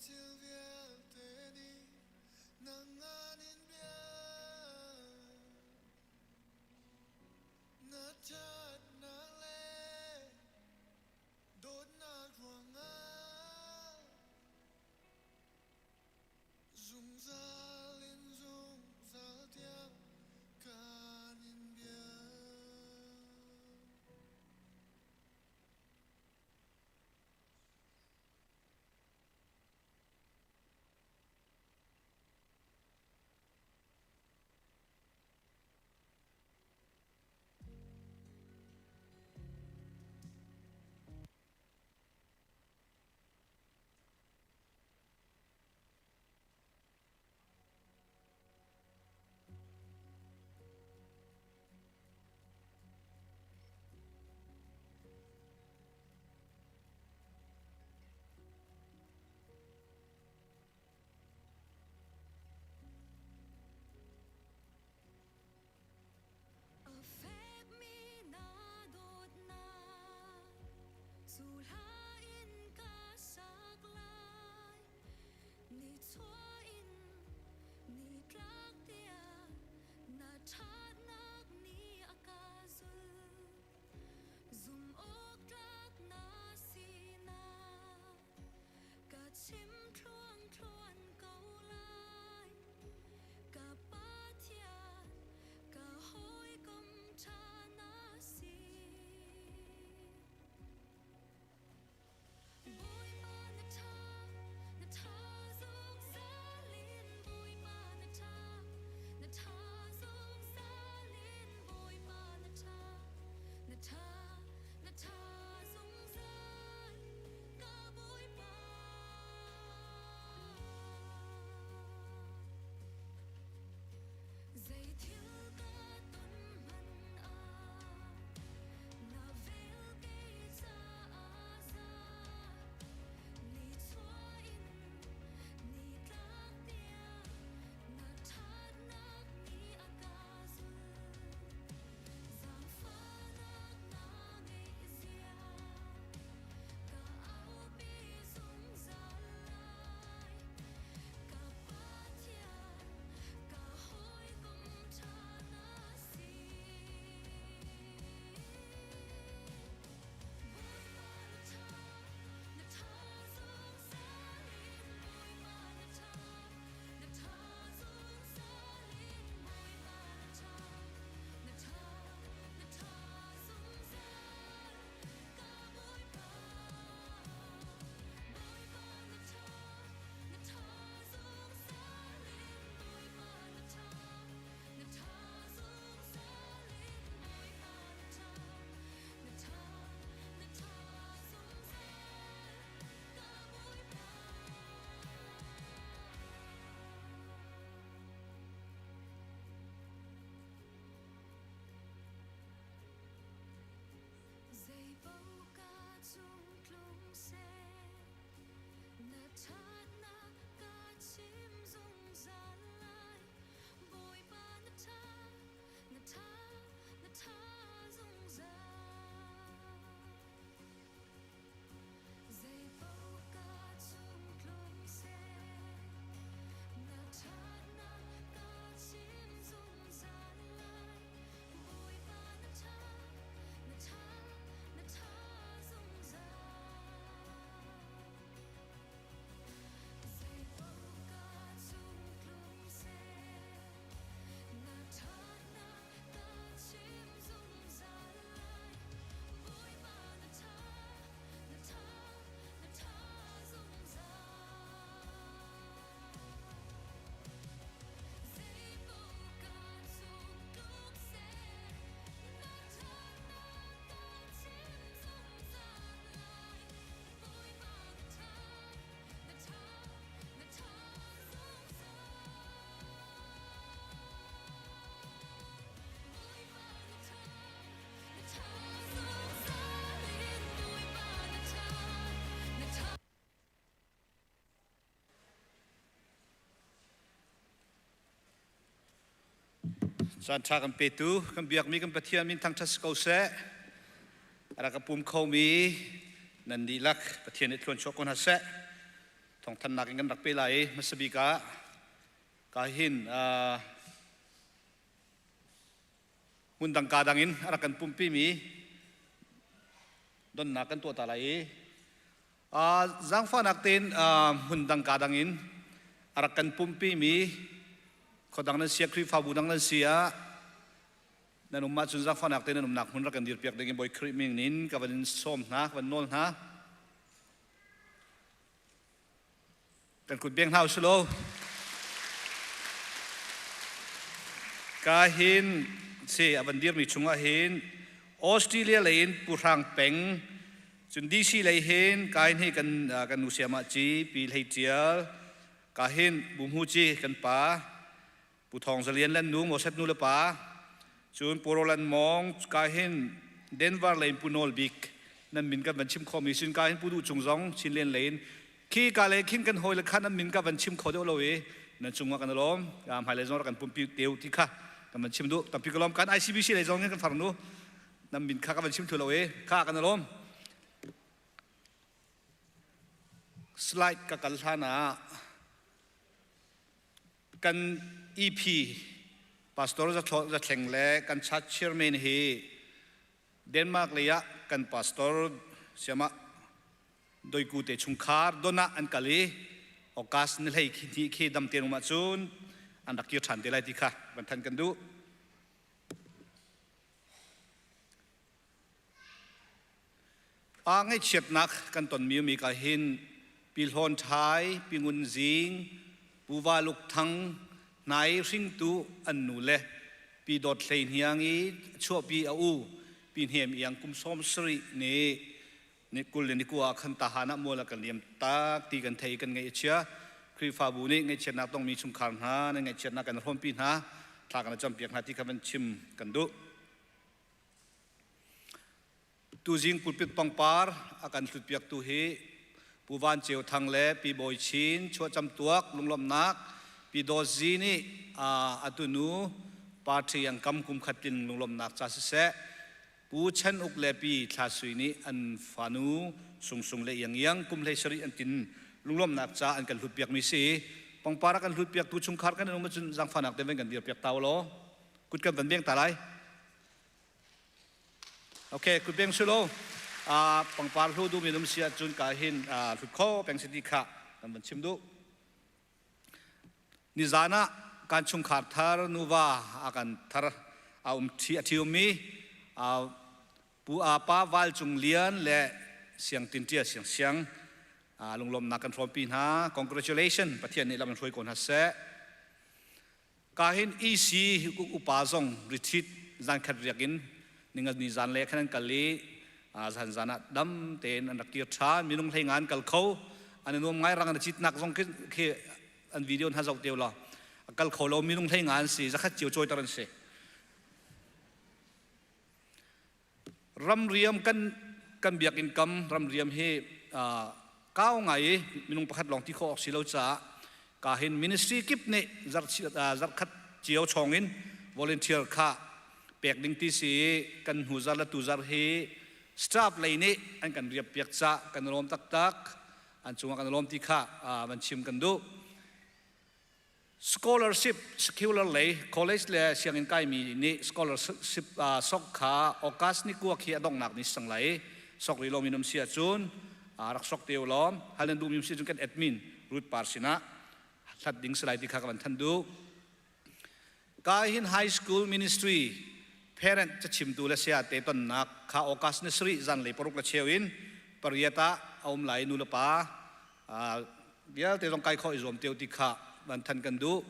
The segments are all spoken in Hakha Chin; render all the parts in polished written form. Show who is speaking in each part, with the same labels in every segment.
Speaker 1: thil vialte nih nang an in bia. Na ṭhatnak le dawtnak ruangah zungzal in zungzal tiang kan in biak.
Speaker 2: A fekmi na dawtnak cu hla in ka sak lai. Nichuah in nitlak tiang na ṭhatnak nih a ka zulh. Zumhawktlak na sinak ka chim thluangthluan ko lai. Ka Pathian, ka hawikom ṭha na si. Bawipa na ṭha, na ṭha zungzal in Bawipa na ṭha, na ṭha zungzal in Bawipa na ṭha, na ṭha, na ṭha zungzal ka Bawipa. Zeithil ka ton hmanh ah na vel kei caah za. Nichuah in nitlak tiang na ṭhatnak nih a ka zulh. Zaangfahnak na ngeih zia ka aupi zungzal lai. Ka Pathian, ka hawikom ṭha na si. Bawipa na ṭha, na ṭha zungzal in Bawipa na ṭha, na ṭha zungzal in Bawipa na ṭha, na ṭha, na ṭha zungzal ka Bawipa. Bawipa na ṭha, na ṭha zungzal in Bawipa na ṭha, na ṭha zungzal in Bawipa na ṭha, na ṭha, na ṭha zungzal ka Bawipa. Zeipaoh ka cung tlung seh, na ṭhatnak ka chim zungzal lai. Bawipa na ṭha, na ṭha, na ṭha zungzal. Zeipaoh ka cung tlung seh, na ṭhatnak ka chim zungzal lai. Bawipa na ṭha, na ṭha, na ṭha zungzal. Zeipaoh ka cung tlung seh, na ṭhatnak ka chim zungzal lai. Bawipa na ṭha, na ṭha, na ṭha zungzal. Zeipaoh ka cung tlung seh, na ṭhatnak ka chim zungzal lai. Bawipa na ṭha, na ṭha, na ṭha zungzal. Bawipa na ṭha, na ṭha zungzal in Bawipa na ṭha, na ṭha.
Speaker 3: Caan ṭha kan petu kan biakmi kan Pathian min thangṭhat si ko seh. A rak ka pum khomi nan dihlak Pathian nih thluan chuah ko hna seh. Thawngthannak in kan rak pe lai i hmasa bik ah ka hin hmun dang ka dang in a rak kan pumpi mi donnak kan tuah ta lai i zaangfahnak tein hmun dang ka dang in a rak kan pumpi mi khuadang nan sia Khrihfabu dang nan si ah nan um ahcun zaangfahnak tein nan umnak hmun rak kan dirpiak ding in Bawi Khrih min in ka van in sawm hna ka van nawl hna. Kan kut beng hna usih law. Ka hin si a van dirmi chungah hin Australia lei in Pu Hrang Peng cun DC lei hin ka hin hi kan kan nu siamah ci Pi Hlei Tial ka hin Bu Hmu ci kan pa Pu Thawng Za Lian le an nu Moses nu le pa cun Pu Roland Mawng ka hin Denver lei in Pu Nawl Bik nan min kan van chim khomi sin ka hin Pu Duh Cung zong Chinlian lei in khi ka lei khin kan hawi le kha nan min ka van chim kho deuh lo i nan cungah kan lawm hmailei zong rak kan pumpi teu ti kha kan van chim duh tampi ka lawm kan ICBC lei zong hin kan farnu nan min kha ka van chim thlu lo i kha kan lawm slide ka kal hlan ah Kan EP Pastor Zathleng le kan church chairman hi Denmark lei ah kan pastor siamah doiku te chungkhar don ah an kal i August ni hlei khi khi dam te um ahcun an rak kir ṭhan te lai ti kha van than kan duh. Aa ngaihchiatnak kan tonmi mi ka hin Pi Hlawn Ṭhai, Pi Ngun Zing, Pu Va Luk Thang, Hnai hringtu an nu le Pi Dawt Hlei Hniang i chuahpi a u Pi Hnem Iang kum 70 nih ni kul le ni kua ah khan tahan ah mual a kan liam tak ti kan thei kan ngaih a chia. Khrihfabu nih ngaihchiatnak tongmi chungkhar hna nan ngaihchiatnak kan hrawmpi hna thla kan campiak hna ti kha van chim kan duh. Tuzing pulpit pangpar a kan hlutpiaktu hi Pu Van Ceu Thang le Pi Bawi Chin chuahcam tuak lunglawmhnak Pi Dawt Zi nih a tunu party an kam kum khat tlin lunglawmhnak ca siseh Pu Chen Uk le Pi Thla Sui nih an fanu Sung Sung le Iang Iang kum hlei sarih an tin lunglawmhnak ca an kan hlutpiakmi si. Pangpar a kan hlutpiaktu chungkhar kan um ahcun zaangfahnak te van kan dirpiak ta u law kut kan van beng ta lai. Okay, kut beng sulo. Pangpar hlu duhmi num si ahcun ka hin hlut kho peng si ti kha kan van chim duh. Nizan ah kan chungkhar thar nuva a kan thar a um thi a thi ummi Pu Apa Val Cung Lian le Siang Tin Ṭia Siang Siang lunglawmnak kan hrawmpi hna. Congratulations Pathian nih lam in hruai ko hna seh. Ka hin EC upa zong retreat zankhat riak in ningani zan le khan an kal i zan zan ah dam tein an rak kir ṭhan. Minung hlei nga an kal kho. An i nuam ngai rang an citnak zong khi an video hna zoh teo law a kal kho lo minung hlei nga an si zakhat cio cawiter an si. Ramriam kan kan biakinn kam ramriam hi kau ngai i minung pakhat lawng ti khawh awk si lo caah ka hin ministry kip nih zarkhat cio chawng in volunteer kha pek ding ti si i kan hnu zar le tu zar hi staff lei nih an kan riap piak ca kan lawm taktak an cungah kan lawm ti kha van chim kan duh. Scholarship secular lei college le sianginn kaimi nih scholarship sok kha August ni kua khi a donghnak ni sang lai sok rih lomi um si ahcun rak sok te u law hal nan duhmi um si ahcun kan admin Ruth Par sinah hlat ding si lai ti kha ka van thanh duh. Ka hin high school ministry parent cachimtu le saya te tonnak kha August ni sarih zanlei paruk le cheu in pariat ah a um lai nu le pa Vialte zong kai khawh i zuam teo ti kha van than kan duh.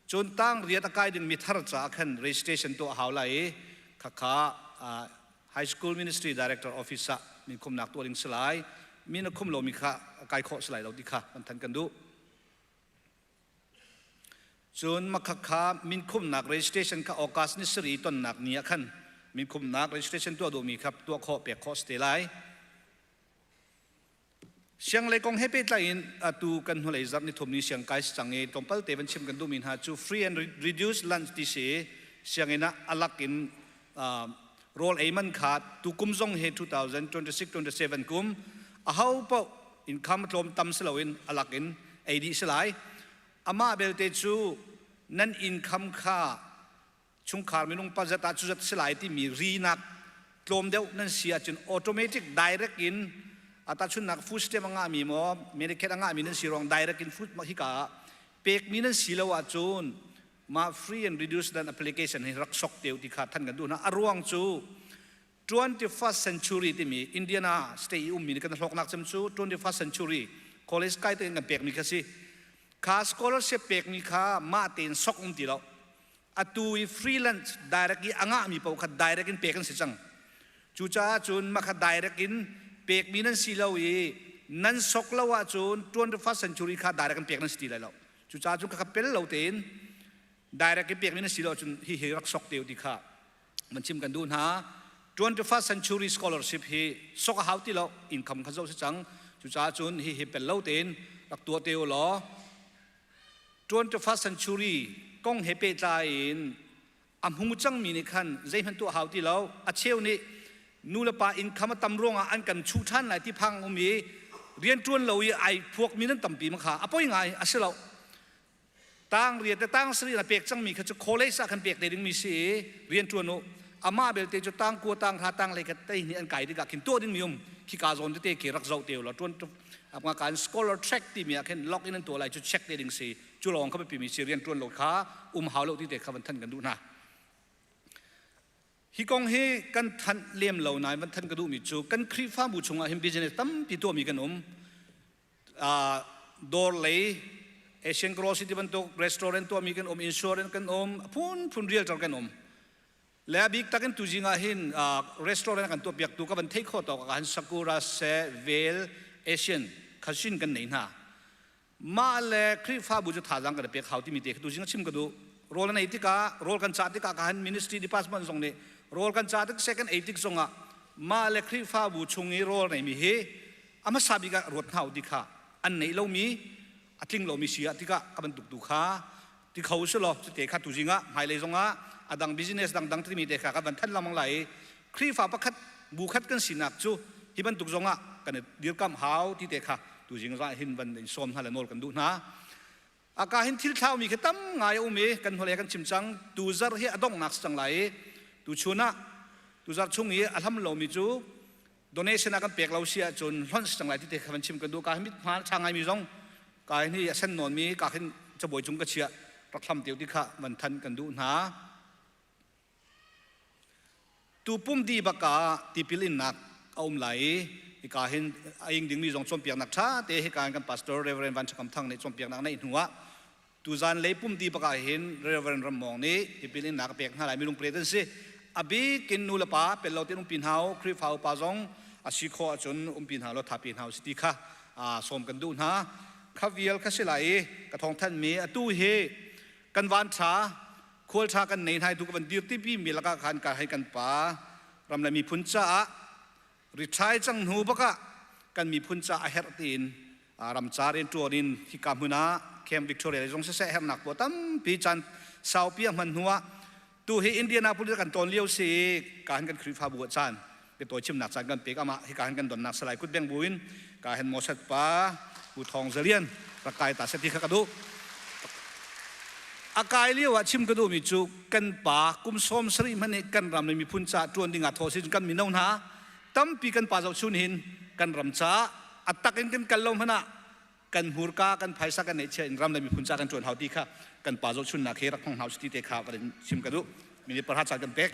Speaker 3: Cun tang riat a kai dingmi thar caah khan registration tuah a hau lai i khakha High School Ministry Director Office ah min khumnak tuah ding si lai. Min a khum lomi kha kai khawh si lai lo ti kha van than kan duh. Cun makhakha minkhumnak registration kha August ni sarih tonnak ni ah khan minkhumnak registration tuah duhmi kha tuah khawh pek khawh si te lai. Sianglei kong he pehtlai in atu kan hnulei zarh nithum ni siang kai si cang i tlawmpal te van chim kan duhmi hna cu free and reduced lunch ti si i sianginn ah alak in rawl ei man kha tu kum zong hi 2026-27 kum aho paoh Income tlawm tam si loin a lak in ei dih si lai. Amah belte cu nan income kha chungkhar minung pazat ah cuzat si lai timi rinak tlawm deuh nan si ahcun automatic direct in atachunnak food stamp a ngahmi maw Medicaid a ngahmi nan si ruang direct in food hika ah pekmi nan si lo ahcun mah free and reduced dan application hi rak sok teu ti kha than kan duh hna. A ruang cu 21st century timi Indiana state i ummi nih kan hlawknak cem cu 21st century college kai tein kan pekmi kha si. Kha scholarship pekmi kha mah tein sok um ti lo. Atu i freelance direct i a ngahmi paoh kha direct in pek an si cang. Cucaah cun mah kha direct in pekmi nan si lo i nan sok lo ahcun 21st century kha direct in pek nan si ti lai lo. Cucaah cun kha pel lo tein direct in pekmi nan si lo ahcun hi hi rak sok te u ti kha man chim kan duh hna. 21st century scholarship hi sok a hau ti lo, income kha zoh si cang. Cucaah cun hi hi pel lo tein rak tuah te u law 21st century kong he pehtlai in a hmu cangmi nih khan zeihmanh tuah hau ti lo. A cheu nih nu le pa income a tam ruangah an kan chuh ṭhan lai ti phang um i rianṭuan lo i ai phuakmi nan tampi ma kha a poi ngai a si lo. Tang riat le tang sarih na pek cangmi kha cu college ah khan pek te dingmi si i rianṭuan u. Amah belte cu tang kua tang hra tang lei kha tei hnih an kai tikah khin tuah dingmi um khika zawn tete khi rak zoh te u law ṭuan nga kan scholar track timi ah khin log in an tuah lai cu check te ding si. Cu lawng kha biapimi si, rian ṭuan lo kha um hau lo ti te kha van than kan duh hna. Hi kong hi kan thanh lem lo nain van than ka duhmi cu kan Khrihfabu chungah hin business tampi tuahmi kan um. Dawr lei Asian Grocery ti bantuk restaurant tuahmi kan um, insurance kan um, phunphun realtor kan um. Le a bik takin tuzing ah hin restaurant kan tuah piaktu ka van thei kho tawk ah han Sakura se Vel Asian Khasin kan nei hna. Mah le Khrihfabu cu thazaang kan i pek hau timi te kha tuzing a chim ka duh. Rawl an ei tikah, rawl kan cah tikah ka han ministry department zong nih rawl kan cah tik second ei tik zongah mah le Khrihfabu chung i rawl neimi hi a hmasa bik ah ruat hna u ti kha an neih lomi a tling lomi si ah tikah ka bantuk tu kha ti kho si law cute kha tuzing ah hmailei zongah a dang business dangdang timi te kha kan van thanh lengmang lai i Khrihfa pakhat bu khat kan sinak cu hi bantuk zongah kan i dirkamh hau ti te kha tuzing zah hin van in sawm hna le nawl kan duh hna. Aka hin thil thlaumi khi tam ngai a um i kan hnulei kan chim cang. Tuzarh hi a donghnak si cang lai i tuchun ah tuzarh chung i a hlam lomi cu donation ah kan pek lo si ahcun hlonh si cang lai ti te kha van chim kan duh. Ka hi mit hma ṭha ngaimi zong ka hin hi a sen nawnmi ka hin cabuai cung ka chiah rak hlam teu ti kha van than kan duh hna. Tu pum dih bak ah tipil innak a um lai i hika hin a ing dingmi zong cawnpiaknak ṭha te hika hin kan pastor Reverend Van Ṭha Kam Thang nih cawnpiaknak neih hnu ah tuzan lei pum dih bak ah hin Reverend Ram Mawng nih tipil innak a pek hna lai. Minung pret an si. A bik in nu le pa pel lo tein umpi hna u, Khrihfa upa zong a si khawh ahcun umpi hna law thapi hna u si ti kha sawm kan duh hna. Kha vial kha si lai i ka thawngthanhmi atu hi kan van ṭha khual ṭha kan nei hna tu ka van dir tipi mi lakah khan ka hei kan pa ram le miphun caah rithai cang hnu bakah kan miphun ca a herh tiin ram ca rian ṭuan in hika hmun ah Camp Victoria zong siseh hernak pawl tampi caan saupi a hman hnu ah tu hi Indianapolis kan tawn lio si ka han kan Khrihfabu ah caan biatawi chimnak caan kan pek amah hika han kan donnak salai kut beng buin ka hen Mosat pa Pu Thawng Zalian rak kai ta seti kha ka duh. A kai lio ah chim ka duhmi cu kan pa kum 70 hmanh nih kan ram le miphun ca ṭuan ding ah thaw sin kan mino hna tampi kan pa zohchun hin kan ram ca a tak in kan kal lo hmanh ah kan hmurka kan phaisa kan neihchiah in ram le miphun ca kan ṭuan hau ti kha kan pa zohchunnak he rak hmang hau si ti te kha kan in chim ka duh. Minute parha caan kan pek.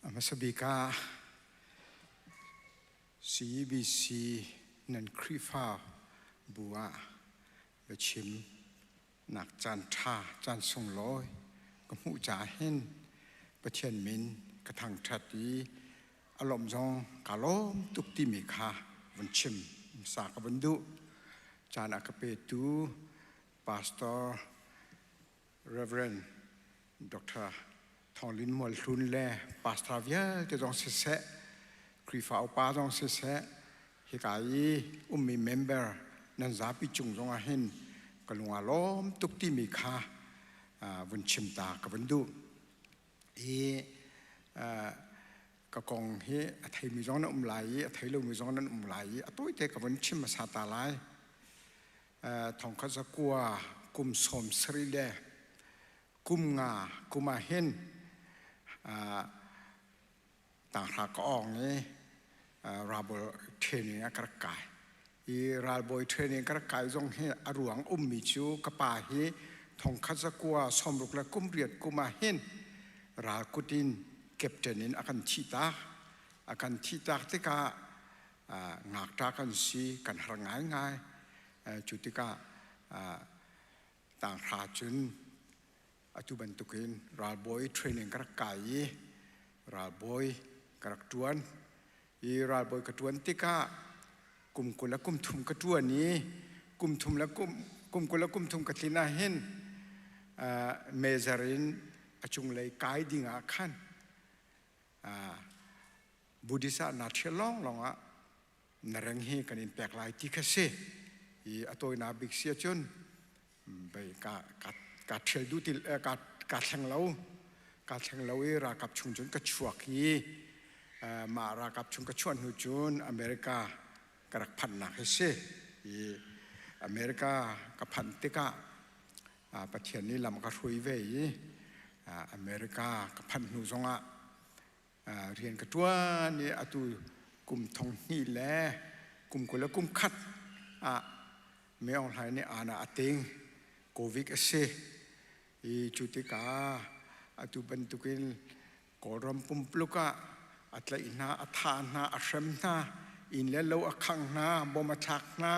Speaker 4: A hmasa bik ah CEBC nan Khrihfa bu ah biachim nak caan ṭha caan sunglawi ka hmuh caah hin Pathian min ka thangṭhat i a lawmh zong kaa lawm tuk timi kha vun chim hmasa ka vun duh. Caan a ka petu Pastor Reverend Dr. Thawng Lin Mual Hlun le pastor vialte zong siseh, Khrihfa upa zong siseh, hika i ummi member. Nan zapi cung zong ah hin ka lung aa lawm tuk timi kha vun chim ta ka vun duh. I ka kong hi a theimi zong nan um lai i a thei lomi zong nan um lai i a tawite ka vun chim hmasa ta lai. Thongkhat zakua kum sawm sarih le kum nga kum ah hin tanghra ka awng i ralbawi training ah ka rak kai. I ralbawi training ka rak kai zong hi a ruang ummi cu ka pa hi thongkhat zakua sawmruk le kum riat kum ah hin ral kut in captain in a kan thihtak. A kan thihtak tikah ngakṭa kan si, kan har ngaingai. Cu tikah tanghra cun atu bantukin ralbawi training ka rak kai i ralbawi ka rak ṭuan. I ralbawi ka ṭuan tikah kum 20 le kum thum ka ṭuan i kum thum le kum kum 20 le kum thum ka tlin ahhin major in a cunglei kai ding ah khan Buddhist ah naa ṭhial lawnglawng ah na reng hi kan in pek lai ti kha si. I a tawinak bik si ahcun bei ka ka ka ṭhial duh ti ka ka thleng lo ka thleng lo i ralkap chung cun ka chuak i mah ralkap chung ka chuah hnu cun America ka rak phanhnak hi si. I America ka phanh tikah Pathian nih lam ka hruai ve i America ka phanh hnu zongah rian ka ṭuan i atu kum thong hnih le kum 20 le kum khat ah Min Aung Hlaing nih aana a ting. Covid a si. I cu tikah atu bantukin Kawlram pumpuluk ah a tlaih hna, a thah hna, a hrem hna, inn le lo a khangh hna, bom a thlak hna.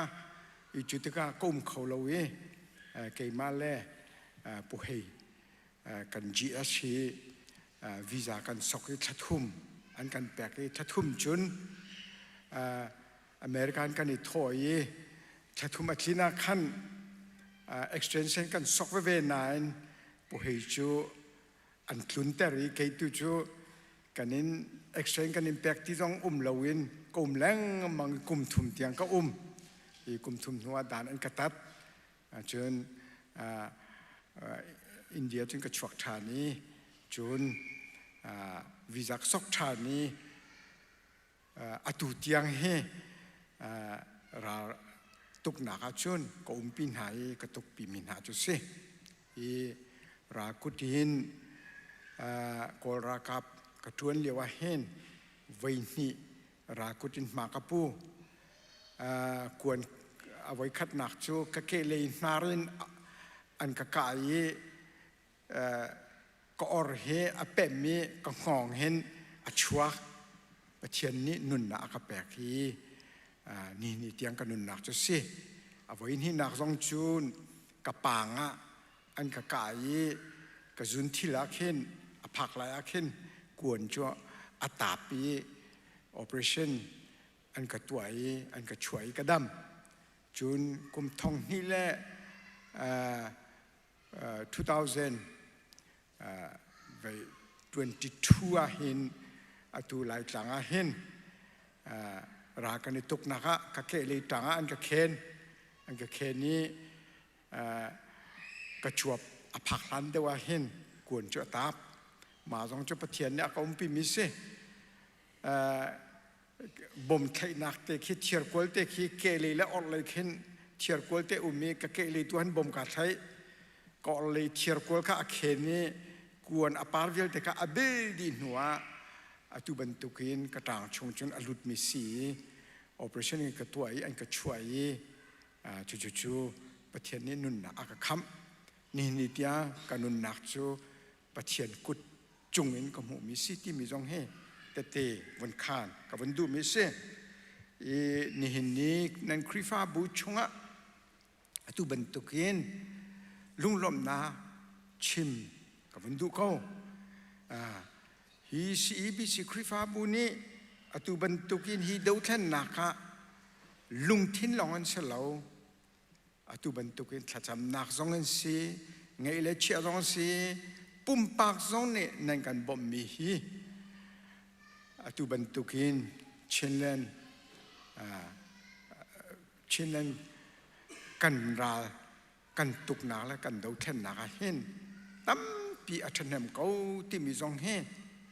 Speaker 4: I cu tikah ka um kho lo i keimah le Pu Hei kan GS hi visa kan sok i thla thum an kan pek i thla thum cun American kan i thawh i thla thum a tlin ah khan extension kan sok veve nain Pu Hei cu an tlunter i kei tu cu kan in extension kan in pek ti zong um loin ka um lengmang i kum thum tiang ka um i kum thum hnu ah dan an ka tat. Cun India cun ka chuak ṭhan i cun visa ka sok ṭhan i atu tiang hi ral tuknak ah cun ka umpi hna i ka tukpi mi hna cu si. I ral kut in Kawl ralkap ka ṭuan lio ah hin voi hnih ral kut in hma ka pu. Kuan a voikhatnak cu ka kehlei hnar in an ka kah i ka or hi a pem i ka hngawng hin a chuak. Pathian nih nunnak a ka pek hi nihin ni tiang ka nunnak cu si. A voi hnihnak zong cu ka paang ah an ka kah i ka zun thil ah khin a phak lai ah khin kuan cu a tap i operation an ka tuah i an ka chuah i ka dam. Cun kum thong hnih le 2022 ah hin atu Laitlang ah hin ral kan i tuknak ah ka kehlei ṭang ah an ka khen. An ka khen i ka cuap a phak hlan deuh ah hin kuan cu a tap. Mah zong cu Pathian nih a ka umpimi si. Bom thlaihnak te khi thirkual te khi kehlei le orhlei khin thirkual te um i ka kehlei tu han bom kaa thlaih. Ka orhlei thirkual kha a khen i kuan a par vialte kha a bil dih hnu ah atu bantukin ka ṭang chung cun a lutmi si i operation in ka tuah i an ka chuah i cucu Pathian nih nunnak a ka khamh. Nihin ni tiang ka nunnak cu Pathian kut cungin ka hmuhmi si timi zong hi tete vun khaan ka vun duhmi si. I nihin ni nan Khrihfabu chungah atu bantukin lunglawmhnak chim ka vun duh ko. Hi CEBC Khrihfabu nih atu bantukin hi dothlennak ah lungthin lawng an si lo. Atu bantukin thlacamnak zong an si, ngeih le chiah zong an si, pumpak zong nih nan kan bawmhmi hi atu bantukin Chinland Chinland. Kan ral kan tuknak le kan dothlennak ah hin tampi a ṭhahnem ko timi zong hi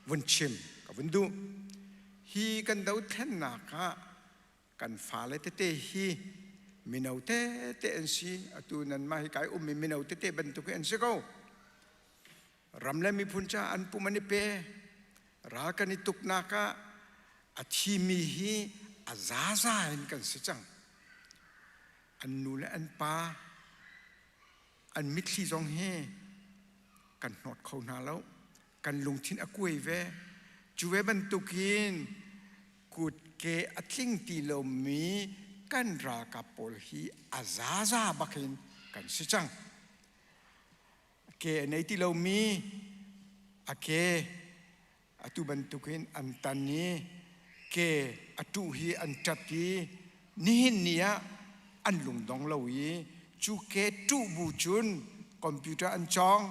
Speaker 4: vun chim ka vun duh. Hi kan dothlennak ah kan fale tete hi mino tete an si. Atu nanmah hi kai ummi mino tete bantuk hi an si ko. Ram le miphun caah an pum an i pe. Ral kan i tuknak ah a thimi hi a zaza in kan si cang. An nu le an pa an mitthli zong hi kan hnawt kho hna lo. Kan lungthin a kuai ve. Cu ve bantukin kutke a tling ti lomi kan ralkap pawl hi a zaza bakin kan si cang. Ke a nei ti lomi a ke atu bantukin an tan i ke a tuh hi an ṭat i nihin ni ah an lungdong lo i cu ke tuh bu cun computer an cawng.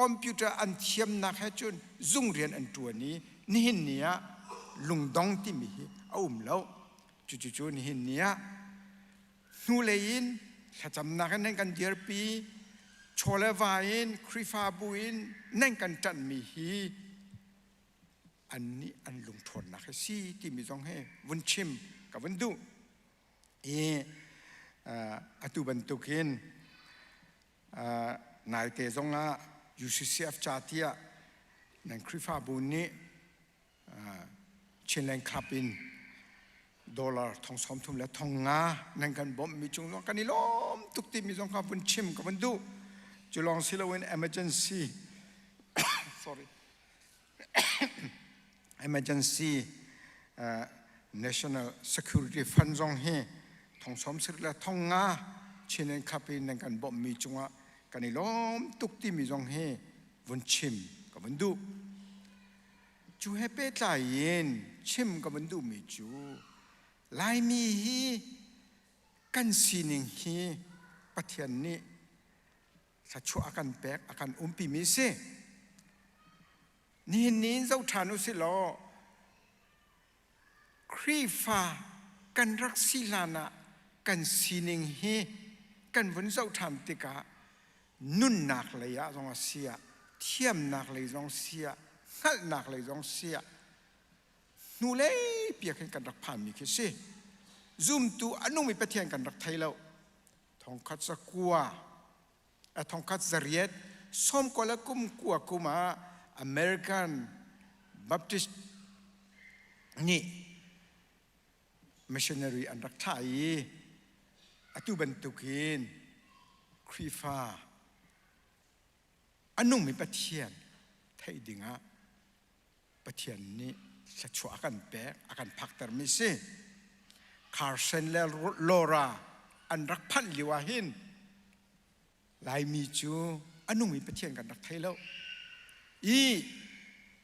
Speaker 4: Computer an thiamnak he cun zung rian an ṭuan i nihin ni ah lungdong timi hi a um lo. Cucucu nihin ni ah hnulei in thlacamnak in nan kan dirpi, chaw le va in Khrihfabu in nan kan ṭanhmi hi annih an lungṭhawnnak hi si timi zong hi vun chim ka vun duh. I atu bantukin naite zongah UCCF ca tiah nan Khrihfabu nih Chinland Club in dollar thong 30 le thong nga nan kan bawmhmi cung zong kan i lawm tuk timi zong kha vun chim ka vun duh. Cu lawng si loin emergency sorry emergency National Security Fund zong hi thong 70 le thong nga Chinland Club in nan kan bawmhmi cungah kan i lawm tuk timi zong hi vun chim ka vun duh. Cu he pehtlai in chim ka vun duhmi cu Laimi hi kan sining hi Pathian nih thluachuah a kan pek, a kan umpimi si. Nihin ni in zoh ṭhan u si law Khrihfa kan rak si hlan ah kan sining hi kan vun zoh ṭhan tikah nunnak lei ah zong a si ah, thiamnak lei zong si ah, hngalhnak lei zong si ah hnulei piak hin kan rak phanmi khi si. Zumtu a nungmi Pathian kan rak thei lo. Thongkhat zakua thongkhat zariat sawmkua le kum kua kum ah American Baptist nih missionary an rak thlah i atu bantukin Khrihfa a nungmi Pathian theih dingah Pathian nih thluachuah a kan pek, a kan phaktermi si. Carson le Laura an rak phanh lio ah hin Laimi cu a nungmi Pathian kan rak thei lo. I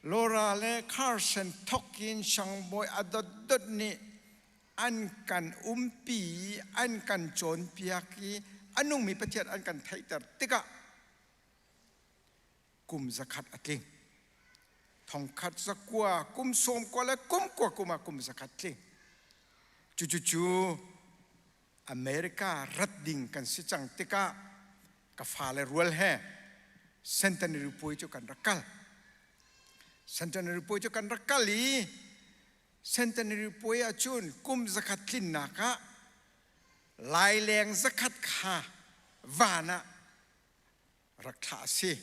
Speaker 4: Laura le Carson thawkin Shangbawi a dotdot nih an kan umpi i an kan cawnpiak i a nungmi Pathian an kan theihter tikah kum 100 a tling. Thongkhat zakua kum 90 le kum kua kum ah kum 100 tling. Cucucu America rat ding kan si cang tikah ka fale rual he centenary puai cu kan rak kal. Centenary puai cu kan rak kal i centenary puai ahcun kum 100 tlinnak ah laileng 100 kha van ah rak thlah a si.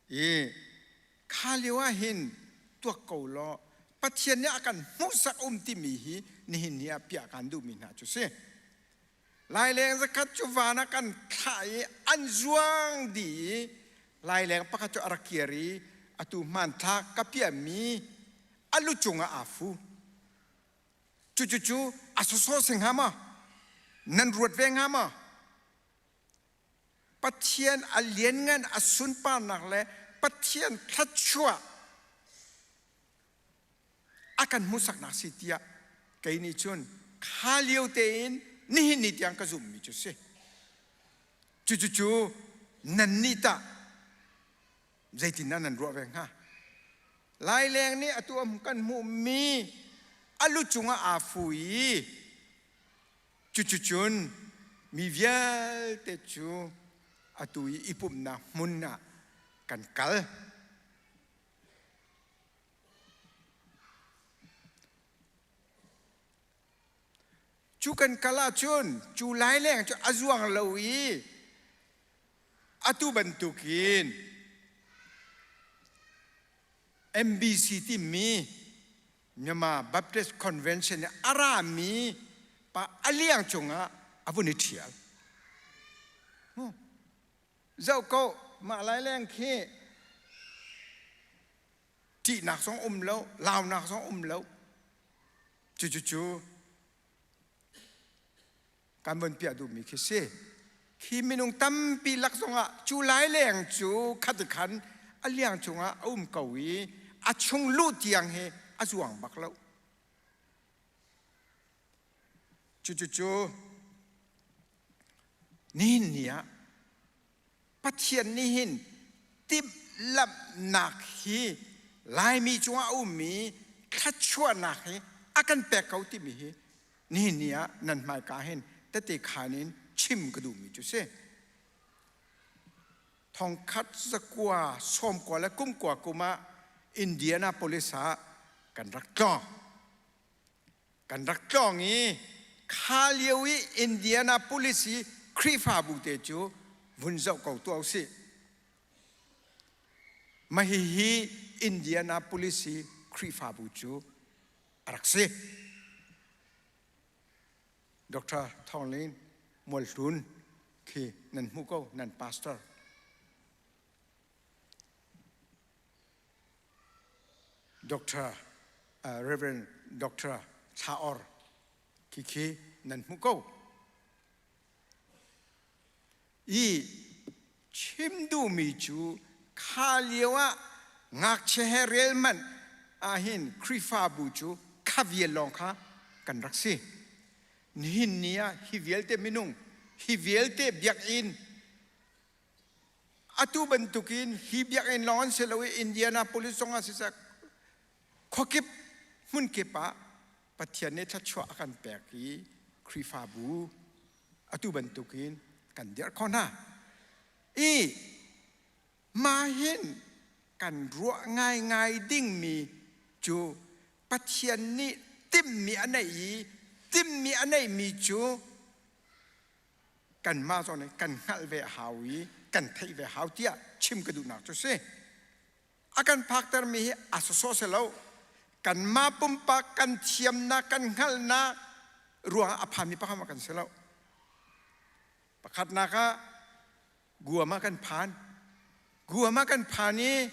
Speaker 4: I kha lio ah hin tuak ko law Pathian nih a kan hmuhsak um timi hi nihin ni ah piah kan duhmi hna cu si. Laileng zakhat cu van ah kan thlah i an zuang dih i laileng pakhat cu a rak kir i atu hmanthlak ka piahmi a lu cungah aa fu. Cucucu a sawsawh si hnga maw? Nan ruat ve hnga maw? Pathian a lianngan a sunparnak le Pathian thluachuah a kan hmuhsaknak si tiah kei nih cun kha lio tein nihin ni tiang ka zumhmi cu si. Cucucu nannih tah zeitindah nan ruah ve hnga? Laileng nih atu kan hmuhmi a lu cungah aa fu i cucucun Mi vialte cu atu i i pumhnak hmun ah kan kal. Cu kan kal ahcun cu laileng cu a zuang lo i atu bantukin MBC timi Myanmar Baptist Convention i a rami pa a liang cungah a vun i ṭhial. Zoh ko, mah laileng khi ṭihnak zong um lo, launak zong um lo. Cucucu kan von piah duhmi khi si. Khi minung tampi lak zongah cu laileng cu khati khan a liang cungah a um ko i a chung luh tiang hi a zuang bak lo. Cucucu nihin ni ah Pathian nih hin timhlamhnak hi Laimi cungah a ummi thluachuahnak hi a kan pek ko timi hi nihin ni ah nan hmaika hin tete khaan in chim ka duhmi cu si. Thongkhat zakua sawmkua le kumkua kum ah Indianapolis ah kan rak tlawng. Kan rak tlawng i kha lio i Indianapolis i Khrihfabu te cu vun zoh ko tuah usih. Mah hihi Indianapolis i Khrihfabu cu a rak si. Dr. Thawng Lin Mualhlun khi nan hmuh ko, nan pastor. Dr. Reverend Dr. Thla Or khi nan hmuh ko. I chim duhmi cu kha lio ah ngakchia he rel manh ahhin Khrihfabu cu kha vial lawng kha kan rak si. Nihin ni ah hi vialte minung, hi vialte biakinn Atu bantukin hi biakinn lawng an si lo i Indianapolis zong ah siseh khuakip hmunkip ah Pathian nih thluachuah a kan pek i Khrihfabu atu bantukin kan dirh khawh hna. I mah hin kan ruah ngaingai dingmi cu Pathian nih timhmi a neih i timhmi a neihmi cu kanmah zong nih kan hngalh ve a hau i kan theih ve a hau tiah chim ka duhnak cu si. A kan phaktermi hi a sawsawh si lo. Kanmah pumpak kan thiamnak, kan hngalhnak ruangah a phanmi pakhat kan si lo. Pakhatnak ah Guam ah kan phan. Guam ah kan phan i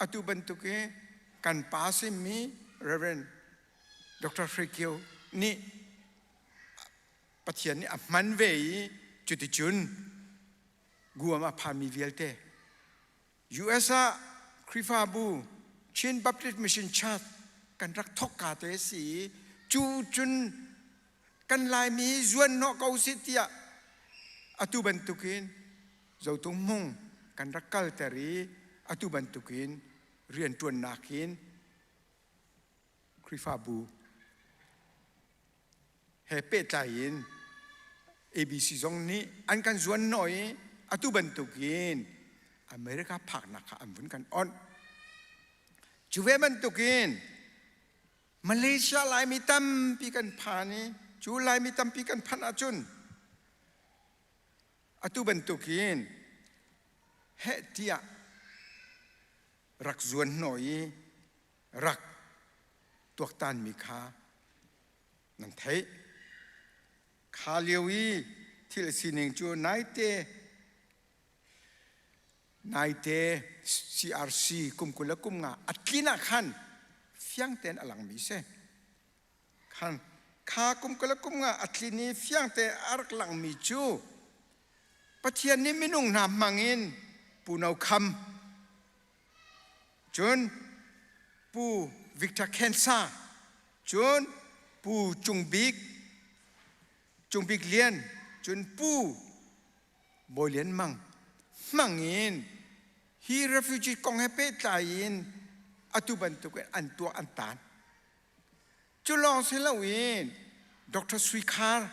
Speaker 4: atu bantuk i kan pa simi Reverend Dr. Hre Kio nih Pathian nih a hman ve i cuticun Guam a phanmi vialte US ah Khrihfabu Chin Baptist Mission Church kan rak thawkka te si i cu cun kan Laimi zuan hnawh ko sih tiah atu bantukin Zotung Hmung kan rak kalter i atu bantukin rianṭuannak in Khrihfabu he pehtlai in ABC zong nih an kan zuan hnawh i atu bantukin America phaknak kha an vun kan onh. Cu ve bantukin Malaysia Laimi tampi kan phan i cu Laimi tampi kan phanh ahcun atu bantukin heh tiah rak zuan hnawh i rak tuaktanmi kha nan theih. Kha lio i thil a sining cu naite naite CRC kum 20 le kum nga a tlin ah khan fiang tein a langmi si. Khan kha kum 20 le kum nga a tlin i fiang te a rak langmi cu Pathian nih minung hna hmang in Pu No Kham Cun Pu Victor Khensa, cun Pu Cung Bik, Cung Bik Lian, cun Pu Bawi Lian Mang hmang in hi refugee kong he pehtlai in atu bantuk in an tuah an tan. Cu lawng si loin Dr. Sui Khar,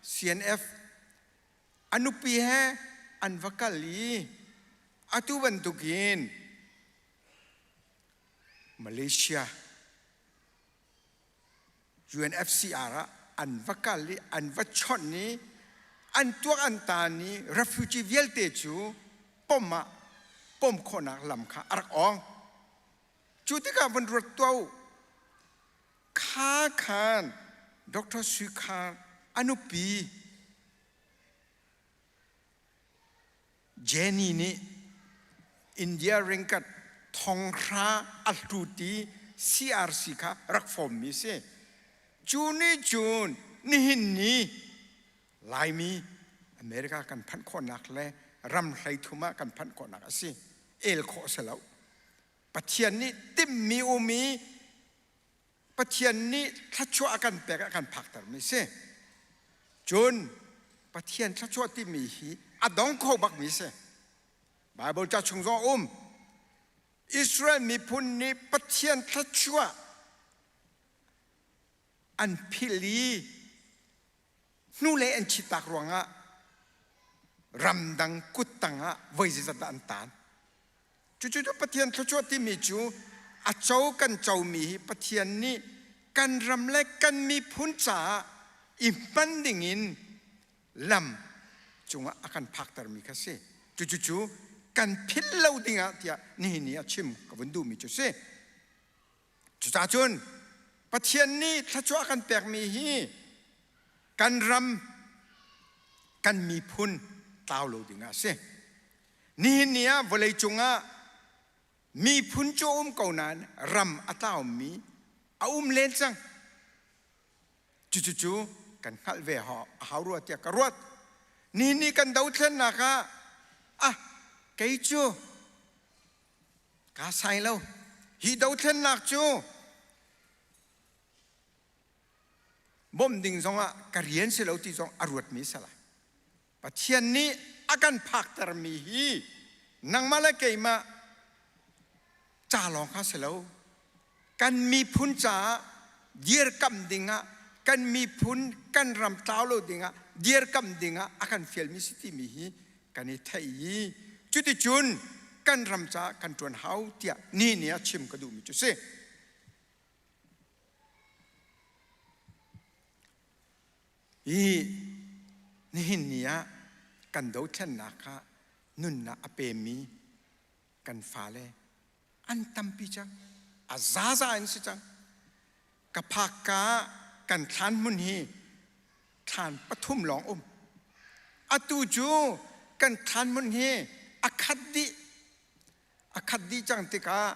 Speaker 4: CNF. A nupi he an va kal i atu bantukin Malaysia UNFCR ah an va kal i an va chawnh i an tuak an taan i refugee vialte cu pom ah pom khawhnak lam kha a rak awng. Cu tikah van ruat tuah u. Kha khan Dr. Sui Khar a nupi Jenny nih India ringkat thonghra a hlut i CRC kha rak fawmmi si. Cu nih cun nihin ni Laimi America kan phanh khawhnak le ram hleithum ah kan phanh khawhnak a si. El khawh a si lo. Pathian nih timhmi um i Pathian nih thluachuah a kan pek a kan phaktermi si. Cun Pathian thluachuah timi hi a dong kho bakmi si. Bible ca chung zong um. Israel miphun nih Pathian thluachuah an philh i hnulei an chitak ruangah ramdang kuttang ah voi zeizat dah an taan. Cucu cu Pathian thluachuah timi cu a co kan comi hi Pathian nih kan ram le kan miphun caah i hman dingin lam cungah a kan phaktermi kha si. Cucu cu kan philh lo dingah tiah nihin ni ah chim ka vun duhmi cu si. Cucaah cun Pathian nih thluachuah kan pekmi hi kan ram kan miphun tlau lo dingah a si. Nihin ni ah vawleicung ah miphun cu a um ko nain ram a tlaumi a um len cang. Cucucu kan hngalh ve a hau rua tiah ka ruat. Nihin ni kan dothlennak ah ah kei cu kaa sai lo. Hi dothlennak cu bawmh ding zongah ka rian si lo ti zong a ruatmi si lai. Pathian nih a kan phaktermi hi nangmah le keimah ca lawng kha si lo. Kan miphun caah dirkamh dingah kan miphun kan ram tlau lo dingah dirkamh dingah a kan fialmi si timi hi kan i theih i cuticun kan ram caah kan ṭuan hau tiah ni ni ah chim ka duhmi cu si. Hi nihin ni ah kan dothlennak kha nunnak a pemi kan fale an tampi cang. A zaza in si cang. Ka phak ka kan thlan hmun hi thlan pathum lawng um. Atu cu kan thlan hmun hi a khat dih. A khat dih cang tikah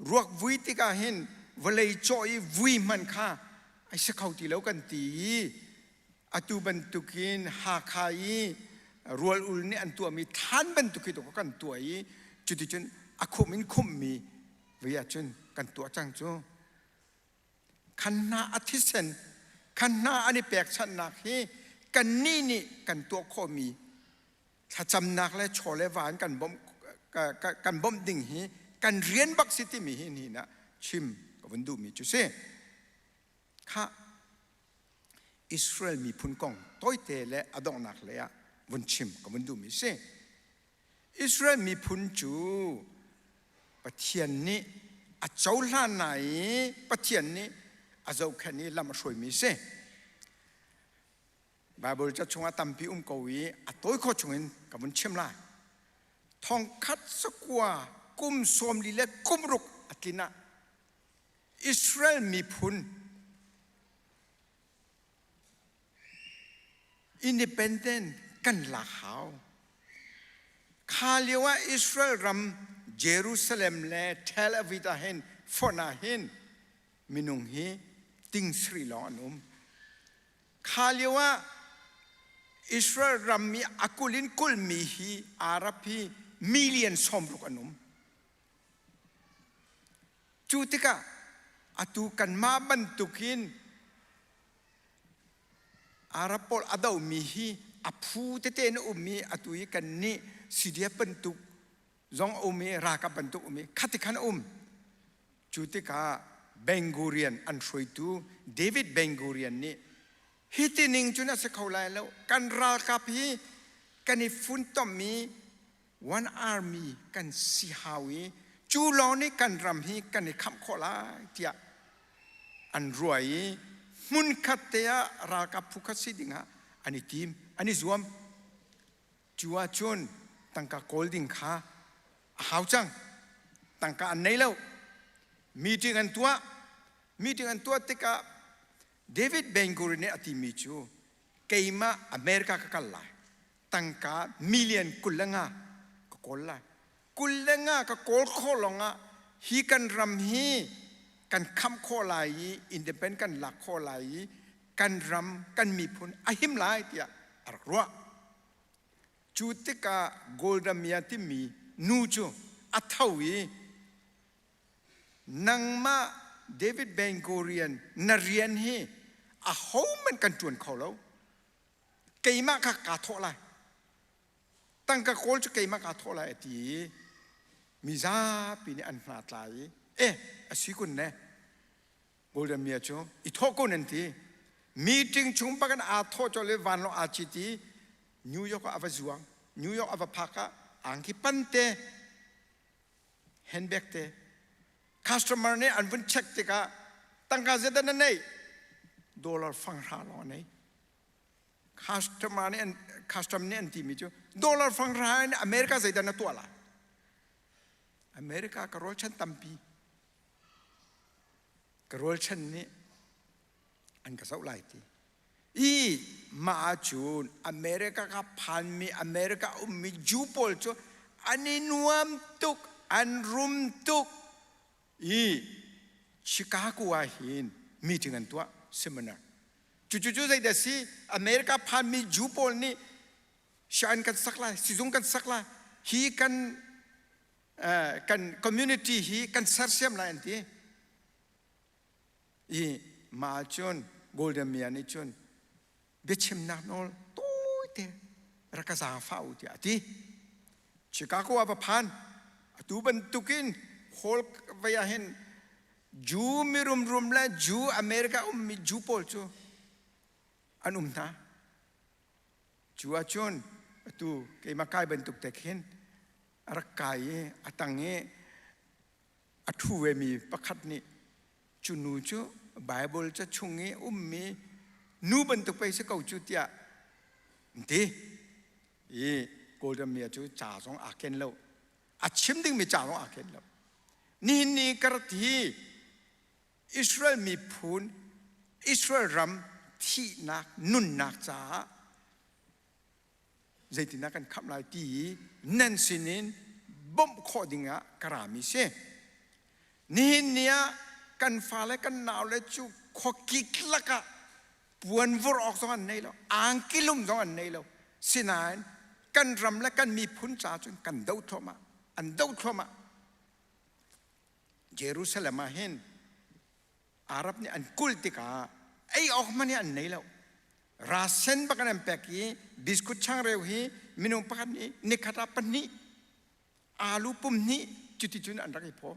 Speaker 4: ruak vui tikah hin vawlei cawh i vui hmanh kha ai si kho ti lo kan ti i atu bantukin Hakha i rual ul nih an tuahmi thlan bantuk hi kan tuah i cuticun a khumh in khumhmi vui ahcun kan tuah cang cu khan hna a thisen khan hna an i pekchanhnak hi kannih nih kan tuah khawhmi thlacamnak le chaw le va in kan bawmh kan bawmh ding hi kan rian bak si timi hi nihin ah chim ka vun duhmi cu si. Kha Israel miphun kong tawite le a donghnak lei ah vun chim ka vun duhmi si. Israel miphun cu Pathian nih a cohlan hna i Pathian nih a zohkhenh i lam a hruaimi si. Baibal ca chungah tampi um ko i a tawi khawh chungin ka vun chim lai. Thongkhat sakua kum sawmli le kum ruk a tlin ah Israel miphun independent kan lak hau. Kha lio ah Israel ram Jerusalem le Tel Aviv ah hin fonh ah hin minung hi ting sarih lawng an um. Kha lio ah Israel ram i a kul in kulmi hi Arab hi million 60 an um. Cu tikah atu kanmah bantukin Arab pawl a domi hi a phu tete in a ummi atu i kannih CDF bantuk zong a um i ralkap bantuk um i khati khan a um. Cu tikah Ben Gurion an hruaitu David Ben Gurion nih hi ti ning cun a si kho lai lo kan ralkap hi Kan i funtommi one army kan si hau i cu lawng nih kan ram hi kan i khamh khawh lai tiah an ruah i hmunkhat te ah ralkap phu khat si dingah an i tim, an i zuam. Cu ahcun tangka kawl ding kha a hau cang. Tangka an nei lo. Meeting an tuah. Meeting an tuah tikah David Ben Gurion nih a timi cu keimah America ka kal lai. Tangka million 25 ka kawl lai. 25 ka kawl khawh lawngah hi kan ram hi kan khamh khawh lai i independent kan lak khawh lai i kan ram kan miphun a him lai tiah a rak ruah. Cu tikah Golda Meir timi nu cu a tho i nangmah David Ben Gurion na rian hi ahohmanh kan ṭuan kho lo. Keimah kha kaa thawh lai. Tangka kawl cu keimah kaa thawh lai a ti i mizapi nih an hna tla i eh a si kun ne Golden Mia cu i thawh ko nan ti. Meeting chung bak in aa thawh colh i vanlawng aa cit i New York ah a va zuang. New York a va phak ah angki pante handbag te customer nih an vun check tikah tangka zeidah na neih dollar fang hra lawng a nei customer nih an custom nih an timi cu dollar fang hra in America zeidah na tuah lai America ka rawlchan tampi ka rawlchan nih an ka zoh lai ti I mah ahcun America ka phanmi America ummi Jew pawl cu an i nuam tuk, an rum tuk i Chicago ah hin meeting an tuah, seminar. Cucu cu zeidah si? America phanmi Jew pawl nih shan kan sak lai, sizung kan sak lai, hi kan kan community hi kan sersiam lai an ti. I mah ahcun Golden Mia nih cun biachimnak nawl tawite rak ka zaangfah u tiah a ti. Chicago ah va phan. Atu bantukin hall vei ah hin Jew mirumrum le Jew America ummi Jew pawl cu an um hna. Cu ahcun atu keimah kai bantuk te khin a rak kai i a tang i a ṭhu vemi pakhat nih cu nu cu Baibal ca chung i ummi nu bantuk pei si ko cu tiah an ti. I Golda Meir cu ca zong aa ken lo. A chim dingmi ca zong aa ken lo. Nihin ni ka rat hi Israel miphun, Israel ram thihnak, nunnak caah zeitindah kan khamh lai ti i nan sinin bawmh khawh dingah ka rami si. Nihin ni ah kan fale kan naule cu khuakik lakah puan vur awk zong an nei lo, angki lum zong an nei lo. Sinain kan ram le kan miphun ca cun kan do thluahmah, an do thluahmah. Jerusalem ah hin Arab nih an kulh tikah ei awk hmanh hi an nei lo. Rasen bak an pek i biscuit changreu hi minung pakhat nih nikhat ah pahnih alu pum hnih cuticun an rak i phaw.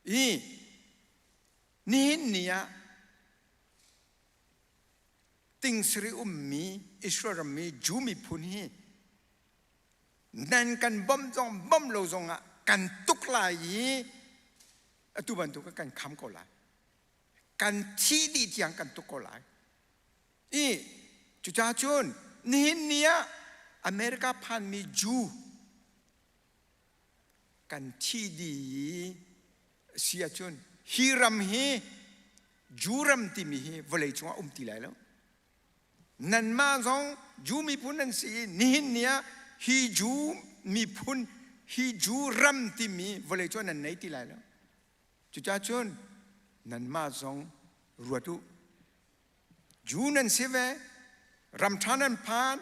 Speaker 4: I nihin ni ah tingsari ummi Israel rammi Jew miphun hi nan kan bawmh zong bawmh lo zongah kan tuk lai i atu bantuk kan kham ko lai kan thih dih tiang kan tuk ko lai i cucaah cun nihin ni ah America phanmi Jew kan thi dih i si ahcun hi ram hi Jew ram timi hi vawlei cungah um ti lai lo Nanmah zong Jew miphun nan si i nihin ni ah hi Jew miphun hi Jew ram timi vawlei cu nan nei ti lai lo. Cucaah cun nanmah zong ruat u. Jew nan si ve, ram ṭha nan phan,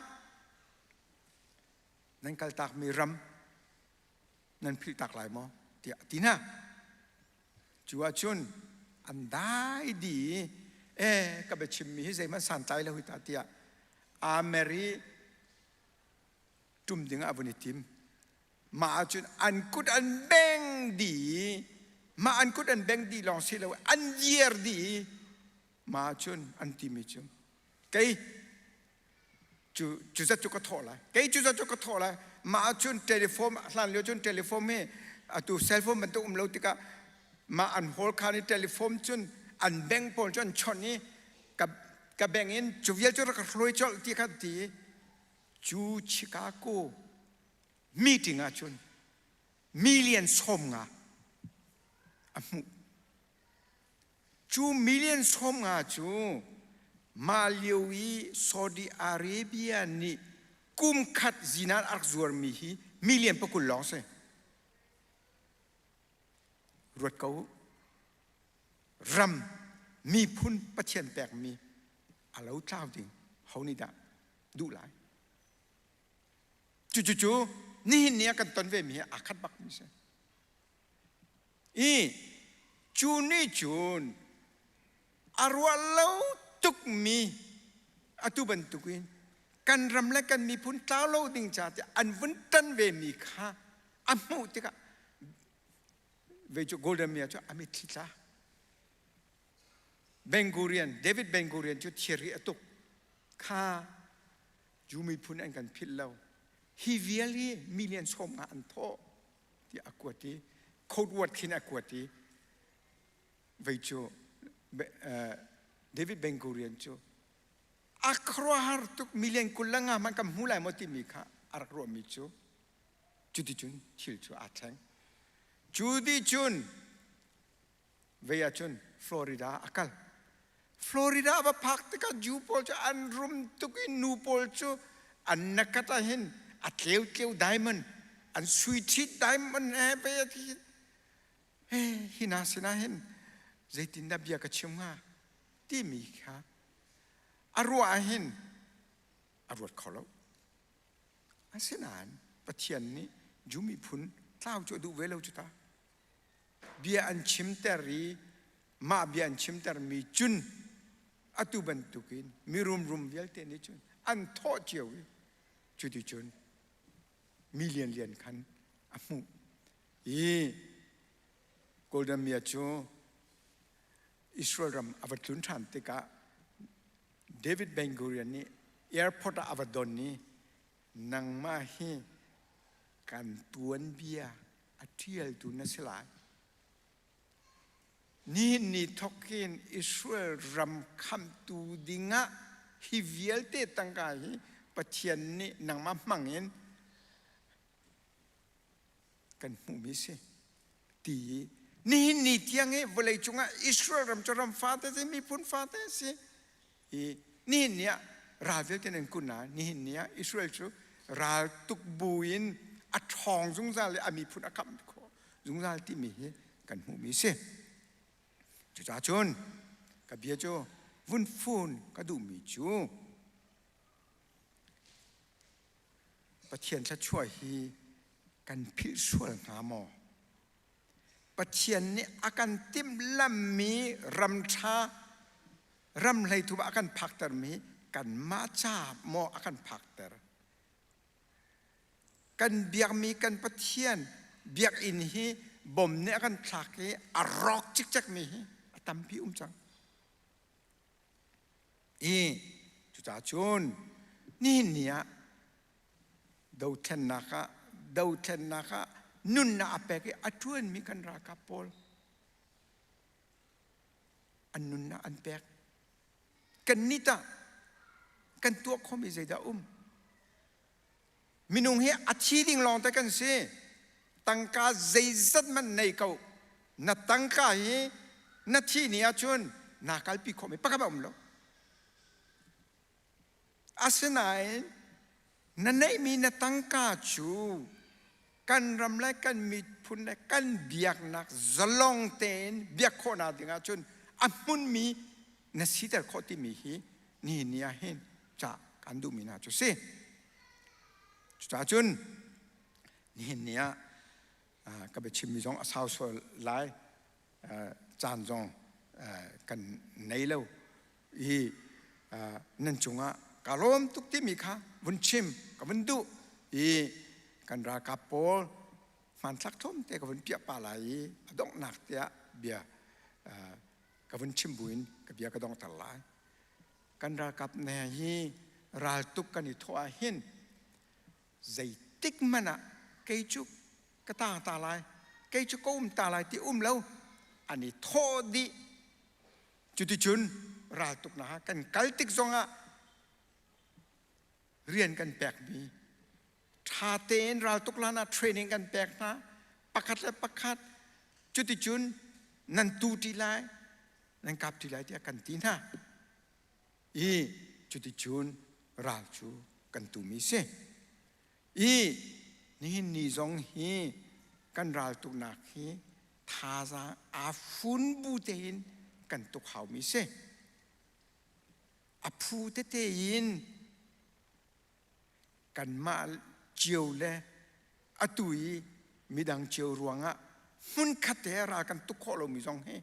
Speaker 4: nan kaltakmi ram nan philhtak lai maw tiah a ti hna. Cu ahcun an dai dih i e ka biachimmi hi zeihmanh santlai lo hi ta tiah aa mer i ṭum ding ah a vun i tim. Mah ahcun an kut an beng dih i mah an kut an beng dih lawng si lo an diar dih i mah ahcun an timi cu kei Cu cu zat cu ka thawh lai. Kei cu zat cu ka thawh lai. Mah ahcun telephone hlan lio cun telephone hi atu cell phone bantuk um lo tikah mah an hall khan i telephone cun an bank pawl cu an chawnh i ka ka bank in cu vial cu rak ka hruai colh ti kha ti cu Chicago meeting ahcun million 50 a hmuh. Cu million 50 cu mah lio i Saudi Arabia nih kum khat zinan a rak zuarmi hi million 20 lawng si. Ruat ko u. Ram miphun Pathian pekmi a lo tlau ding ho nih dah duh lai? Cucucu nihin ni ah kan ton vemi hi aa khat bakmi si. I cu nih cun a ruah lo tukmi atu bantukin kan ram le kan miphun tlau lo ding ca tiah an vun ṭan vemi kha a hmuh tikah ve cu Golden Meir cu a mitthli tla. Ben Gurion, David Ben Gurion cu thirri a tuk kha Jew miphun an kan philh lo. Hi vial hi million 50 an thawh tiah a kuat i code word khin a kuat i vei cu David Ben Gurion cu a khuaruahhar tuk million 25 hmanh kan hmu lai maw timi kha a rak ruahmi cu cuticun thil cu aa thleng. Cu ticun Vei ahcun Florida a kal. Florida a va phak tikah Jew pawl cu an rum tuk i nu pawl cu an nakat ah hin a tleu tleu diamond an sui ṭhit diamond he vei a thi he hi hna sinah hin zeitindah bia ka chim hnga timi kha a ruah ah hin a ruat kho lo. Asinain Pathian nih Jew miphun tlau cu a duh ve lo cu ta. Bia an chimter i mah bia an chimtermi cun atu bantukin mirum rum vialte nih cun an thawh cio i cuticun mi lianlian khan a hmuh i Golda Meir cu Israel ram a va tlun ṭhan tikah David Ben Gurion nih airport ah a va don i nangmah hi kan tuanbia a ṭialtu na si lai. Nihin ni thawkin Israel ram khamhtu dingah hi vialte tangka hi Pathian nih nangmah hmangin kan hmuhmi si ti i nihin ni tiang i vawlei cungah Israel ram cu ram fate si miphun fate si i nihin ni ah ral vialte nan kun nain nihin ni ah Israel cu ral tuk bu in a ṭhawng zungzal i a miphun a khamh khawh zungzal timi hi kan hmuhmi a si. Cucaah cun ka bia cu vun fun ka duhmi cu Pathian thluachuah hi kan philh sual hnga maw? Pathian nih a kan timhlamhmi ram ṭha ram hleithum ah a kan phaktermi kanmah ca maw a kan phakter? Kan biakmi kan Pathian biakinn hi bom nih a kan thlak i a rawk cikcekmi hi a tampi um cang. I cucaah cun nihin ni ah dothlennak ah dothlennak ah nunnak a pek i a ṭuanmi kan ralkap pawl an nunnak an pek. Kannih tah kan tuah khawhmi zeidah um? Minung hi a thi ding lawng te kan si. Tangka zeizat hmanh nei ko. Na tangka hi na thi ni ahcun naa kalpi khawhmi pakhat a um lo. Asinain na neihmi na tangka cu kan ram le kan miphun le kan biaknak zalong tein biak khawhnak ding ahcun a hmunmi na siter khawh timi hi nihin ni ah hin ca kan duhmi hna cu si. Cucaah cun nihin ni ah ka biachimmi zong a sau sual lai caan zong kan nei lo i nan cungah ka lawm tuk timi kha vun chim ka vun duh i kan ralkap pawl hmanthlak thawm te ka vun piah pa lai i a donghnak tiah bia ka vun chim buin ka bia ka donghter lai. Kan ralkap ne hi Raltuk kan i thawh ah hin zeitik hmanh ah kei cu ka tang ta lai, kei cu ka um ta lai ti um lo, an i thawh dih. Cuticun raltuknak ah kan kal tik zongah rian kan pekmi ṭha tein raltuk hlan ah training kan pek hna pakhat le pakhat cuticun nan tu ṭi lai nan kap ṭi lai tiah kan ti hna i cuticun ral cu kan tumi si i nihin ni zong hi kan raltuknak hi thazaang aa fun bu tein kan tuk haumi si a phu tete in kanmah cio le atu i midang cio ruangah hmunkhat te ral kan tuk khawh lomi zong hi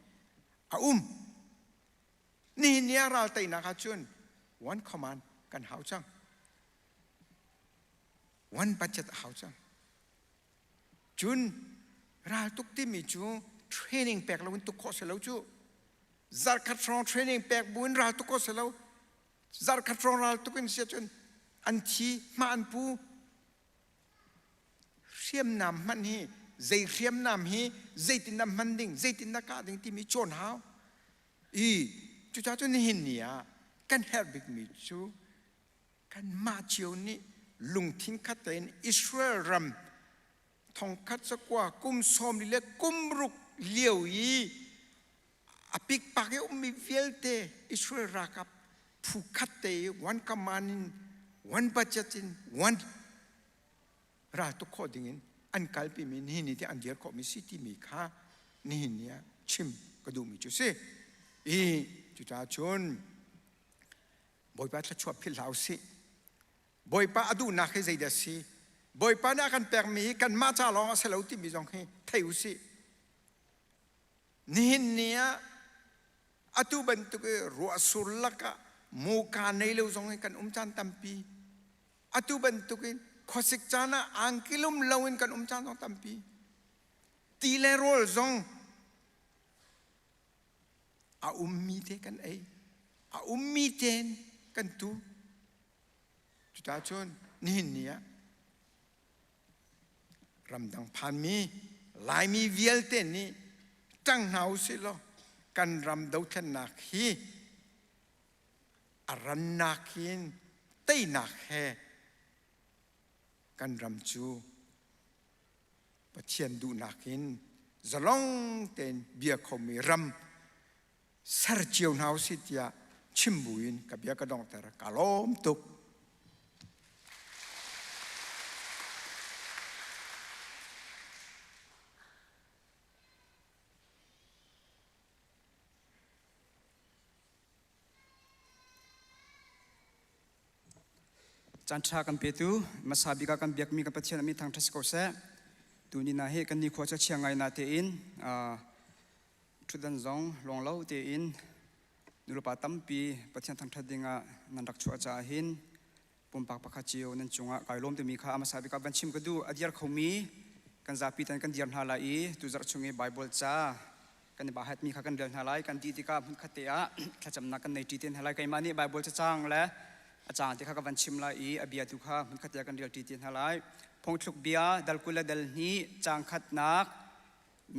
Speaker 4: a um. Nihin ni ah ral teinak ahcun one command kan hau cang. One budget a hau cang. Cun raltuk timi cu training pek loin tuk khawh si lo cu. Zarkhat hrawng training pek buin ral tuk khawh si lo. Zarkhat hrawng ral tuk in si ahcun an thi hma an pu. Hriamnam hman hi zei hriamnam hi zeitin dah hman ding, zeitin dah kah ding timi cawn hau. I cucaah cun nihin ni ah kan herh bikmi cu kanmah cio nih lungthin khat tein Israel ram thongkhat zakua kum sawmli le kum ruk lio i a pikpak i ummi vialte Israel ralkap phu khat te i one command in one budget in one raltuk khawh ding in an kalpimi nihin ni tiang an dir khawhmi si timi kha nihin ni ah chim ka duhmi cu si. I cucaah cun Bawipa thluachuah philh hlah usih. Bawipa a duhnak hi zeidah a si? Bawipa nih a kan pekmi hi kanmah ca lawng a si lo timi zong hi thei usih. Nihin ni ah atu bantuk i ruahsur lakah muka nei lo zong in kan um caan tampi. Atu bantuk in khuasik caan ah angkilum lo in kan um caan zong tampi. Ti le rawl zong a ummi te kan ei. A ummi tein kan tu. Cucaah cun nihin ni ah ramdang phanmi Laimi vialte nih ṭang hna usih law kan ram dothlennak hi a rannak in teinak he kan ram cu Pathian duhnak in zalong tein bia khomi ram ser cio hna usih tiah chim buin ka bia ka donghter. Ka lawm tuk.
Speaker 5: Caan ṭha kan petu hmasa bik ah kan biakmi kan Pathian a min thangṭhat si ko seh. Tuni na hi kan nikhua cu chia ngai na tein ṭhutdan zong lawng lo tein nulepa tampi Pathian thangṭhat dingah nan rak chuah caah hin pumpak pakhat cio nan cungah kai lawm timi kha a hmasa bik ah van chim ka duh. A diar khomi kan zapi tan kan dir hna lai i tuzarh chung i Baibal ca kan i bahatmi kha kan rel hna lai. Kan dih tikah hmunkhat te ah thlacamnak kan nei ṭi te hna lai. Keimah nih Baibal cacang le a caang te kha ka van chim lai i a bia tu kha hmunkhat te ah kan rel ṭi te hna lai. Phungthluk bia dal 20 le dal hnih caang khatnak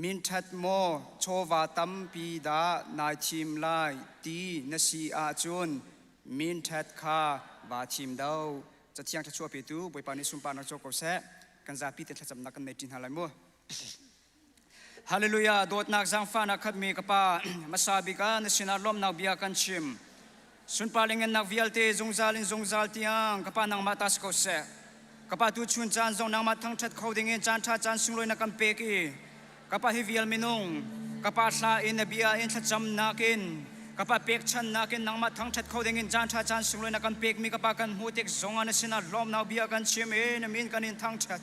Speaker 5: Minṭhat maw chawva tampi dah nai thim lai ti na si ahcun minṭhat kha vaa thim do. Cathiang thluachuah petu Bawipa nih sunparnak co ko seh. Kan zapi te thlacamnak kan nei ṭi hna lai mu. Hallelujah dawtnak zaangfahnak khatmi ka pa hmasa bik ah na sinah lawmhnak bia kan chim. Sunpar le ngennak vialte zungzal in zungzal tiang ka pa nangmah ta si ko seh. Ka pa tu chun caan zong nangmah thangṭhat kho dingin caan ṭha caan sunglawi na kan pek i ka pa hi vial minung ka pa hla in na bia in thlacamnak in ka pa pekchannak in nangmah thangṭhat kho dingin caan ṭha caan sunglawi na kan pekmi ka pa kan hmuh tik zongah na sinah lawmnak bia kan chim i na min kan in thangṭhat.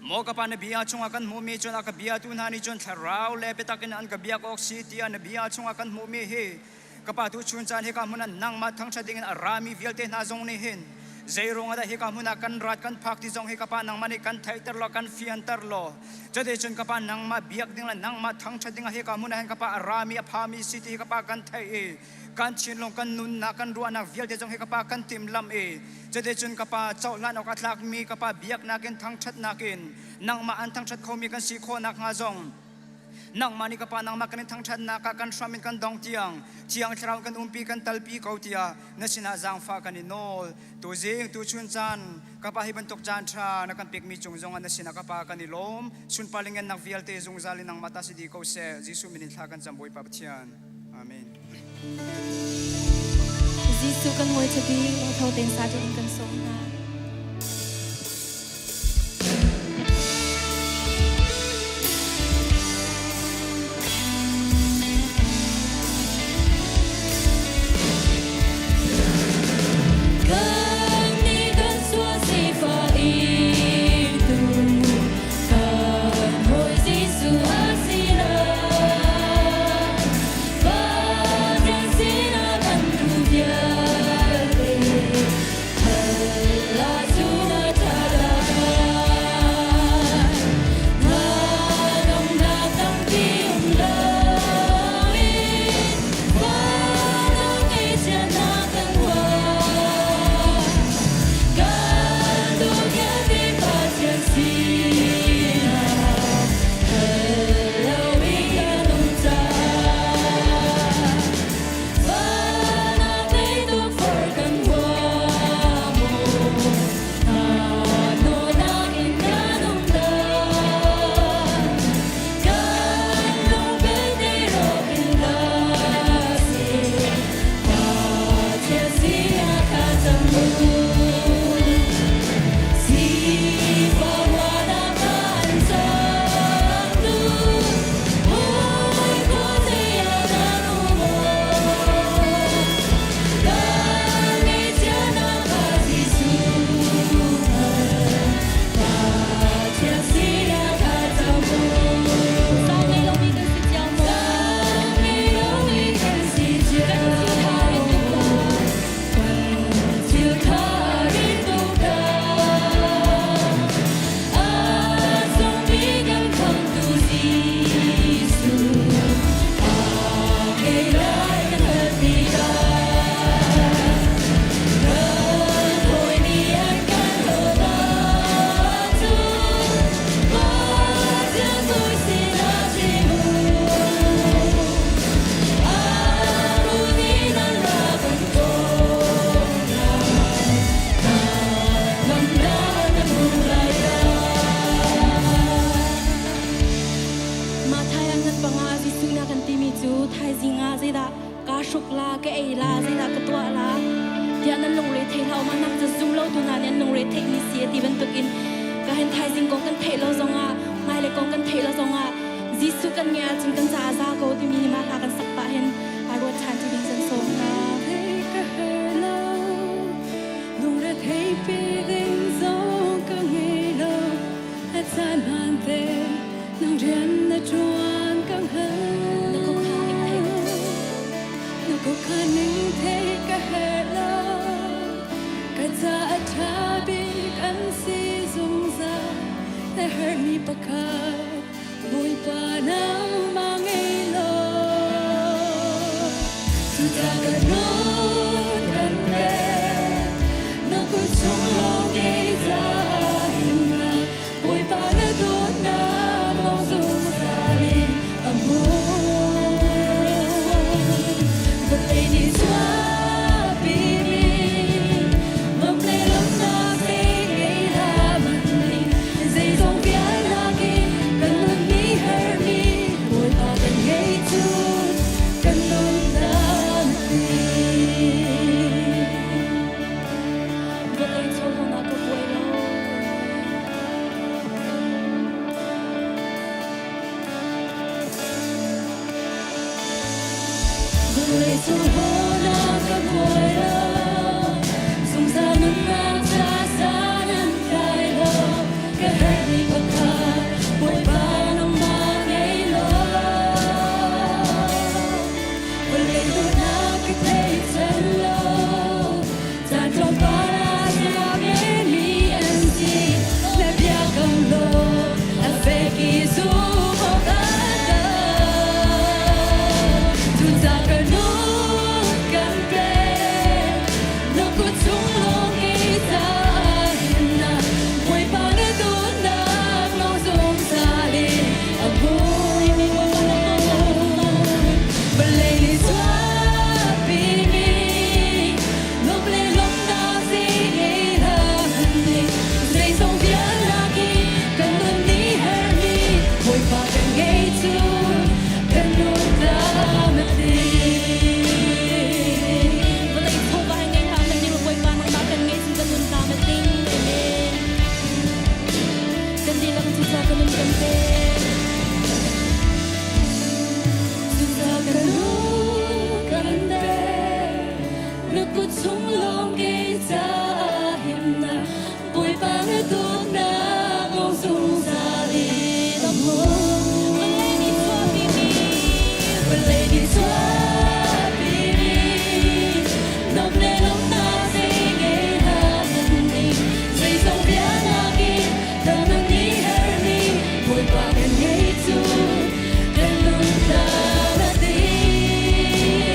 Speaker 5: Maw ka pa na bia chungah kan hmuhmi cun a ka biatu hna nih cun thlarau le biatak in an ka biak awk si tiah na bia chungah kan hmuhmi hi ka pa tu chun caan hi ka hmun ah nangmah thangṭhat dingin a rami vialte hna zong nih hin Zei ruang ah dah hika hmun ah kan rat kan phak ti zong hi ka Pa nangmah nih kan theihter law kan fianter law cuti cun ka Pa nangmah biak ding le nangmah thangṭhat ding ah hika hmun ah hin ka Pa a rami a phami si ti hi ka Pa kan theih i kan thinlung kan nunnak kan ruahnak vialte zong hi ka Pa kan timhlamh i cuti cun ka Pa cohlan awk a tlakmi ka Pa biaknak in thangṭhatnak in nangmah an thangṭhat khomi kan si khawh nakhnga zong nangmah nih ka Pa nangmah kan in thangṭhatnak ah kan hram in kan dong tiang Thiang Thlarau kan umpi kan talpi ko tiah na sinah zaangfah kan i nawl. Tuzing tuchun caan ka Pa hi bantuk caan ṭha na kan pekmi cung zongah na sinah ka Pa kan i lawm. Sunpar le ngennak vialte zungzal in nangmah ta si dih ko seh. Jesuh min in thla kan cam Bawipa Pathian. Amen.
Speaker 2: Jesuh kan ngawi chabi lungtho tein sa in kan sawm hna. Kan nih kan sual sifah itu kan hawi Jesuh a si lo. Pathian sinah kan duh vialte hal ahcun a ṭha lai. Nganamnak tampi um loin vanah ngeihchiatnak kan huat. Kan duh vialte Pathian sinah hal loin kan um cang. Vanah tukforh kan huam Nawlnak in kan um lai. Kan lung belte rawk in la seh. Pathian sinah thlacam u. Sifah huanak kan cangtu. Bawi khuazei ah nan um awk. Kan ngeihchiatnak kha Jesuh Pathian sinah thlacam u. Caan ngei lomi kan si cio maw? Caan ngei lomi kan si cio. Kan thil tha rit tuk dah. Kan thil tha rit tuk dah. A sungmi kan khamhtu Jesuh. A ngei lai kan hal tikah. Kan hawi nih an kan hlawt ahcun Pathian mui sinah chim u. A mu nih nan ra kan kawl lai. Ngamnak na hmu lai dah. Mah thai ah ngat panga Jesuh na kan timi cu thaizing ah zeidah kaa hruk la, ka ei la, zeidah ka tuah la tiah nan lungre thei hlah u. Mah nak cu zum lo tu hna nih an lungre theihmi si a ti bantukin ka hin thaizing kong kan theih lo zongah hmailei kong kan theih lo zongah Jesuh kan ngeih ahcun kan caah za ko timi hi mah hla kan sak pah hin aa ruat ṭhan ti ding kan sawm hna.
Speaker 6: Thei ka her lo, lungre theipi ding zong ka ngei lo. A caan hmaan te nang rian na ṭuan ka
Speaker 2: Na khukha ning thei
Speaker 6: hngal. Na khukha ning thei ka her lo, ka ca a ṭha bik an si zungzal. Na herhmi pakhat Bawipa nangmah ngei law. Cucaah ka nun kan pek, na kut chung lawng kei caah himnak, Bawipa na dawtnak lawng zungzal in a hmun. Vawlei nih chuahpimi nuamh le lawmhnak zei ngei hlah hmanh zeizong vialnak in kan nunmi herhmi Bawipa kan ngei cu kan nunnak ti.
Speaker 2: Vawlei chawhawng ah ka buai lo.
Speaker 6: Vawlei chawhawng ah ka buai lo, zungzal nunnak ca san an tlai lo, ka herhmi pakhat Bawipa nangmah ngei law. Vawlei duhnak ka thei chan lo, caan tlawmpal ah
Speaker 2: zungzal in a hmun. Vawlei nih chuahpimi, vawlei nih chuahpimi, nuamh le lawmhnak zei ngei hlah hmanh ning, zeizong bianak in kan nun nih herhmi Bawipa kan ngei cu kan lungtlam a ding.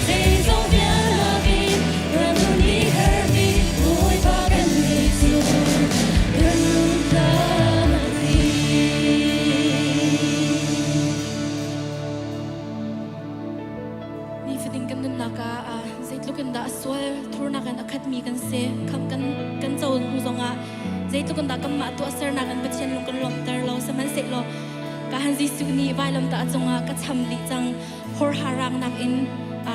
Speaker 2: Zeizong bianak in kan nun nih herhmi Bawipa kan ngei cu kan lungtlam a ding.
Speaker 6: Nifatin kan nunnak ah zeitluk in dah sual thurnak in a khatmi kan si kham kan kan co hnu zongah zeitluk in dah kanmah tuahsernak in Pathian lung kan lawmhter lo sihmanhsehlaw ka han Jesuh nih vailamtah cungah ka cham dih cang horha rangnak in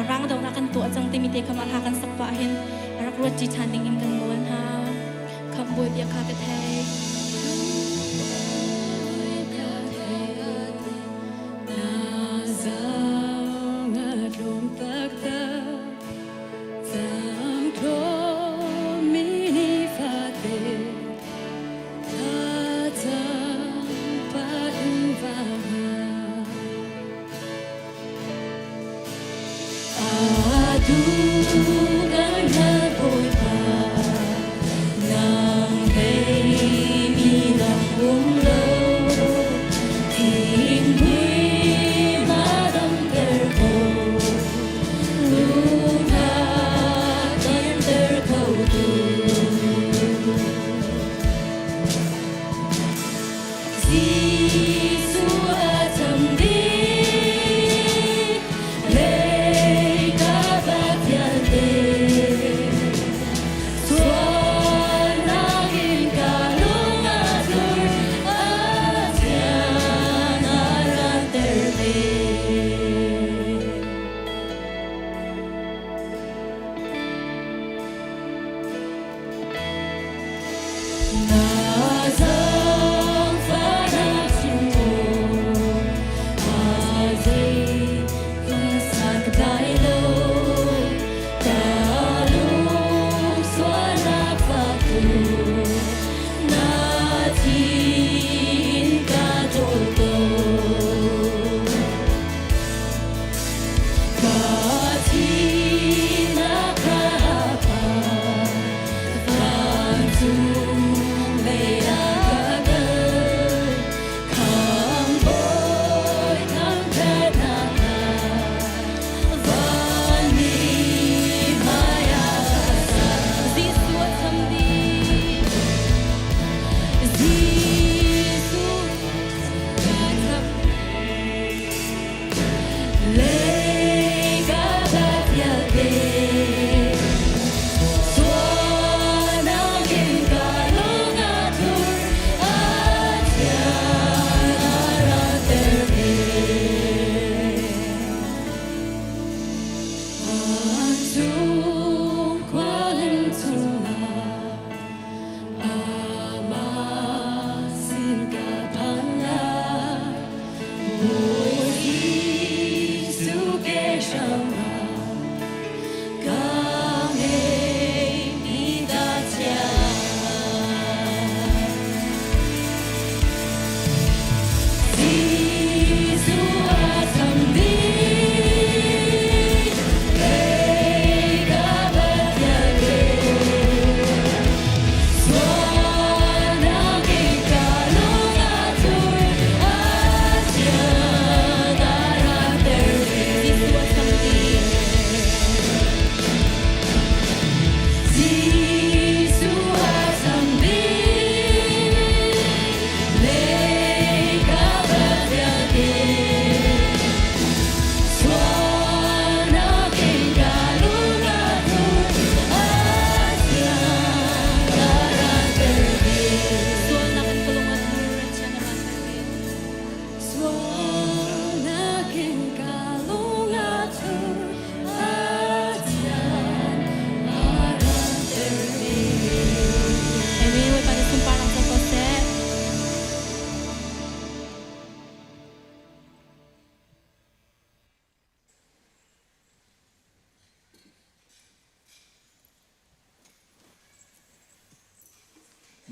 Speaker 6: rang donak kan tuah cang timi te kha mah hla kan sak pah hin rak ruat ṭi ṭhan ding in kan nawl hna khamh bawi bia kha ka thei
Speaker 2: Na zang a tlawm taktak Cangtlawmi nifate thlacam pah in va hngak. Atu kan hngalh Bawipa, nang theimi dang um lo. Thinghmui ma damter ko. Jesuh a cham dih, lei ka vialte. Sualnak in ka lung a tlur, a thiang a ranter ve. Na zaangfahnak chim a zei san ka tlai lo ka lung sualnak fak na thin ka ṭawl ko. Ka thihnak kha vancung lei ah ka kal. Khamhbawi thangṭhatnak vanmi hmaiah ka sak.
Speaker 6: Jesuh a cham dih. Jesuh a cham
Speaker 2: Lei ka vialte sualnak in ka lung a tlur a thiang a ranter ve. Vancung khualeng chungah Amah sin ka phan lai. Bawi Jesuh ke hrangah ka ngeihmi ta Jesuh a cham dih, kei ka vialte. Sualnak in ka lung a tlur, a thiang a ranter ve.
Speaker 6: Jesuh a cham dih.
Speaker 2: Jesuh a cham dih, lei ka vialte. Sualnak in ka lung a tlur, a thiang a ranter ve.
Speaker 6: Sualnak in ka lung a tlur, a thiang a ranter ve.
Speaker 2: Sualnak in ka lung a tlur, a thiang a ranter ve.
Speaker 6: Amen. Bawipa nih sunparnak co ko seh.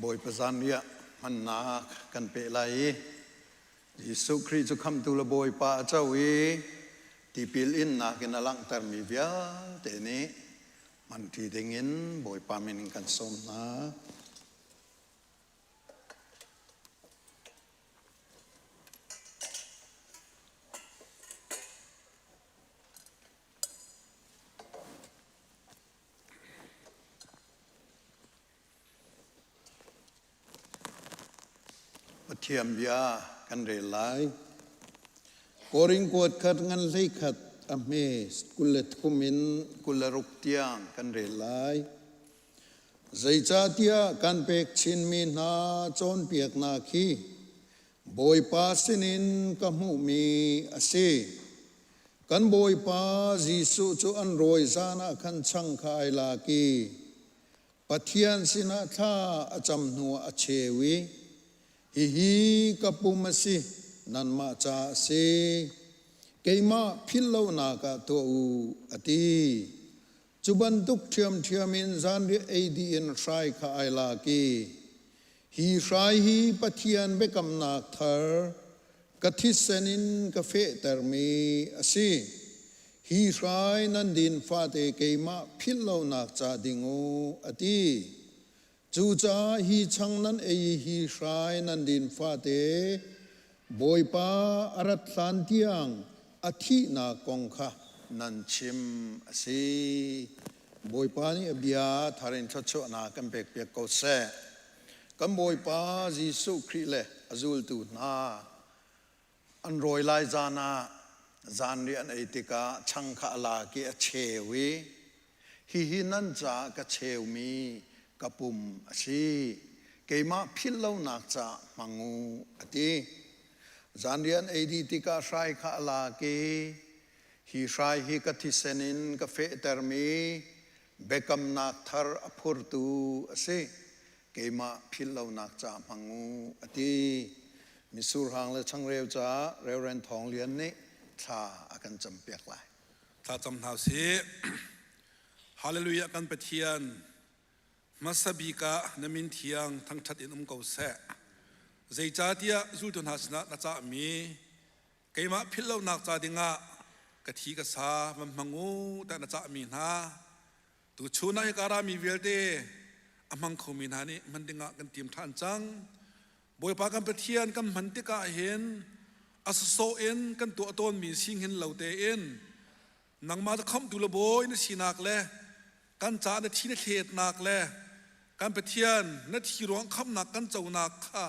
Speaker 7: Bawipa zanriah. Hmannak kan peh lai i Jesuh Khrih cu khamhtu le Bawipa a co i tipil innak in a langhtermi vialte nih hmanṭi dingin Bawipa min in kan sawm hna. Pathian bia kan rel lai. Korin kuat khat ngan hlei khat a hme 23 in 26 tiang kan rel lai. Zeicahtiah kan pek chinmi hna cawnpiaknak hi Bawipa sinin ka hmuhmi a si. Kan Bawipa Jesuh cu an rawi zan ah khan chang kha ai lak i Pathian sinah thla a cam hnuah a cheu i, Hihi ka pum a si, nanmah ca a si. Keimah philh lonak ah tuah u, a ti. Cu bantuk ṭhiamṭhiam in zanriah ei dih in hrai kha ai lak i, Hi hrai hi Pathian biakamnak thar, ka thisen in ka fehtermi a si. Hi hrai nan din fate keimah philh lonak ca ding u, a ti. Cucaah hi chang nan ei i hi hrai nan din fate Bawipa a rat hlan tiang a thihnak kong kha nan chim a si. Bawipa nih a bia thar in thluachuahnak kan pekpiak ko seh. Kan Bawipa Jesuh Khrih le a zultu hna an rawi lai zan ah zanriah an ei tikah chang kha a lak i a cheu i hihi nan caah ka cheumi ka pum a si keimah philh lonak caah hmang u a ti. Zanriah an ei dih tikah hrai kha a lak i hi hrai hi ka thisen in ka fehtermi biakamnak thar a phurtu a si. Keimah philh lonak ca hmang u, a ti. Mitsur hang le changreu caah Reverend Thawng Lian nih thla a kan campiak lai.
Speaker 8: Thla cam hna usih. Hallelujah kan Pathian hmasa bik ah na min thiang thangṭhat in um ko seh. Zeicahtiah zultu hna sinah na cahmi keimah philh lonak ca dingah ka thi ka sa van hmang u tiah na cahmi hna tuchun ah hika rami vialte a hmang khomi hna nih hman dingah kan tim ṭhan cang. Bawipa kan Pathian kan hman tikah hin a sawsawh in kan tuah tawnmi singhin lo tein nangmah cu khamhtu le bawi na sinak le kan caah na thi na thletnak le kan Pathian na thi ruang khamhnak kan conak kha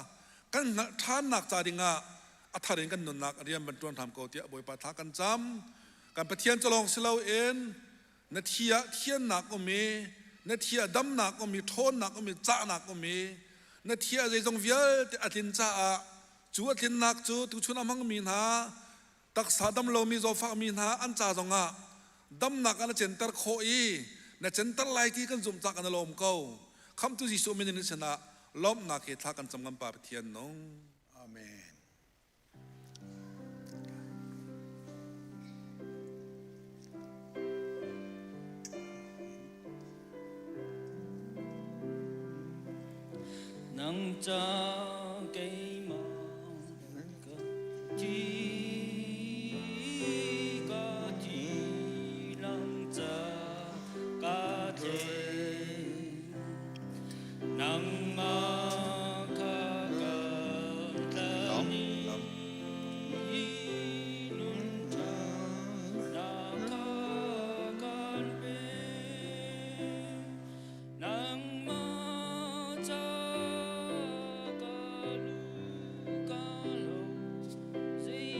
Speaker 8: kan hngalh ṭhannak ca dingah a thar in kan nunnak rian van ṭuan hram ko tiah Bawipa thla kan cam. Kan Pathian cu lawng si loin na thi ah thiannak um i na thi ah damnak um i ṭhawnnak um i cahnak um i na thi ah zeizong vialte a tlin caah cu a tlinnak cu tuchun a hmangmi hna taksa dam lomi zawfakmi hna an ca zongah damnak ah na center khawh i na center lai ti kan zumh cah kan i lawm ko. Khamhtu Jesuh min in sinah lawmhnak he thla kan cam kan Pa Pathian nung.
Speaker 7: Amen.
Speaker 9: Nang ca keimah ka thi ka thi nang ca ka tle nangmah kha ka tlan i nun ṭha na kha kan pe. Nangmah ca ka lu ka lo zei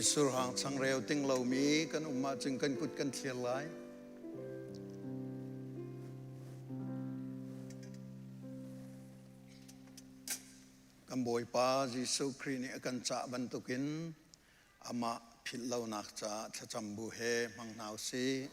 Speaker 7: Mitsur hang changreu ting lomi kan um ahcun kan kut kan thlir lai. Kan Bawipa Jesuh Khrih nih a kan cah bantukin amah philh lonak caah thlacam bu he hmang hna u sih.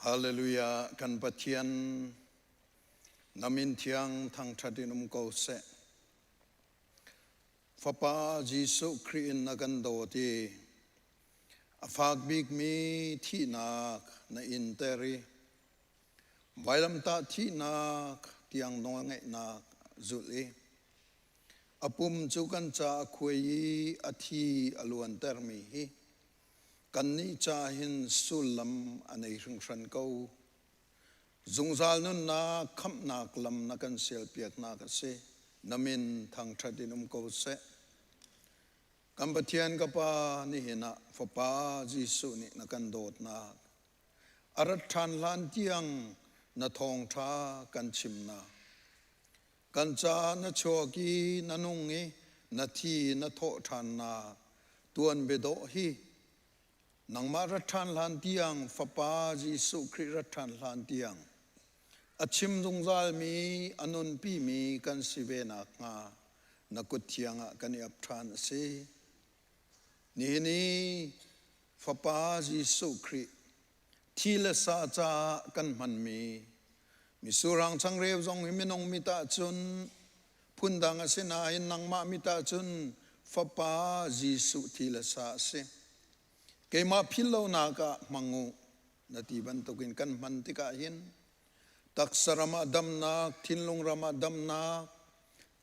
Speaker 7: Hallelujah kan Pathian na min thiang thangṭhat in um ko seh. Fapa Jesuh Khrih in na kan dawt i a fak bikmi thihnak na inter i vailamtah thihnak tiang nawlngeihnak zulh i a pum cu kan ca a khuai i a thi a luantermi hi kannih ca hin sullam a nei hringhran ko. Zungzal nunnak khamhnak lam na kan sialpiaknak a si. Na min thangṭhat in um ko seh. Kan Pathian ka Pa, nihin ah Fapa Jesuh nih na kan dawtnak a rat ṭhan hlan tiang na thawngṭha kan chimnak kan caah na chuak i na nung i na thi na thawh ṭhannak tuan biadawh hi nangmah rat ṭhan hlan tiang Fapa Jesuh Khrih rat ṭhan hlan tiang a chim zungzalmi a nunpimi kan si ve nakhnga na kut thiang ah kan i ap ṭhan a si. Nihin i Fapa Jesuh Khrih thi le sa caah kan hmanmi misurang changreu zong hi minung mit ah cun phundang a si nain nangmah mit ah cun Fapa Jesuh thi le sa a si. Keimah philhlonak ah hmang u na ti bantukin kan hman tikah hin taksa ram ah damnak, thinlung ram ah damnak,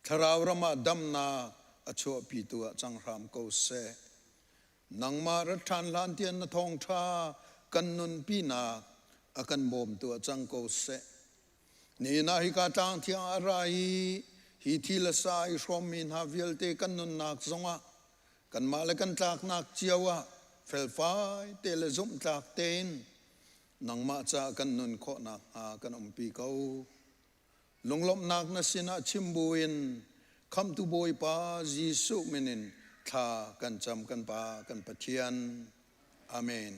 Speaker 7: thlarau ram ah damnak a chuahpitu ah cang hram ko seh. Nangmah rat ṭhan hlan tiang na thawngṭha kan nunpinak a kan bawmtu ah cang ko seh. Nihin ah hika tlang thiang a ra i hi thi le sa i hrawmmi hna vialte kan nunnak zongah kanmah le kan tlaknak cio ah felfai te le zumhtlak tein nangmah caah kan nun khawh nakhnga kan umpi ko. Lunglawmhnak na sinah chim buin Khamhtu Bawipa Jesuh min in thla kan cam kan Pa kan Pathian. Amen.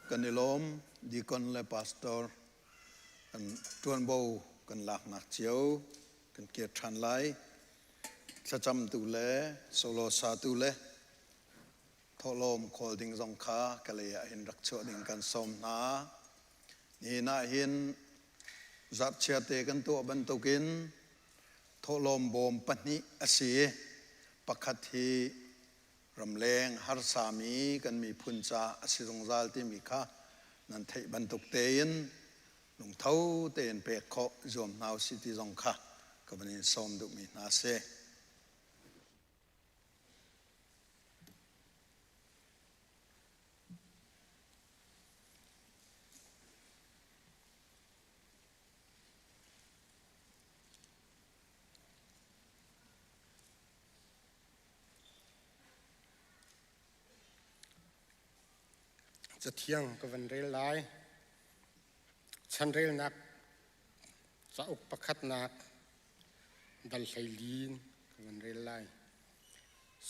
Speaker 7: Kan i lawm deacon le pastor kan ṭuanvo kan laknak cio kan kir ṭhan lai. Thlacamtu le solo satu le thawhlawm khawl ding zong kha ka lei ah hin rak chuah ding kan sawm hna. Nihin ah hin zarhchiate kan tuah bantukin thawhlawm bawm pahnih a si i pakhat hi ramleng harsami kan miphun ca a si zungzal timi kha nan theih bantuk tein lungtho tein pek khawh zuam hna usih ti zong kha ka van in sawm duhmi hna a si.
Speaker 10: Cathiang ka van rel lai. Chanrelnak cauk pakhatnak dal hleilin ka van rel lai.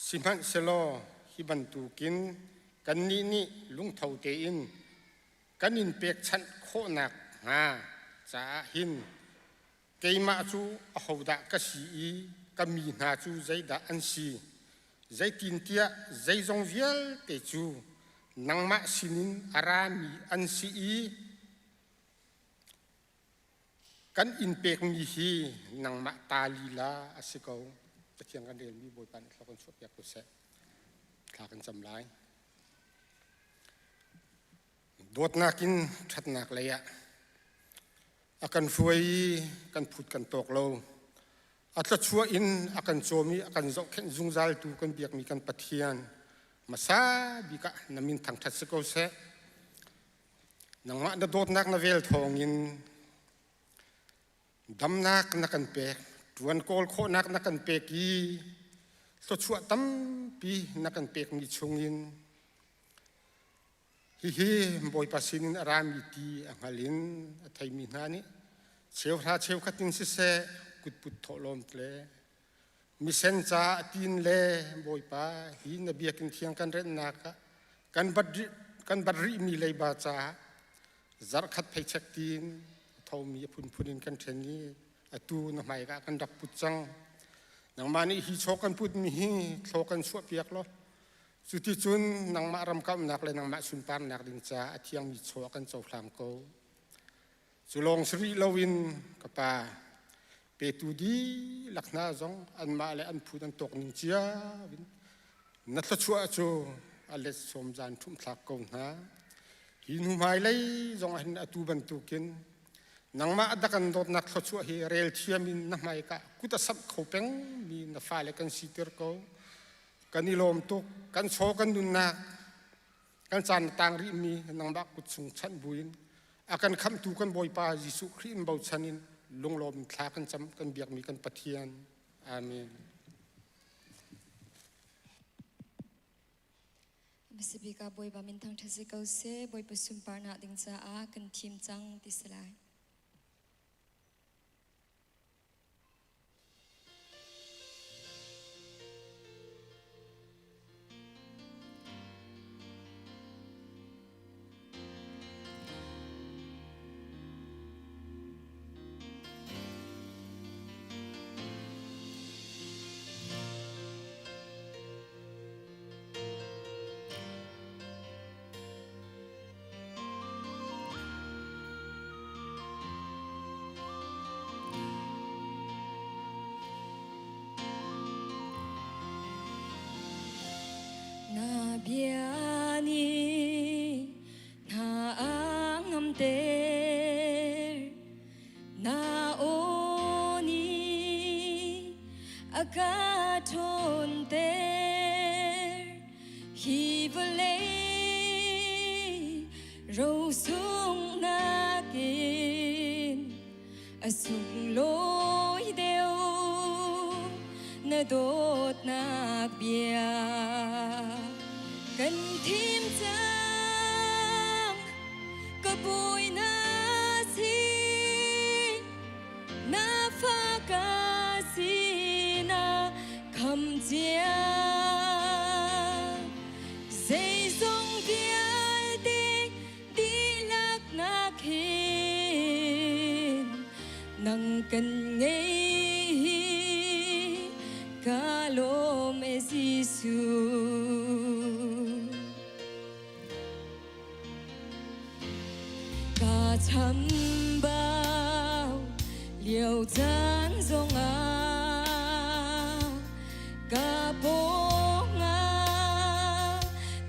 Speaker 10: Sihmanhsehlaw hi bantukin kannih nih lungtho tein kan in pekchanh khawhnak hnga caah hin Keimah cu ahodah ka si i ka mi hna cu zeidah an si? Zeitintiah zeizong vialte cu nangmah sinin a rami an si i kan in pekmi hi nangmah ta lila a si ko. Pathian kan relmi Bawipa nih thluak in chuahpiak ko seh. Thla kan cam lai. Dawtnak in ṭhatnak lei ah A kan hruai i kan phut kan tawk lo. A thluachuah in a kan cawm i a kan zohkhenh zungzaltu kan biakmi kan Pathian hmasa bik ah na min thangṭhat si ko seh. Nangmah na dawtnak na vel thawngin Damnak na kan pek, ṭuan kawl khawhnak na kan pek i thluachuah tampi na kan pekmi chungin hihi Bawipa sinin a rami ti a hngal in a theimi hna nih cheuhra cheukhat in siseh kutput thawhlawm le misen ca a tin le Bawipa hi na biakinn thiang kan renhnak ah kan bat rih kan bat rihmi leiba caah zarhkhat pheichek tiin a thomi a phunphun in kan ṭhen i atu na hmaika kan rak put cang. Nangmah nih hi chaw kan putmi hi thlaw kan chuahpiak law cuticun nangmah ramkamnak le nangmah sunparnak ding caah a thiangmi chaw kan cohlang ko. Cu lawng si rih loin ka pa petu dihlak hna zong anmah le an phu an tawk ning cio in na thluachuah cu a let sawm zan ṭhumh thlak ko hna. Hi hnu hmailei zong ah hin atu bantukin nangmah a dak an dawtnak thluachuah hi rel thiam in na hmaika kut a samh kho peng mi na fale kan siter ko. Kan i lawm tuk, kan chaw kan nunnak kan caan na tang rihmi nangmah kut chung chanh buin a kan khamhtu kan Bawipa Jesuh Khrih in bochan in lunglawm in thla kan cam kan biakmi kan Pathian. Amen.
Speaker 11: Hmasabik ah Bawipa min thangṭhat si ko seh, Bawipa sunparnak ding caah kan thim cang ti si lai. Na bia nih hna a ngamter, na aw nih a ka ṭhawnter. Hi vawlei rosung nakin a sunglawi deuh na dawtnak bia kan thim cang ka bawi na si na fa ka si na kham cia zeizong vialte dihlak nak hin nang kan ngei hi ka lawm e Jesuh. Ka chambau lio caan zongah ka pawngah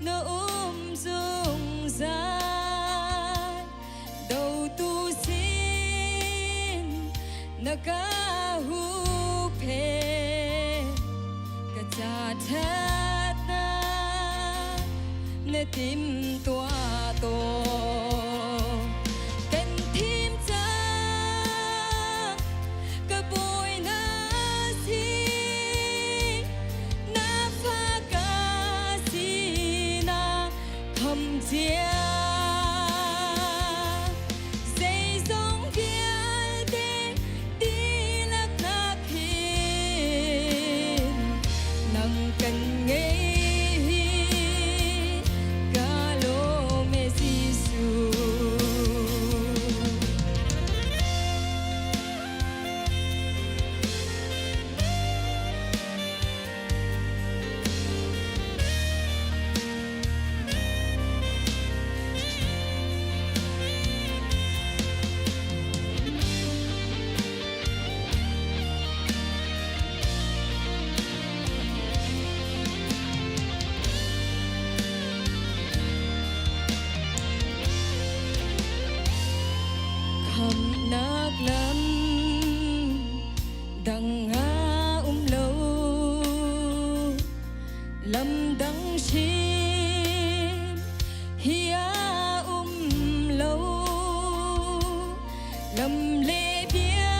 Speaker 11: na um zungzal dotu sin na ka hupphe ka ca ṭhatnak na timtuah tawn kan thim cang ka bawi na si na fa ka si na kham cia zeizong vialte dihlak nak hin nang kan ngei hi ka lawm e Jesuh. Khamnak lam dang ah um lo lam dang hrim hi ah um lo lam le bia.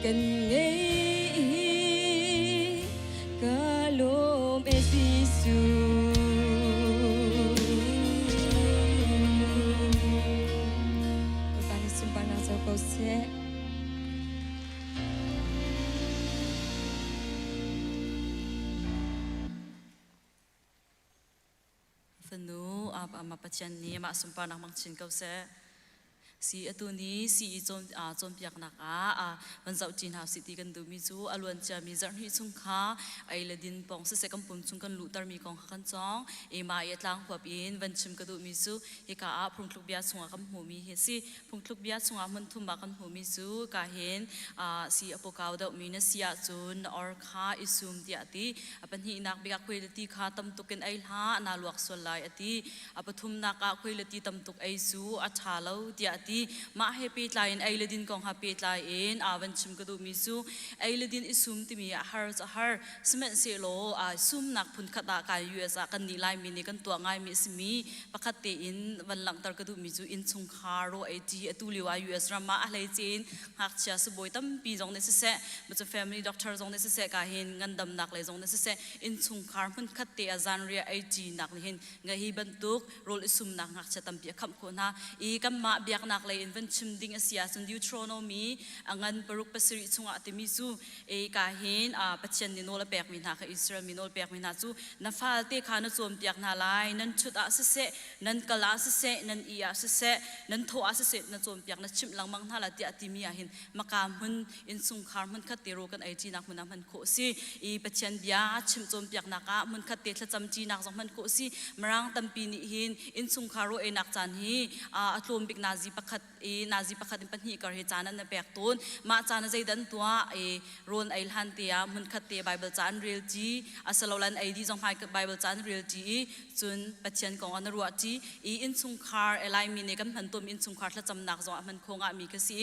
Speaker 11: kan ngei hi ka lawm e Jesuh. Bawipa nih sunparnak co ko seh.
Speaker 12: Fanu ama Pathian nih mah sunparnak mang chin ko seh. Si atu ni si i cawn cawnpiaknak ah van zoh ṭi hna usih ti kan duhmi cu a luan ciami zarhhnih chung kha ei le din pawng siseh kan pum chung kan luhtermi kong kha kan cawng. I mah i a tlang huap in van chim ka duhmi cu hika ah phungthluk bia chungah kan hmuhmi hi a si. Phungthluk bia chungah hmun thum ah kan hmuhmi cu ka hin si a pawkau deuhmi na si ahcun na or kha i sum tiah a ti. A pahnihnak bik ah khuailati kha tam tuk in ei hlah naa luak sual lai a ti. A pathumnak ah khuailati tam tuk ei cu a ṭha lo tiah a ti. Mah he pehtlai in ei le din kong ha pehtlai in aa van chim ka duhmi cu ei le din i sum timi a har cu a har. Sihmanhsehlaw aa sumnak phunkhat ah kai US ah kan nih Laimi nih kan tuah ngaimi a simi pakhat tein van langhter ka duhmi cu innchungkhar ro ei ṭi atu lio ah US ram ah a hleice in ngakchia sibawi tampi zong nih siseh macu family doctor zong nih siseh ka hin ngandamnak lei zong nih siseh innchungkhar hmunkhat te ah zanriah ei ṭinak nih hin ngai hi bantuk rawl i sumnak ngakchia tampi a khamh khawh hna i kanmah biaknak lei in van chim ding a si ahcun Deuteronomy a ngan paruk pasarih chungah timi cu e ka hin Pathian nih nawl a pekmi hna kha Israel mi nawl pekmi hna cu na falte kha na cawnpiak hna lai nan chut ah siseh nan kal ah siseh nan i ah siseh nan thawh ah siseh na cawnpiak na chimh lengmang hna la tiah timi ah hin maka hmun innchungkhar hmun khat te ro kan ei ṭinak hmun ah hman khawh si i Pathian bia chimh cawnpiaknak ah hmun khat te thlacam ṭinak zong hman khawh si mirang tampi nih hin innchungkhar ro einak caan hi a tlawm bik nazi pakhat i nazi pakhat in pahnih kar hi caan an pek tawn mah caan ah zeidan tuah i rawn ei hlan te ah hmun khat te Bible ca an rel ṭi asilolan ei dih zong hmai Bible ca an rel ṭi i cun Pathian kong an ruah ṭi i innchungkhar Elaimi nih kan hman tawnmi innchungkhar thlacamnak zong ah hman kho ngahmi kha si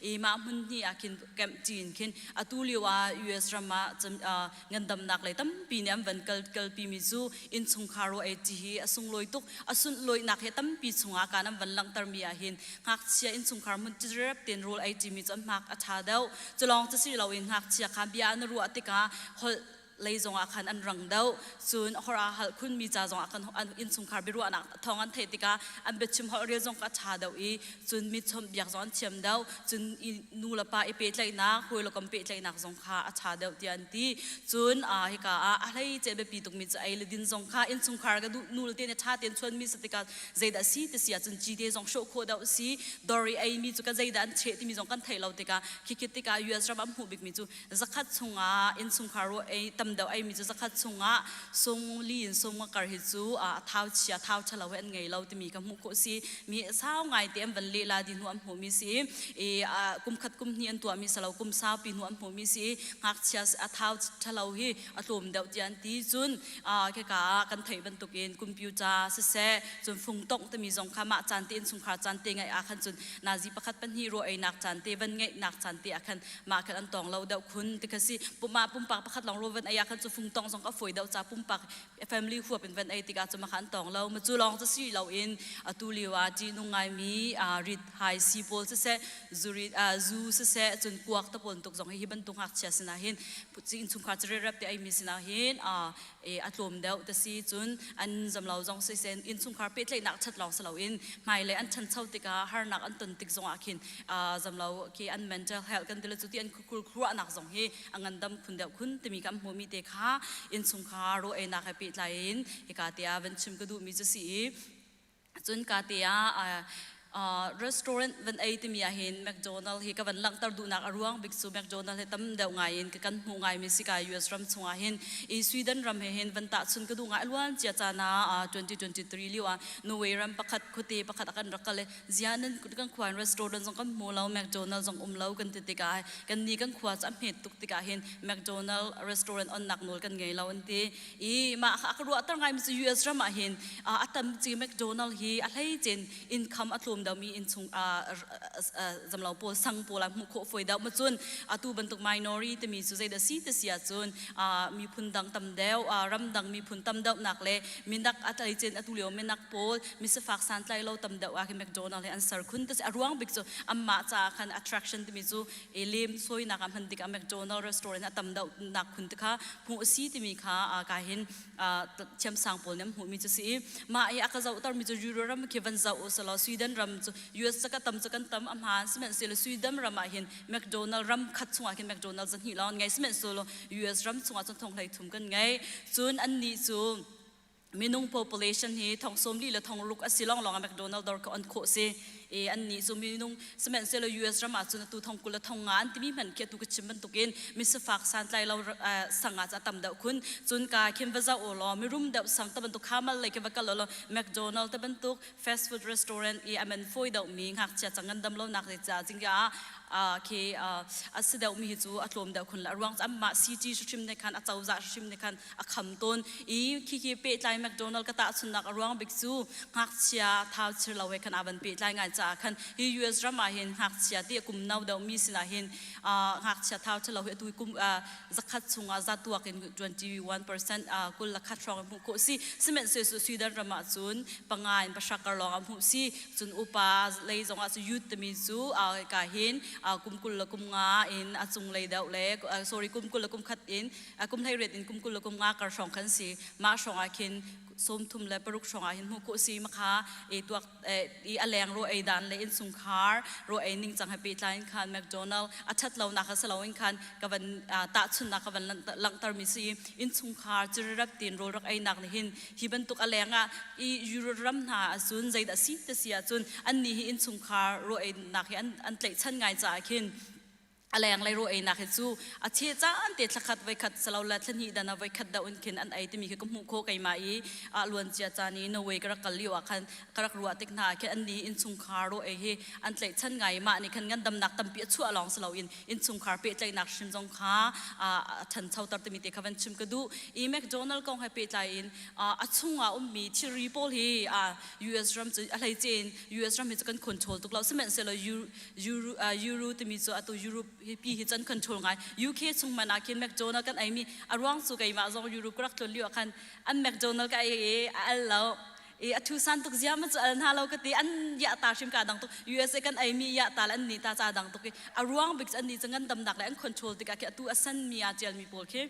Speaker 12: i mah hmun hnih ah khin kemh ṭi in khin atu lio ah US ram ah ngandamnak lei tampi nih an van kal kalpimi cu innchungkhar ruah ei ṭi hi a sunglawi tuk a sunlawinak he tampi chungah kan an van langhtermi ah hin ngakchia innchungkhar hmun tirep tein rawl ei ṭimi cu an hmak a ṭha deuh culawng cu si loin ngakchia kha bia an ruah tikah holh lei zongah khan an rang deuh cun hor aa hal khunmi ca zongah khan an innchungkhar biaruahnak thawng an theih tikah an biachim holh rel zong kha a ṭha deuh i cun mi chawnhbiak zong an thiam deuh cun i nu le pa i pehtlaihnak hawi le kom pehtlaihnak zong kha a ṭha deuh tiah an ti cun hika ah a hleice biapi tukmi cu ei le din zong kha innchungkhar ka duh nu le te nih ṭha tein chuanmi si tikah zeidah si ti si ahcun cite zong hrawh khawh deuh si dor i eimi cu ka zeidah an cheh timi zong kan theih lo tikah khikhi tikah US ram an hmuh bikmi cu zakhat chungah innchungkhar ro ei tam deuh eimi cu zakhat chungah sung li in sung kar hi cu a thau chia thau thalo he an ngei lo timi ka hmuh khawh si mi sau ngai te an van le la di hnu an hmuh mi si i kum khat kum hnih an tuah mi salo kum saupi hnu an hmuh mi si ngakchia a thau thalo hi a tlawm deuh ti an ti cun ke ka kan theih bantukin computer siseh cun fung tongh timi zong kha mah caan te innchungkhar caan te ngeih ah khan cun nazi pakhat pahnih ro einak caan te van ngeihnak caan te ah khan mah khan an tong lo deuh khun ti kha si pumah pumpak pakhat lawng ro van ei ah khan cu fung tong zong ka fawi deuh ca pumpak family huap in van ei tikah cu mah kha an tong lo ma cu lawng cu si lo in atu lio ah ṭih nung ngaimi rit hai si pawl siseh zurit zu siseh cun kuak te pawl tuk zong hi hi bantuk ngakchia sinah hin innchungkhar rep te ei mi sinah hin a tlawm deuh te si cun an zamlo zong siseh innchungkhar pehtlaihnak ṭhat lawng si loin hmailei an ṭhancho tikah harnak an ton tik zongah khin zamlo khi an mental health kan ti le cu ti an khuruahnak zong hi a ngandam khun deuh khun timi kan hmuhmi te kha innchungkhar ro einak he pehtlai in hika te ah van chim ka duhmi cu si i cun ka te ah restaurant van ei timi ah hin McDonald hi ka van langhter duhnak a ruang bik cu McDonald hi tam deuh ngai in ka kan hmuh ngai mi si ka US ram chungah hin i Sweden ram he hin van tahchun ka duh ngai luan cia caan ah 2023 lio ah Norway ram pakhat khuate pakhat ah kan rak kal i zia nan kan khua in restaurant zong kan hmu lo McDonald zong um lo kan ti tikah kan ni kan khua cu a hmet tuk tikah hin McDonald restaurant onnak nawl kan ngei lo an ti i mah kha a ka ruahter ngai mi cu US ram ah hin a tam ci McDonald hi a hlei cin income a tlawm. tlawm deuh mi innchung zamlo pawl sang pawl ah hmuh khawh fawi deuh ma cun atu bantuk minority timi cu zeidah si ti si ahcun miphun dang tam deuh ramdang miphun tam deuh nak le minak a tleicin atu lio minak pawl misifak santlai lo tam deuh ah khi McDonald he an ser khun ti si a ruang bik cu anmah caah khan attraction timi cu e lem soinak ah hman tikah McDonald restaurant a tam deuh nak khun ti kha hmuh a si timi kha ka hin thiamsang pawl nih an hmuhmi cu si i mah i a ka zohtermi cu Euro ram khi van zoh u selaw Sweden ram cu US ca tam cu kan tam a hmaan sihmanhsehlaw Sweden ram ah hin McDonald ram khat chungah khin McDonald zahnih lawng an ngei sihmanhsehlaw US ram chungah cun thong hlei thum kan ngei cun annih cu minung population hi thong sawm li le thong ruk a si lawng lawng ah McDonald dawr kha on khawh si i annih cu minung sihmanhsehlaw US ram ah cun atu thong 20 le thong nga an timi hmanh khi atu ka chim bantukin misifak santlai lo sang ah a tam deuh khun cun ka khin va zoh u law mirum deuh sang te bantuk khamal lei khi va kal law McDonald te bantuk fast food restaurant i aman fawi deuh mi ngakchia cang ngan dam lo nak ca jing ah khi a si deuh mi hi cu a tlawm deuh khun la ruang amma city hrim ne khan a cozah hrim ne khan a kham tawn i khi pehtlai McDonald ka tahchunnak a ruang bik cu ngakchia thau chir lo he khan a van pehtlai ngai caah khan hi US ram ah hin ngakchia ti kum no deuh mi sinah hin ngakchia thau chir lo hi atu kum zakhat chungah zatuak in 21% kul la khat hrawng hmuh khawh si sihmanhsehlaw Sweden ram ah cun panga in pahra kar lawng ah hmuh si cun upa lei zong ah cu youth timi cu ka hin kum 20 le kum nga in a cung lei deuh le sorry kum 20 le kum khat in kum 18 in kum 23 kar hrawng khan si mah hrawng ah khin 36 hrawng ah hin hmuh khawh si makha i tuak i a leng ro ei dan le innchungkhar ro ei ning cang he pehtlai in khan McDonald a that lo nak a si lo in khan ka van tahchunnak ka van langhter mi si innchungkhar cirirap tin rawl rak ei nak nih hin hi bantuk a leng ah i Europe ram hna ahcun zeidah si te si ahcun an nih hi innchungkhar ro ei nak hi an tlaihchan ngai caah khin a lenglei ro einak hi cu a che caan te thlakhat voikhat salo la thlahnih dan ah voikhat deuh in khin an ei timi khi ka hmuh kho keimah i a luan cia caan i Norway ka rak kal lio ah khan ka rak ruah tik hna ah khin an nih innchungkhar ro ei hi an tlaihchan ngai mah nih khan ngandamnak tampi a chuah lawng silo in innchungkhar pehtlaihnak hrim zong kha a ṭhanchoter timi te kha van chim ka duh i McDonald kong he pehtlai in a chungah ummi thilri pawl hi US ram cu a hleice in US ram hi cu kan control tuk lo sihmanhsehlaw Euro, Euro timi cu atu Europe hi pi hi can control ngai UK chung man ah khin McDonald kan ei mi a ruang cu keimah zong Europe ka rak tlun lio ah khan an McDonald ka ei i a al lo i a thu san tuk zia ma cu al hna lo ka ti an ya ta hrim ka dang tuk USA kan ei mi ya ta le an ni ta cha dang tuk i a ruang bik an ni cu ngan dam nak le an control tikah khi atu a san mi a tial mi pawl khi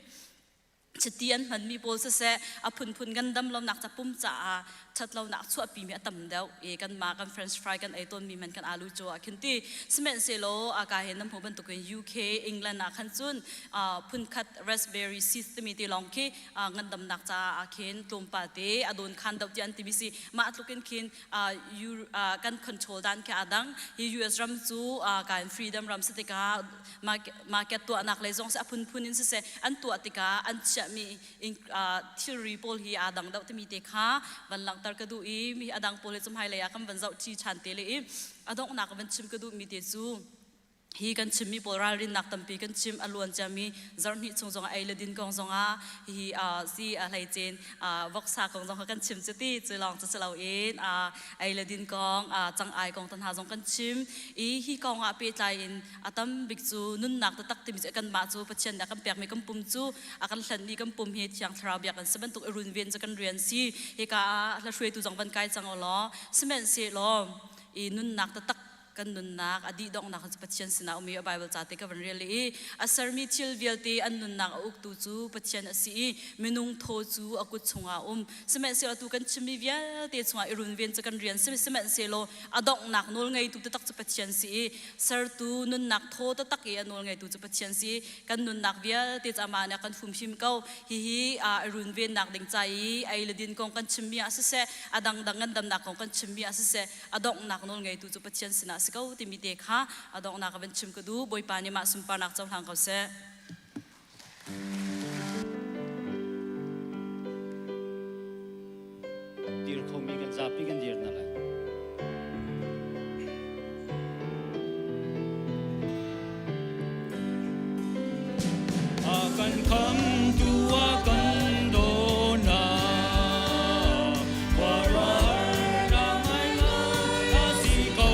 Speaker 12: chiti an hmanmi pawl siseh a phunphun kan dam lonak ca pum caah ṭhat lonak chuahpi mi a tam deuh i kanmah kan french fry kan ei tawnmi man kan alu cu ah khin ti sihmanhsehlaw aka he nan hmuh bantukin UK England ah khan cun phunkhat raspberry seeds timi ti lawng khi ngandamnak caah ah khin tlawmpal te a dawn khan deuh ti an timi si mah tlukin khin kan control dan khi a dang hi US ram cu kan freedom ram si tikah market tuahnak lei zong a phunphun in siseh an tuah tikah an chiahmi thilri pawl hi aa dang deuh timi te kha van langhter ka duh i mi a dang pawl hi cu hmailei ah kan van zoh ṭhi ṭhan te le i a donghnak van chim ka duhmi te cu hi kan chimmi pawl ralrinnak tampi kan chim a luan ciami zarhhnih chung zongah ei le din kong zongah hi si a hleicin voksa kong zong kha kan chim cu ti cu lawng cu si loin ei le din kong cang ai kong te hna zong kan chim i hi kong ah pehtlai in a tam bik cu nunnak taktak timi cu kanmah cu Pathian nih a kan pekmi kan pum cu a kan hlanmi kan pum hi Thiang Thlarau biak an si bantuk i runven cu kan rian si hika ah hla hruaitu zong van kai cang u law sihmanhsehlaw i nunnak taktak kan nunnak a dih donghnak cu Pathian sinah um i a Bible ca te ka van rel i a sermi thil vialte an nunnak a uktu cu Pathian a si i minung thaw cu a kut chungah um sihmanhsehlaw tu kan chimmi vialte chungah i runven cu kan rian si sihmanhsehlaw a donghnak nawl ngeitu taktak cu Pathian si i sertu nunnak thaw taktak i a nawl ngeitu cu Pathian si kan nunnak vialte cu amah nih a kan humhim ko hihi i runvennak ding ca i ei le din kong kan chimmi ah siseh a dangdang ngandamnak kong kan chimmi ah siseh a donghnak nawl ngeitu cu Pathian sinah si ko timi te kha a donghnak a van chim ka duh Bawipa nih mah sunparnak cohlang ko seh.
Speaker 13: Dir khomi kan zapi kan dir na lai. A kan khamtu a kan dawnak khuaruahhar ngai a si ko.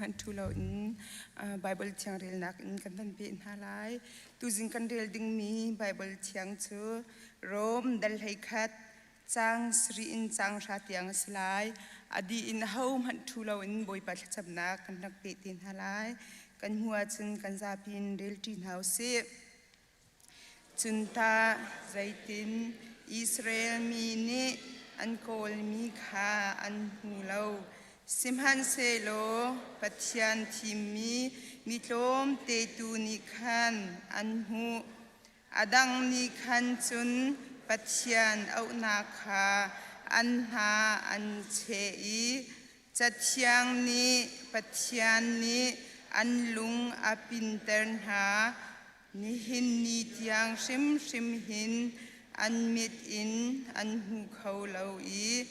Speaker 14: Ahohmanh ṭhu loin Baibal Thiang relnak in kan van peh hna lai. Tuzing kan rel dingmi Baibal Thiang cu Rom dal 11 caang sarih in caang hra tiang a si lai. A dih in ahohmanh ṭhu loin Bawipa thlacamnak kan rak peh te hna lai. Kan hmu ahcun kan zapi in rel ṭi hna u sih. Cun tah zeitin Israel mi nih an kawlmi kha an hmu lo. Sihmanhsehlaw Pathian thimmi mi tlawmte tu nih khan an hmuh. A dang nih khan cun Pathian auhnak kha an hna an cheh i Cathiang nih Pathian nih an lung a pinter hna. Nihin ni tiang hrimhrim hin an mit in an hmu kho lo i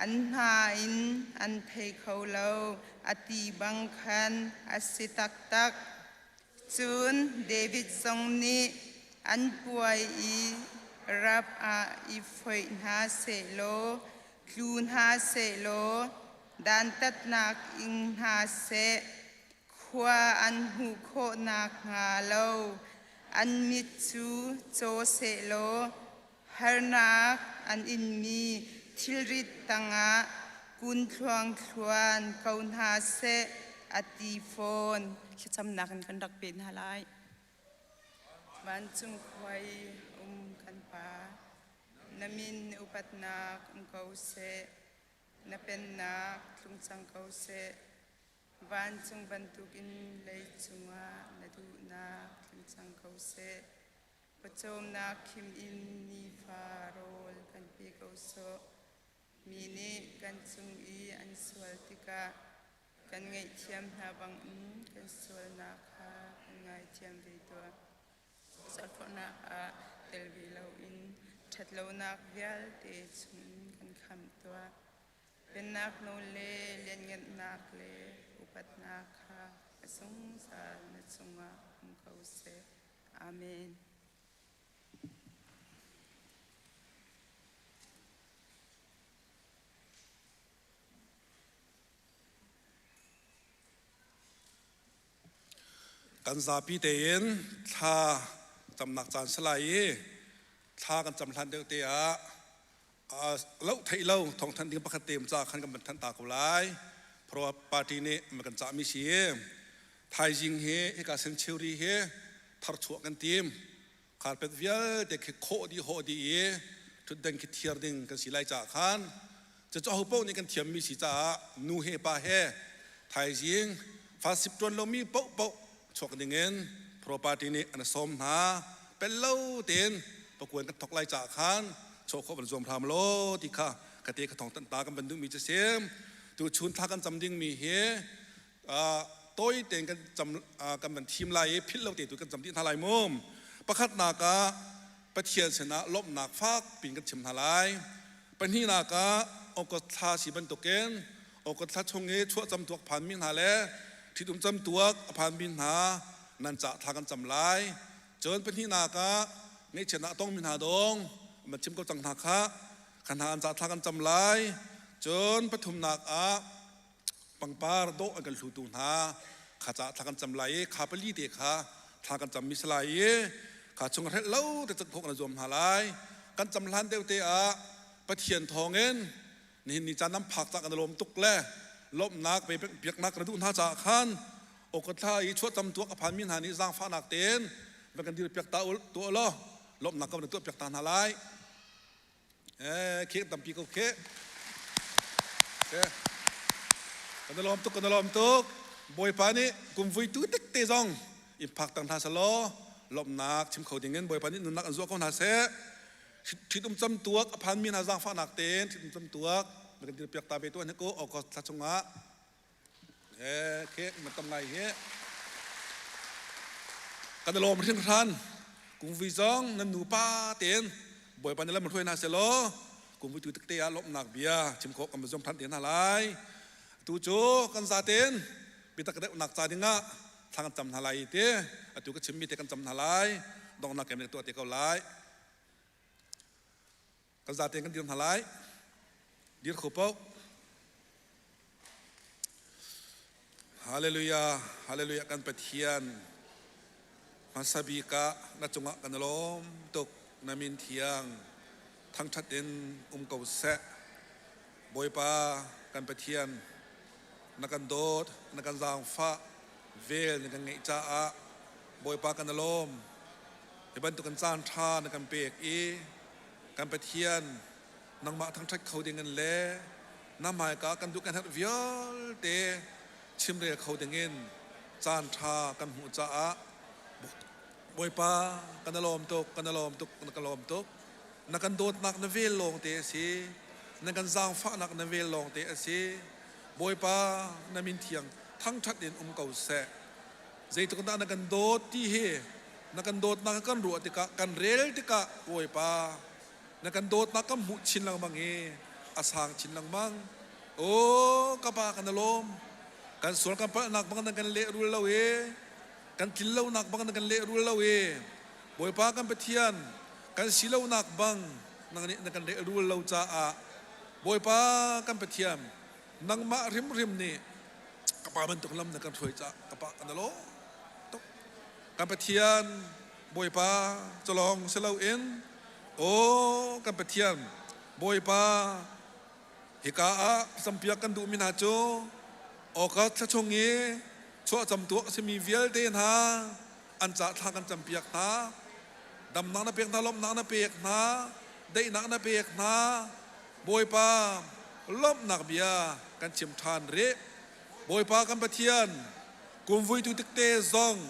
Speaker 14: an hna in an thei kho lo a ti bang khan a si taktak. Cun David zong nih an puai i rap ah i foih hna sehlaw tlu hna sehlaw dantatnak ing hna seh. Khua an hmuh khawh nakhnga lo an mit cu caw sehlaw harnak an inmi thilrit tangah kun thluangthluan ko hna seh a ti fawn. Thlacamnak in kan rak pe hna lai. Vancung khua i um kan Pa, na min upatnak um ko seh, na pennak tlung cang ko seh. Vancung bantukin leicung ah na duhnak tling cang ko seh. Pawcawmnak khim in nifa rawl kan pe ko sawh. Mi nih kan cung i an sual tikah kan ngaihthiam hna bangin kan sualnak kha kan ngaithiam ve tuah. Serhsatnak ah tel ve loin ṭhatlonak vialte chungin kan khamh tuah. Pennak nawl le lianngannak le upatnak kha a zungzal na cungah um ko seh. Amen.
Speaker 8: Kan zapi tein thla camnak caan si lai i thla kan cam hlan deuh te ah lo theih lo thawngthanh ding pakhat te ca khan kan van thanh ta ko lai. Pro party nih kan cahmi si. Thaizing hi hika century hi tharchuah kan tim. Carpet vialte khi khawh dih hawh dih i thutden khi thiar ding kan si lai caah khan cucu aho paoh nih kan thiammi si caah nu he pa he thaizing fasip ṭuan lomi paohpaoh chuak dingin pro party nih an sawm hna. Pel lo tein pakuan kan thok lai caah khan chuah khawh van zuam hram law ti kha ka te ka thong tanh ta kan van duhmi cu si. Tu chun thla kan cam dingmi hi tawi tein kan cam kan van thim lai i philh lo te tu kan cam dih hna lai mu. Pakhatnak ah Pathian sinah lawmhnak fak pin kan chim hna lai. Pahnihnak ah August thla si bantukin August thla chung i chuah camtuak phanmi hna le ṭhitum camtuak a phanmi hna nan cah thla kan cam lai. Cun pahnihnak ah ngaihchiatnak a tongmi hna dong man chim ko cang hna kha kha hna an cah thla kan cam lai. Cun pathumnak ah pangpar dawh an kan hlutu hna kha caah thla kan cam lai i kha pali te kha thla kan cammi si lai i kha chung hrelh lo te cak khawh kan zuam hna lai. Kan cam hlan deuh te ah Pathian thawngin nihin ni caan nan phak cah kan i lawm tuk le lawmhnak pe biaknak kan duh hna caah khan awkathla i chuahcam tuak a phanmi hna nih zaangfahnak tein van kan dir piak ta tuah law lawmhnak kan tuah piak ta hna lai. Khek tampi ko khe. Kan i lawm tuk, kan i lawm tuk. Bawipa nih kum vui tu tik te zong in phak tang hna selaw lawmhnak chim kho ding in Bawipa nih nunnak an zuah ko hna seh. Ṭhitum cam tuak a phanmi hna zaangfahnak tein ṭhitum cam tuak na kan dirpiak ta ve tuah hnik u August thla chungah. Khi ma tam ngai hi. Kan i lawm hringhran. Kungvui zong nan nupa tein Bawipa nih lam hruai hna selaw kungvui tu takte ah lawmhnak bia chim khawh kan zuam than te hna lai. Tu cu kan zaten biatak deuhnak ca dingah thla kan cam hna lai ti atu ka chimmi te kan cam hna lai. Donghnak kem tuah te ko lai. Kan zaten kan dir hna lai. Dir kho paoh. Hallelujah, hallelujah kan Pathian. Hmasa bik ah na cungah kan i lawm tuk. Na min thiang thangṭhat in um ko seh. Bawipa kan Pathian, na kan dawt, na kan zaangfah, vel na kan ngeih caah Bawipa kan i lawm. Hi bantuk in caan ṭha na kan pek i kan Pathian nangmah thangṭhat kho dingin le na hmaika kan duh kan herh vialte chimrel kho dingin caan ṭha kan hmuh caah Bawipa kan i lawm tuk, kan i lawm tuk, na ka lawm tuk. Na kan dawtnak na vel lawng te a si. Na kan zaangfahnak na vel lawng te a si. Bawipa na min thiang thangṭhat in um ko seh. Zeitluk dah na kan dawt ti hi na kan dawtnak kan ruah tikah kan rel tikah Bawipa na kan dawtnak kan hmuh chin lengmang i a sang chin lengmang. Aw ka pa kan i lawm. Kan sual kan palhnak bang na kan lehrul lo i kan tlin lonak bang na kan lehrul lo i Bawipa kan Pathian kan si lonak bang nang nih na kan lehrul lo caah Bawipa kan Pathian nangmah hrimhrim nih ka pa bantuk lam na kan hruai caah ka pa kan i lawm tuk. Kan Pathian Bawipa culawng si loin aw kan Pathian Bawipa hika ah campiak kan duhmi hna cu August thla chung i chuahcam tuak a simi vialte hna an ca thla kan campiak hna. Damnak na pek hna, lawmhnak na pek hna, daihnak na pek hna. Bawipa lawmhnak bia kan chim ṭhan rih. Bawipa kan Pathian, kum vui tu tikte zong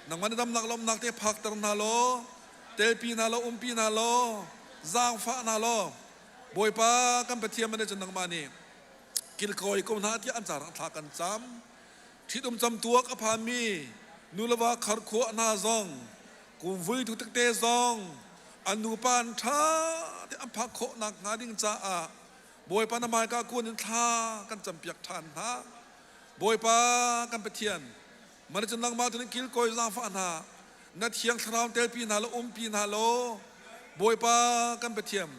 Speaker 8: nangmah na damnak lawmhnak te phakter hna law, telpi hna law, umpi hna law, zaangfah hna law, Bawipa kan Pathian man cun nangmah nih kilkawi ko hna tiah an caah thla kan cam. Ṭhitum camtuak a phanmi nuleva kharkhuah hna zong kum vui tu tikte zong an nupa an ṭha te an phak khawh nakhnga ding caah Bawipa na hmaika kun in thla kan campiak ṭhan hna. Bawipa kan Pathian, man cun nangmah tu nih kilkawi zaangfah hna, na thiang thlarau telpi hna law umpi hna law, Bawipa kan Pathian,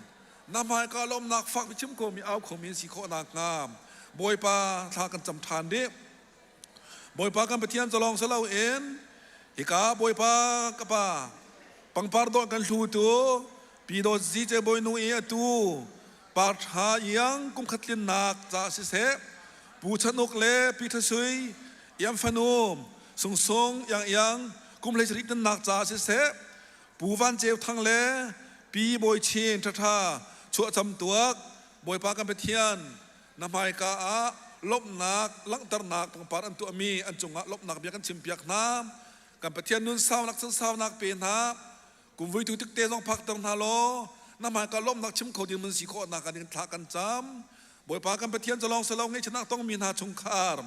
Speaker 8: na hmaika lawmnak fak chim khomi au khomi si khawh nakhnga Bawipa thla kan cam ṭhan dih. Bawipa kan Pathian calawng si loin hika Bawipa ka pa pangpar dawh kan hlutu Pi Dawt Zi Ce Bawinu i atu par ṭha iang kum khat tlinnak ca siseh Pu Chan Uk le Pi Tha Sui iang fanu Sung Sung iang iang kum 17 tinnak ca siseh Pu Van Ceu Thang le Pi Bawi Chin ṭhaṭha chuahcam tuak Bawipa kan Pathian na hmaika ah lawmhnak langhternak pangpar an tuahmi an cungah lawmhnak bia kan chimpiak hna. Kan Pathian nun saunak chan saunak pe hna. Kum vui tu tikte zong phakter hna law na hmaika lawmhnak chim kho ding mun si khawh nak ding thla kan cam. Bawipa kan Pathian calong salo ngeihchiatnak tongmi hna chungkhar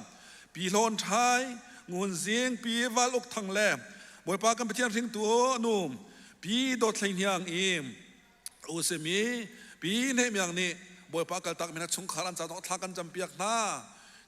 Speaker 8: Pi Hlawn Ṭhai, Ngun Zing, Pi Val Uk Thang le Bawipa kan Pathian hringtu anu Pi Dawt Hlei Hniang i u simi Pi Hne Miang nih Bawipa kaltak mi hna chungkhar an ca zong thla kan campiak hna.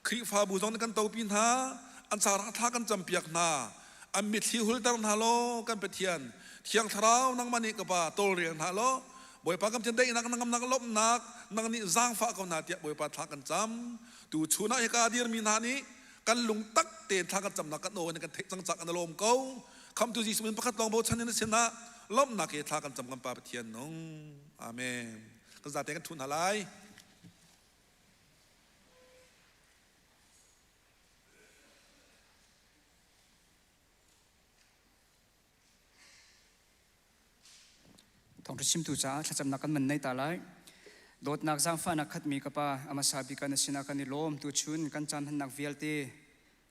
Speaker 8: Khrihfabu zong nih kan topi hna, an ca thla kan campiak hna. An mitthli hulter hna law kan Pathian Thiang Thlarau nangmah nih ka Pa tawlrel hna law Bawipa kan Pathian daihnak nangamnak lawmhnak nang nih zaangfah ko hna tiah Bawipa thla kan cam. Tu chun ah hika dirmi hna nih kan lung tak tein thla kan camnak kan aw in kan theih cang cak an lawm ko. Khamtu Jesuh min pakhat lawng bochan in sinah lawmhnak he thla kan cam kan Pa Pathian nung. Amen. Kan zate kan thu hna lai.
Speaker 5: Thawngṭha chimtu caah thlacamnak kan man nei ta lai. Dawtnak zaangfahnak khatmi ka Pa, a hmasa bik ah na sinah kan i lawm. Tuchun kan caan hmannak vialte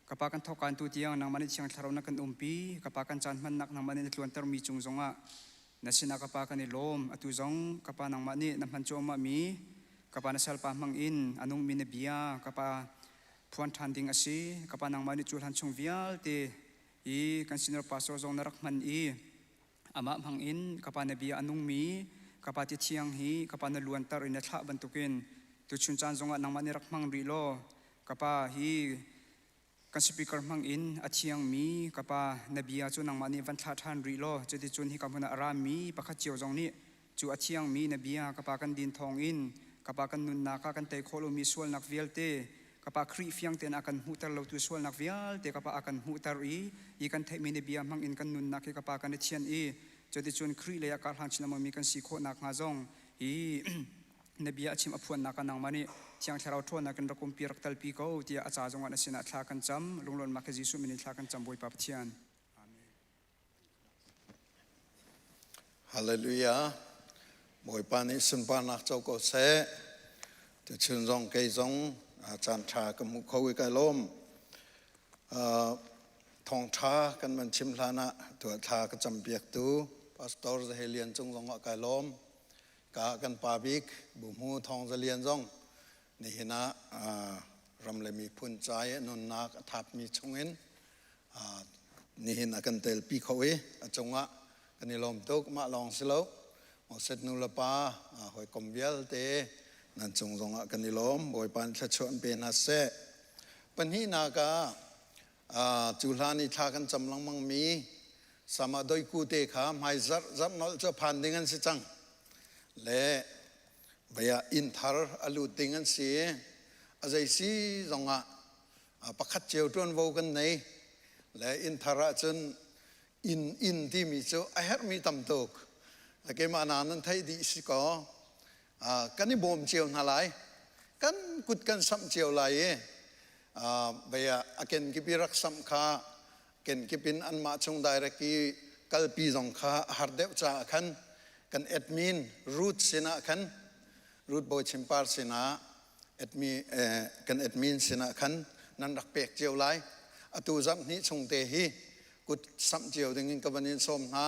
Speaker 5: ka Pa kan thawkkaan tu tiang nangmah nih Thiang Thlarau na kan umpi. Ka Pa kan caan hmannak nangmah nih na tluantermi cung zongah na sinah ka Pa kan i lawm. Atu zong ka Pa nangmah nih na hman cuahmahmi ka Pa na salpa hmang in a nungmi na bia ka Pa phuan ṭhan ding a si. Ka Pa nangmah nih cu hlan chung vialte i kan senior pastor zong na rak hman i amah hmang in ka pa na bia a nungmi ka pa ti thiang hi ka pa na luanter i na thlah bantukin tuchun caan zongah nangmah nih rak hmang rih law ka pa hi kan speaker hmang in a thiangmi ka pa na bia cu nangmah nih van thlah ṭhan rih law cuticun hika hmun ah a rami pakhat cio zong nih cu a thiangmi na bia ka pa kan din thawngin ka pa kan nunnak ah kan tei khawh lomi sualnak vialte. Ka Pa Khrih fiang tein a kan hmuhter lotu sualnak vialte ka Pa a kan hmuhter i hi kan theihmi na bia hmang in kan nunnak hi ka Pa kan i thianh i cuticun Khrih lei ah karhlang chin lengmangmi kan si khawh nakhnga zong hi na bia a chim a phuannak ah nangmah nih Thiang Thlarau ṭhawnnak in rak umpi rak talpi ko tiah a ca zongah na sinah thla kan cam. Lunglawmhnak he Jesuh min in thla kan cam Bawipa Pathian. Amen.
Speaker 7: Hallelujah. Bawipa nih sunparnak co ko seh. Tuchun zong kei zong caan ṭha ka hmu kho i kai lawm. Thawngṭha kan van chim hlan ah tuah thla ka campiaktu Pastor Zahelian cung zong ah kai lawm. Ka kan pa bik Buhmu Thawng Zalian zong nihin ah ram le miphun ca i nunnak a thapmi chungin nihin a kan telpi kho i a cungah kan i lawm tuk. Mah lawng si lo, Moses nu le pa hawikom vialte nan cung zongah kan i lawm. Bawipa nih thluachuah in pe hna seh. Pahnihnak ah cu hlan i thla kan cam lengmang mi sama doiku te kha hmai zarh zarh nolh cu phan ding an si cang. Le vei ah inn thar a lut ding an si. A zei si zongah pakhat cio ṭuanvo kan nei. Le inn thar ahcun inn inn timi cu a herhmi tam tuk. Le keimah na nan theih dih si kaw kan i bawm cio hna lai. Kan kut kan samh cio lai i vei ah a kenkip i rak samh kha kenkip in anmah chung direct i kalpi zong kha a har deuh caah khan kan admin Ruth sinah khan Ruth Bawi Chimpar sinah admin kan admin sinah khan nan rak pek cio lai. Atu zarh hnih chung te hi kut samh cio ding in ka van in sawm hna.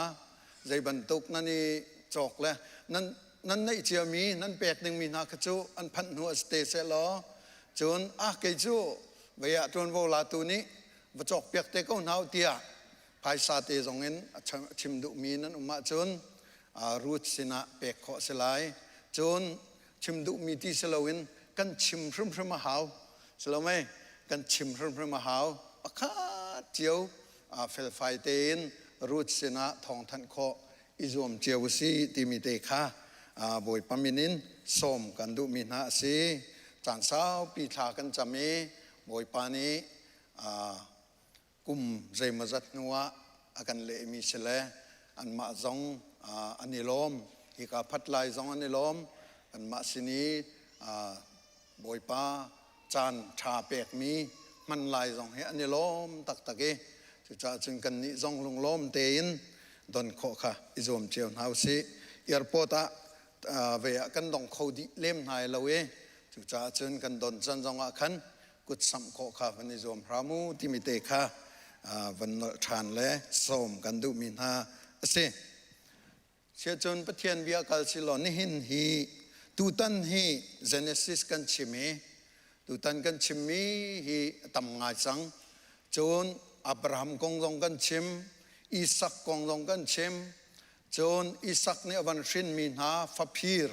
Speaker 7: Zei bantuk nan i cawk le nan nan neih ciami nan pek dingmi hna kha cu an phanh hnu a si te seh law cun ah kei cu vei ah ṭuanvo latu nih va cawkpiak te ko hna u tiah phaisa te zong in a chim duhmi nan um ahcun Ruth sinah pek khawh a si lai. Cun chim duhmi ti si loin kan chim hrimhrim a hau. Silomei kan chim hrimhrim a hau. Pakhat cio felfai tein Ruth sinah thawngthanh khawh i zuam cio u si timi te kha Bawipa min in sawm kan duhmi hna a si. Caan saupi thla kan cam i Bawipa nih kum zeimawzat hnu ah a kan lehmi si le anmah zong an i lawm. Hika phat lai zong an i lawm. Anmah sin i Bawipa caan ṭha pekmi hman lai zong hi an i lawm taktak i cucaah cun kannih zong lunglawm tein don khawh kha i zuam cio hna usih. Airport ah ve ah kan dong kho dih lem hna lo i cucaah cun kan don can zong ah khan kut samh khawh kha van i zuam hram u timi te kha van nolh ṭhan le sawm kan duhmi hna a si. Siacun Pathian bia kal si law nihin hi tutan hi Genesis kan chim i tutan kan chimmi hi a tam ngai cang. Cun Abraham kong zong kan chim, Isak kong zong kan chim, cun Isak nih a van hrinmi hna faphir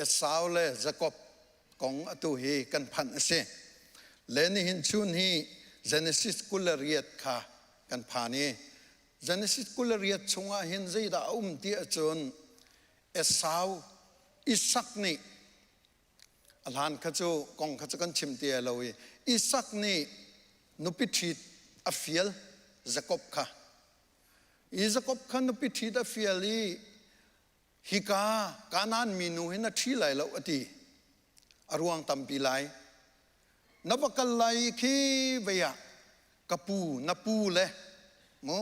Speaker 7: Esau le Jakob kong atu hi kan phanh a si. Le nihin chun hi Genesis 28 kha kan phan i Genesis 28 chungah hin zeidah a um ti ahcun Esau Isak nih a hlan kha cu kong kha cu kan chim ti lo i Isak nih nupi ṭhit a fial Jakob kha i Jakob kha nupi ṭhit a fial i hika Kanaan minu hi na ṭhi lai lo a ti. A ruang tampi lai. Na va kal lai i khi vei ah ka pu na pu le mu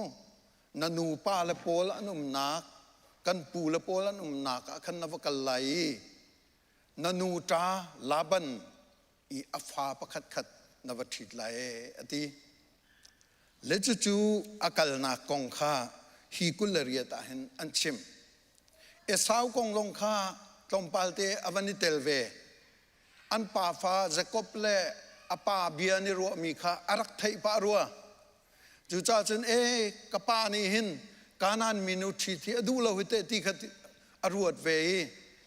Speaker 7: na nu pa le pawl an umnak kan pu le pawl an umnak ah khan na va kal lai i na nu ṭa Laban i a fa pakhat khat na va ṭhit lai ee a ti. Le cucu a kalnak kong kha hi 28 ah hin an chim. Esau kong zong kha tlawmpal te a van i tel ve. An pafa Jakob le a pa bia an i ruahmi kha a rak theih pah rua. Cucaah cun ee ka pa nih hin Kanaan minu ṭhit hi a duh lo hi teh ti kha a ruat ve i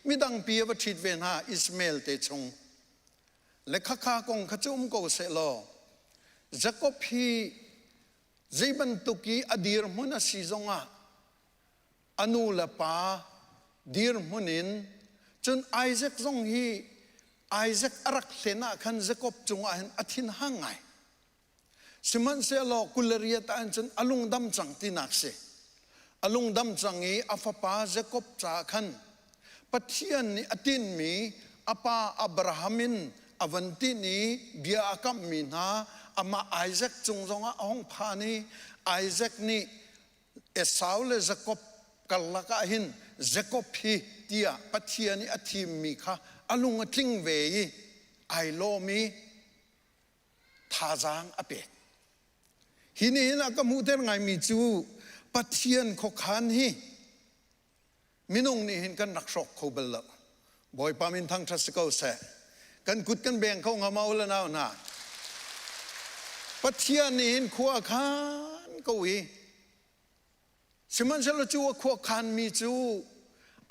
Speaker 7: midang pi a va ṭhit ve hna Ishmael te chung. Le khakha kong kha cu um ko seh law Jakob hi zei bantuk i a dirhmun a si zongah a nu le pa dirhmun in cun Isaac zong hi Isaac a rak hlen ah khan Jacob cungah hin a thin hang ngai. Sihmanhsehlaw 28 ah cun a lungdam cang tinak si. A lungdam cang i a fapa Jacob caah khan Pathian nih a tinhmi a pa Abraham in a van tinh i bia a kamhmi hna amah Isaac cung zongah a hung phan i Isaac nih Esau le Jakob karlak ah hin Jakob hi tiah Pathian i a thimmi kha a lung a tling ve i ai lawm i thazaang a pek. Hi nih hin a ka hmuhter ngaimi cu Pathian khuakhan hi minung nih hin kan rak hrawk kho bal lo. Bawipa min thangṭhat si ko seh. Kan kut kan beng kho hnga ma u le nau hna? Pathian nih hin khua a khan ko i sihmanhsehlaw cu a khua khanmi cu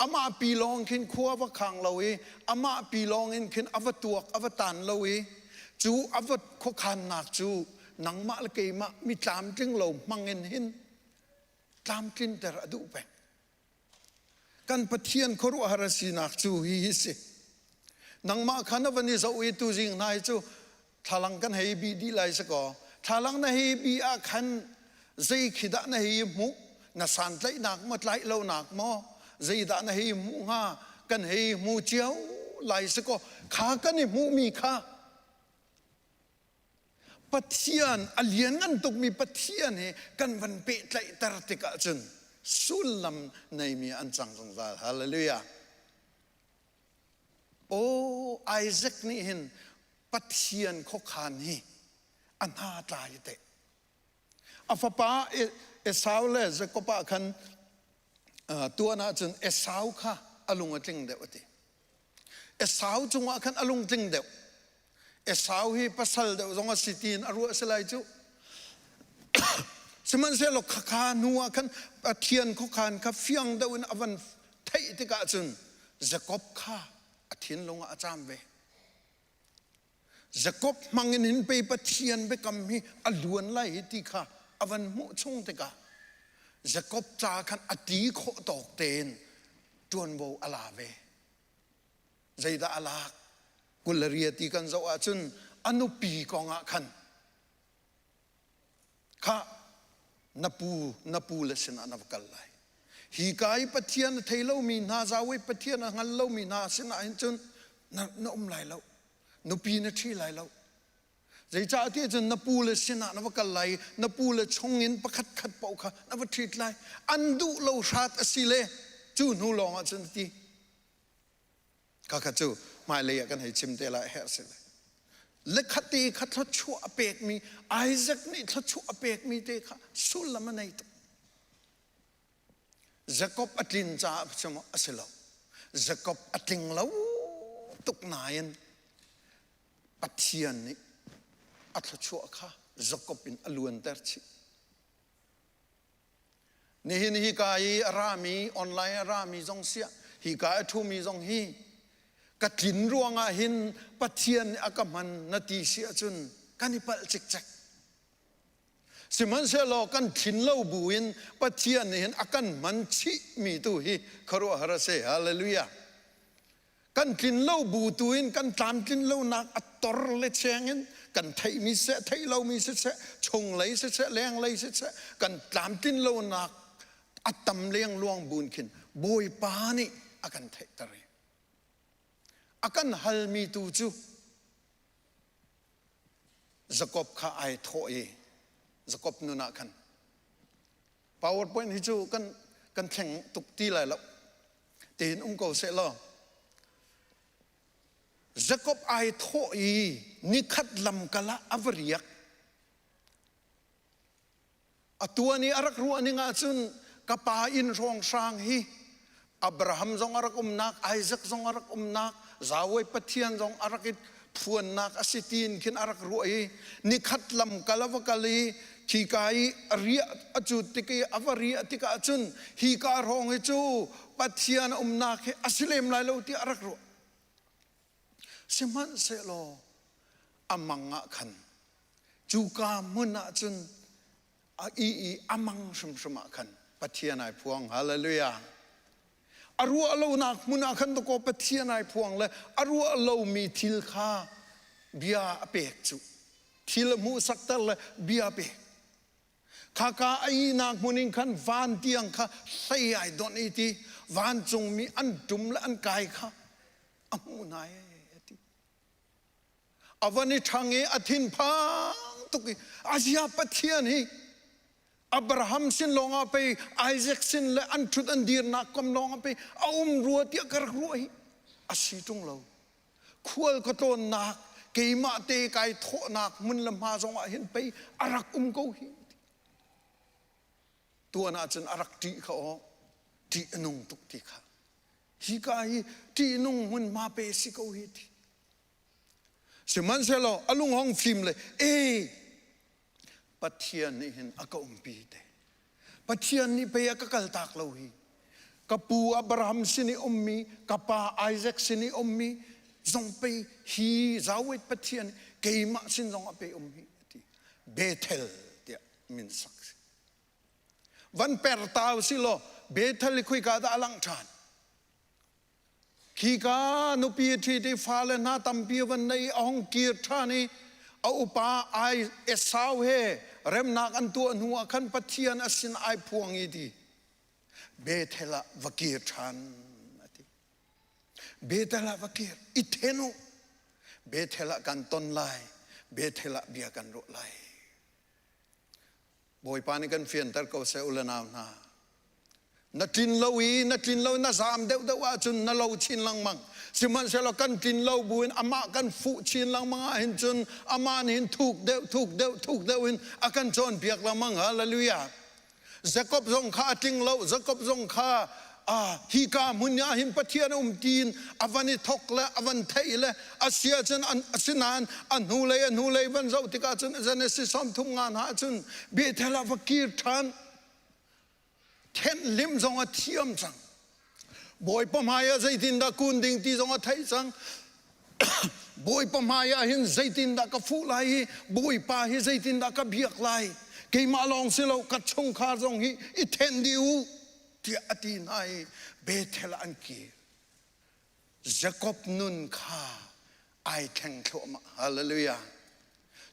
Speaker 7: amah pi lawng khin khua va khang lo i amah pi lawng in khin a va tuak a va tan lo i cu a va khuakhannak cu nangmah le keimah mi tlamtling lo hmang in hin tlamtlinter a duh peng. Kan Pathian khuaruahhar a sinak cu hi hi si. Nangmah kha na van i zoh i tuzing hna hi cu thlalang kan hei bi dih lai si kaw thlalang na hei bi ah khan zei khi dah na hei hmuh na santlaihnak maw tlaih lonak maw zeidah na hei hmuh hnga kan hei hmu cio lai si kaw kha kan i hmuhmi kha Pathian a lianngan tukmi Pathian he kan van pehtlaihter tikah cun sullam neimi an cang zungzal. Hallelujah. Oh, Isaac nih hin Pathian khuakhan hi a hna tlai te. A fapa Esau le Jakob ah khan tuan ahcun Esau kha a lung a tling deuh a ti. Esau cungah khan a lungtling deuh. Esau hi pasal deuh zong a si tiin a ruah si lai cu. Sihmanhsehlaw khakha hnu ah khan Pathian khuakhan kha fiang deuh in a van theih tikah cun Jakob kha a thinlung ah a caam ve. Jakob hmang in hin pei Pathian biakam hi a luan lai hi ti kha a van hmuh chung tikah Jakob ca khan a ti khawh tawk tein ṭuanvo a la ve. Zeidah a lak? 20 ria ti kan zoh ahcun a nupi kong ah khan kha na pu na pu le sinah na va kal lai. Hi ka i Pathian a thei lomi hna, Yahweh Pathian a hngal lomi hna sinah hin cun na, na um lai lo. Nupi na ṭhi lai lo. Zeicahtiah cun na pu le sinah na va kal lai i na pu le chungin pakhat khat paoh kha na va ṭhit lai. An duh lo hrat a si le cu hnu lawngah cun a ti. Khakha cu hmailei ah kan hei chim te lai herh si lai. Le khate kha thluachuah a pekmi Isaac nih thluachuah a pekmi te kha sullam a nei tuk. Jakob a tlin caah a si lo. Jakob a tling lo tuk nain Pathian nih a thluachuah kha Jakob in a luanter chih. Nihin hika i a rami, online a rami zong siah, hika a ṭhumi zong hi ka tlin ruangah hin Pathian nih a ka hman na ti si ahcun kan i palh cikcek. Sihmanhsehlaw kan thlin lo buin Pathian nih hin a kan hman chihmi tu hi khuaruahhar a si. Hallelujah. Kan tlin lo bu tu in kan tlamtlin lonak a tor le cheng in kan theihmi siseh, theih lomi siseh, chunglei siseh, lenglei siseh, kan tlamtlin lonak a tam lengluang buin khin Bawipa nih a kan theihter i a kan halmi tu cu Jakob kha ai thawh i Jakob nun ah khan PowerPoint hi cu kan kan thleng tuk ti lai lo tiin um ko seh law Jakob ai thawh i nikhat lamkal ah a va riak A tuan i a rak ruah ning ahcun ka pa inn hrawnghrang hi Abraham zong a rak umnak, Isaac zong a rak umnak, Yahweh Pathian zong a rak i phuannak a si tiin khin a rak ruah i nikhat lam kal a va kal i khika i a riah a cut tik i a va riah tikah cun hi ka hrawng hi cu Pathian a umnak hi a si lem lai lo tiah a rak ruah. Sihmanhsehlaw a mang ah khan Cuka hmun ah cun a i i a mang hrimhrim ah khan Pathian ai phuang. Hallelujah. A ruah lonak hmun ah khan dakaw Pathian ai phuang le a ruah lomi thil kha bia a pek cu. Thil a hmuhsakter le bia a pek. Khaka a ihnak hmun in khan van tiang kha hlei ai donh i ti vancungmi an ṭum le an kai kha a hmuh hna ee a ti. A van i ṭhang i a thinphang tuk i azia Pathian hi Abraham sin lawngah pei Isaac sin le an ṭhut an dirnak kam lawngah pei a um rua tiah ka rak ruah hi a si ṭung lo. Khual ka tlawnnak keimah te kai thawhnak hmun le hma zongah hin pei a rak um ko hi. Tuan ahcun a rak ṭih kha aw ṭih a nung tuk ti kha. Hika hi ṭihnung hmunhma pe si ko hi ti. Sihmanhsehlaw a lung hong fim le e Pathian nih hin a ka umpi te. Pathian nih pei a ka kaltak lo hi. Ka pu Abraham sin i ummi, ka pa Isaac sin i ummi zong pei hi Zawit Pathian keimah sin zong a pe um hi ti. Bethel tiah min sak si. Van per tau si law Bethel i khuika dah a langh ṭhan. Khika nupi a ṭhit i fale hna tampi a van nei i a hung kir ṭhan i a upa ai Esau he remnak an tuah hnu ah khan Pathian a sin ai phuang i ti Bethel ah va kir ṭhan a ti. Bethel ah va kir i then u. Bethel ah kan ton lai. Bethel ah bia kan ruah lai. Bawipa nih kan fianter ko seh u le nau hna. Na tlin lo i na tlin lo na zaam deuhdeuh ahcun na lo chin lengmang. Sihmanhsehlaw kan tlin lo buin amah kan fuh chin lengmang ahhin cun amah nih hin thuk deuh thuk deuh thuk deuh in a kan cawnpiak lengmang. Hallelujah. Jakob zong kha a tling lo. Jakob zong kha ah hika hmun ah hin Pathian a um tiin a van i thok le a van theih le a si ahcun asinain a hnulei a hnulei van zoh tikah cun Genesis 30 nga hna ahcun Bethel ah va kir ṭhan thenh lim zong a thiam cang Bawipa hmai ah zeitindah kun ding ti zong a theih cang Bawipa hmai ah hin zeitindah ka fuh lai i Bawipa hi zeitindah ka biak lai keimah lawng si lo ka chungkhar zong hi i then dih u tiah a ti hna i Bethel ah an kir. Jakob nun kha ai thleng thluahmah. Hallelujah.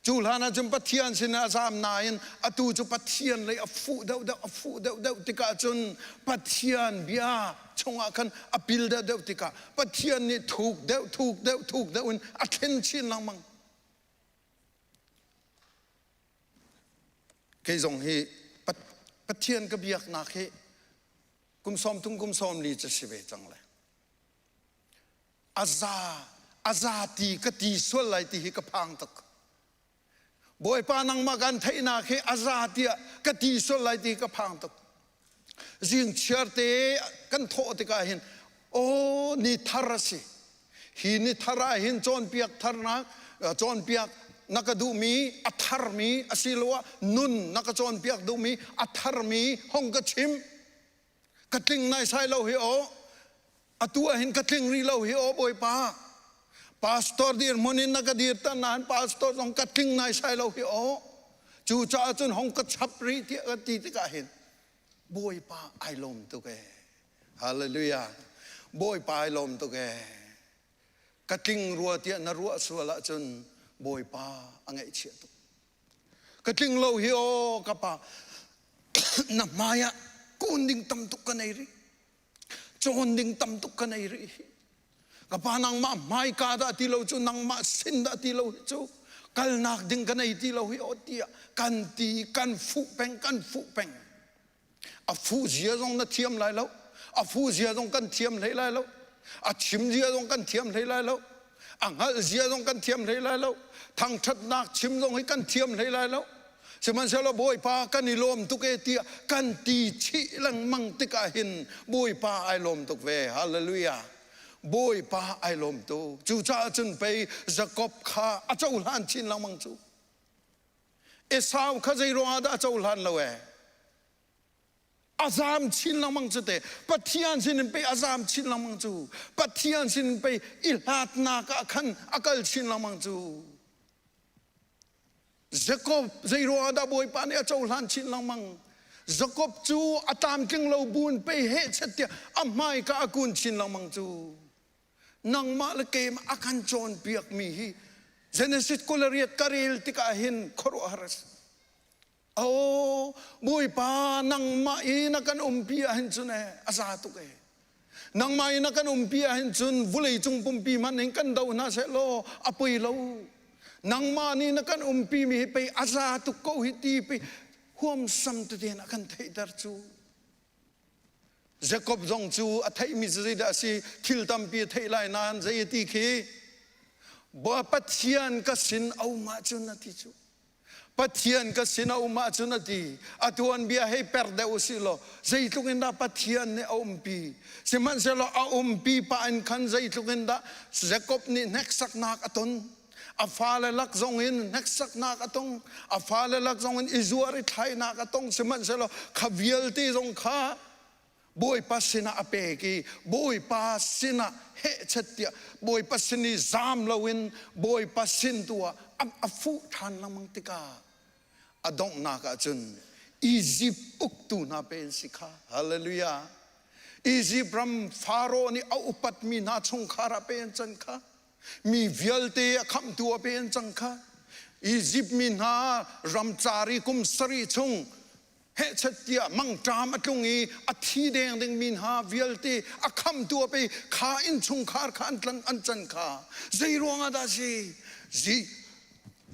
Speaker 7: Cu hlan ah cun Pathian sinah a zaam nain atu cu Pathian lei a fuh deuhdeuh a fuh deuhdeuh tikah cun Pathian bia chungah khan a pil deuhdeuh tikah Pathian nih thuk deuh thuk deuh thuk deuh in a thlen chin lengmang. Kei zong hi Pathian ka biaknak hi kum 30 kum 40 cu si ve cang le. A za a za ti ka ti sual lai ti hi ka phang tuk. Bawipa nangmah kan theihnak hi a za tiah ka ti sual lai ti ka phang tuk. Zing chiar te kan thawh tikah hin aw ni thar a si. Hi ni thar ah hin cawnpiak tharnak cawnpiak na ka duhmi a tharmi asiloah nun na ka cawnpiak duhmi a tharmi hong ka chim. Ka tling naisai lo hi aw. Atu ah hin ka tling rih lo hi aw Bawipa. Pastor dirhmun in na ka dirter nain pastor zong ka tling naisai lo hi aw. Cucaah cun hong ka chap rih tiah ka ti tikah hin Bawipa ai lawm tuk ee. Hallelujah. Bawipa ai lawm tuk ee. Ka tling rua tiah na ruah sual ahcun Bawipa a ngaihchia tuk. Ka tling lo hi aw ka pa na hmai ah kun ding tam tuk ka nei rih. Cawn ding tam tuk ka nei rih hi. Ka pa nangmah hmaika dah ti lo cu nangmah sin dah ti lo hi cu kalnak ding ka nei ti lo hi aw tiah kan ti kan fuh peng kan fuh peng. A fuh zia zong na thiam lai lo. A fuh zia zong kan thiam hlei lai lo. A chim zia zong kan thiam hlei lai lo. A hngalh zia zong kan thiam hlei lai lo. Thangṭhatnak chim zong hi kan thiam hlei lai lo. Sihmanhsehlaw Bawipa kan i lawm tuk e tiah kan ti chih lengmang tikah hin Bawipa ai lawm tuk ve. Hallelujah. Bawipa ai lawm tuk. Cucaah cun pei Jakob kha a cohlan chin lengmang cu. Esau kha zei ruangah dah a cohlan lo ee? A zaam chin lengmang cu te. Pathian sin in pei a zaam chin lengmang cu. Pathian sin in pei i hlatnak ah khan a kal chin lengmang cu. Jakob zei ruangah dah Bawipa nih a cohlan chin lengmang? Jakob cu a tlamtling lo buin pei hehchet tiah a hmaika a kun chin lengmang cu. Nangmah le keimah a kan cawnpiakmi hi Genesis 28 ka rel tikah hin khuaruahhar a si. Aw Bawipa nangmah i na kan umpi ahhin cun ee a za tuk ee. Nangmah i na kan umpi ahhin cun vulei cung pumpi hmanh hin kan do hna seh law a poi lo. Nangmah nih na kan umpi mi hi pei a za tuk ko hi ti pei huamsam tete in a kan theihter cu. Jakob zong cu a theihmi cu zeidah a si thil tampi a theih lai nain zei a ti khi Pathian ka sin a um ahcun a ti cu. Pathian ka sin a um ahcun a ti. A tuanbia hei per deuh usih law zeitluk in dah Pathian nih a umpi. Sihmanhsehlaw a umpi pah in khan zeitluk in dah Jakob nih hneksaknak a ton. A fale lak zong in hneksaknak a tong. A fale lak zong in i zuar i thlainak a tong. Sihmanhsehlaw kha vialte zong kha Bawipa sinah a pek i Bawipa sinah hehchet tiah Bawipa sin i zaam loin Bawipa sin tu ah a fuh ṭhan lengmang tikah a donghnak ah cun Izipt uktu hna pe an si kha. Hallelujah. Izipt ram Faro nih a upatmi hna chungkhar ah pe an can kha. Mi vialte a khamhtu ah pe an cang kha. Izipt mi hna ramcar i kum sarih chung hehchet tiah mangṭam a tlung i a thi deng dingmi hna vialte a khamtu a pe kha innchungkhar kha an tlan an can kha zei ruangah dah si zi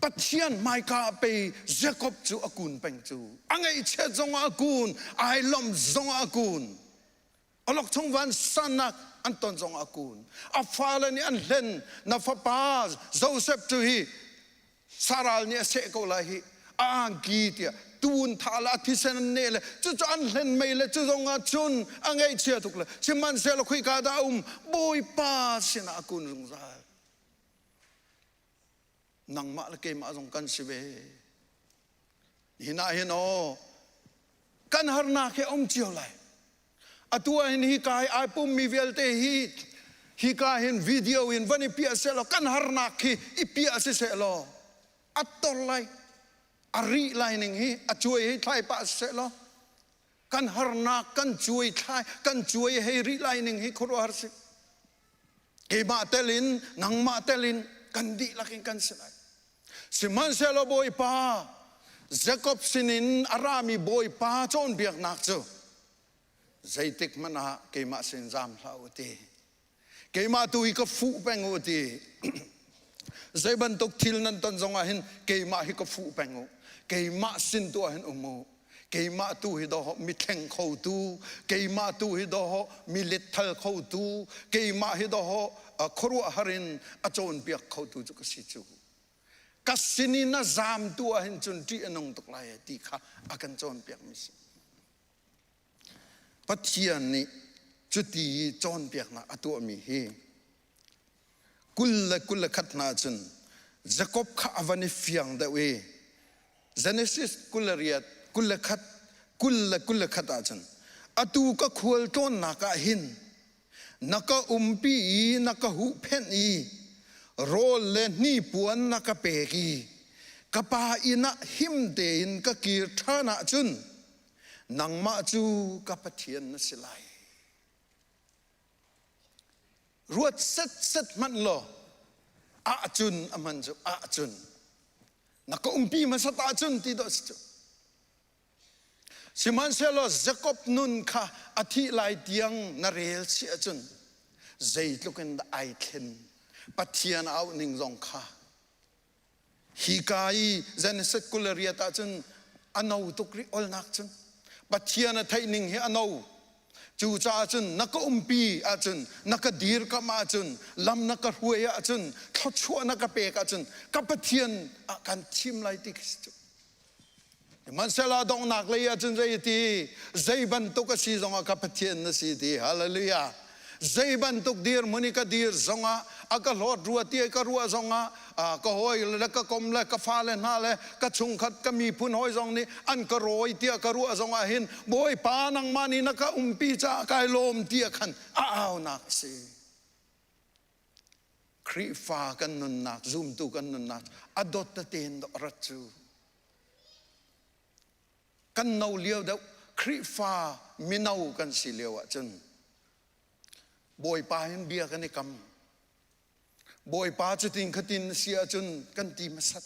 Speaker 7: Pathian hmaika a pe Jakob cu a kun peng cu a ngaihchiat zongah a kun ai lawmh zongah a kun Awlokchong vansannak an ton zong a kun. A fale nih an hlen. Na fapa Joseph cu hi saral nih a seh ko lai hi a angki tiah tuun tha le a thisen an neh le cucu an hlen mei le cu zong ah cun a ngaihchia tuk le sihmanhsehlaw khika dah a um Bawipa sinah a kun zungzal. Nangmah le keimah zong kan si ve. Hin ah hin aw kan harnak hi a um cio lai. Atu ah hin hi ka hi ai pummi vialte hi hi ka hin video in van i piah sehlaw kan harnak hi i piah si sehlaw a tor lai a rih lai ning hi a cuai hei thlai pah si sehlaw kan harnak kan cuai thlai kan cuai hei rih lai ning hi khuaruahhar si keimah tel in nangmah tel in kan dihlak in kan si lai Sihmanhsehlaw Bawipa Jakob sinin a rami Bawipa cawnpiaknak cu zeitik hmanh ah keimah sin zaam hlah u ti. Keimah tu hi ka fuh peng u ti. Zei bantuk thil nan ton zongah hin keimah hi ka fuh peng u. Keimah sin tu ah hin um u. Keimah tu hi dawh mi thleng khotu, keimah tu hi dawh mi letthal khotu, keimah hi dawh khuaruahhar in a cawnpiak khotu cu ka si cu. Ka sin in a zaam tu ah hin cun ṭih a nung tuk lai ti kha a kan cawnpiak mi si. Pathian nih cuti cawnpiaknak a tuahmi hi 20 le 21 hna cun Jakob kha a van i fiang deuh i Genesis 28 21 20 le 21 ah cun atu ka khual tlawnnak ah hin na ka umpi i na ka huhphenh i rawl le hnipuan na ka pek i ka pa inn ah him tein ka kir ṭhan ahcun nangmah cu ka Pathian na si lai. Ruat setset hmanh law ahcun a hman cu ahcun na ka umpi hmasat ahcun ti dawh si cu. Sihmanhsehlaw Jakob nun kha a thih lai tiang na rel si ahcun zeitluk in dah ai thlen Pathian a auh ning zong kha Hika i Genesis 28 ahcun a no tuk rih olnak cun Pathian a theih ning hi a no. Cucaah cun na ka umpi ahcun na ka dirkamh ahcun lam na ka hruai ahcun thluachuah na ka pek ahcun ka Pathian ah kan thim lai ti khi si cu. Sihmanhsehlaw donghnak lei ahcun zei ti zei bantuk a si zongah ka Pathian na si ti hallelujah zei bantuk dirhmun i ka dir zongah a ka hlawt rua ti ka ruah zongah ka hawi le ka kom le ka fale hna le ka chungkhat ka miphun hawi zong nih an ka rawi tiah ka ruah zongah hin Bawipa nangmah nih na ka umpi caah kai lawm tiah khan a aunak a si Khrihfa kan nunnak zumtu kan nunnak a dot tete in rat cu kan no lio deuh. Khrihfa mino kan si lio ahcun Bawipa hin bia kan i kam. Bawipa cutin khatin na si ahcun kan ti hmasat.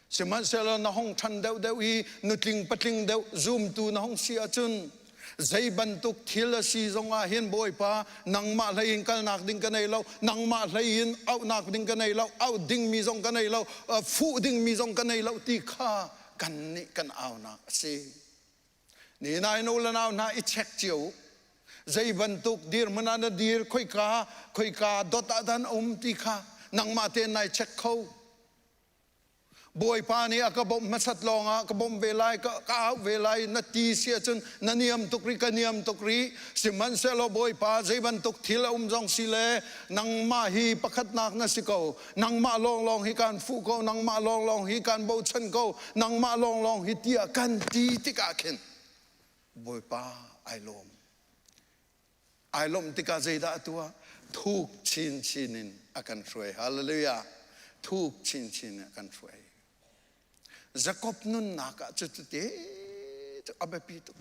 Speaker 7: Sihmanhsehlaw na hong ṭhan deuhdeuh i nutling patling deuh zumtu na hong si ahcun zei bantuk thil a si zongah hin Bawipa nangmah hlei in kalnak ding ka nei lo, nangmah hlei in auhnak ding ka nei lo, auh dingmi zong ka nei lo, fuh dingmi zong ka nei lo ti kha kan nih kan aunak a si. Ni nai nu le nau hna i check cio u. Zei bantuk dirhmun ah na dir, khoika khoika dot ah dah na um ti kha nangmah tein nai check kho. Bawipa nih a ka bawmh hmasat lawngah ka bawmh ve lai, ka, ka auh ve lai na ti si ahcun na niam tuk rih, ka niam tuk rih. Sihmanhsehlaw Bawipa zei bantuk thil a um zong si le nangmah hi pakhatnak na si ko. Nangmah lawnglawng hi kan fuh ko, nangmah lawnglawng hi kan bochan ko, nangmah lawnglawng hi tiah kan ti tikah khin Bawipa ai lawm. Ai lawmh tikah zeidah a tuah? Thuk chinchin in a kan hruai. Hallelujah. Thuk chinchin in a kan hruai. Jakob nunnak ah cucu te cu a biapi tuk.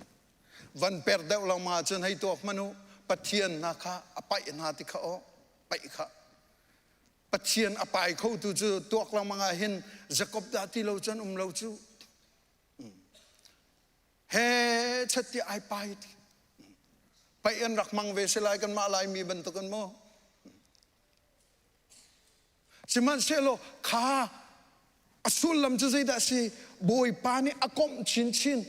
Speaker 7: Van per deuh lengmang ahcun hei tuak hmanh u, Pathian hna kha a paih hna ti kha aw, paih kha. Pathian a pai khotu cu tuak lengmang ah hin Jakob dah ti lo cun um lo cu. He chat ti ai pai ti. Paih an rak hmang ve si lai kanmah Laimi bantukin maw? Sihmanhsehlaw kha a sullam cu zeidah a si? Bawipa nih a komh chinchin.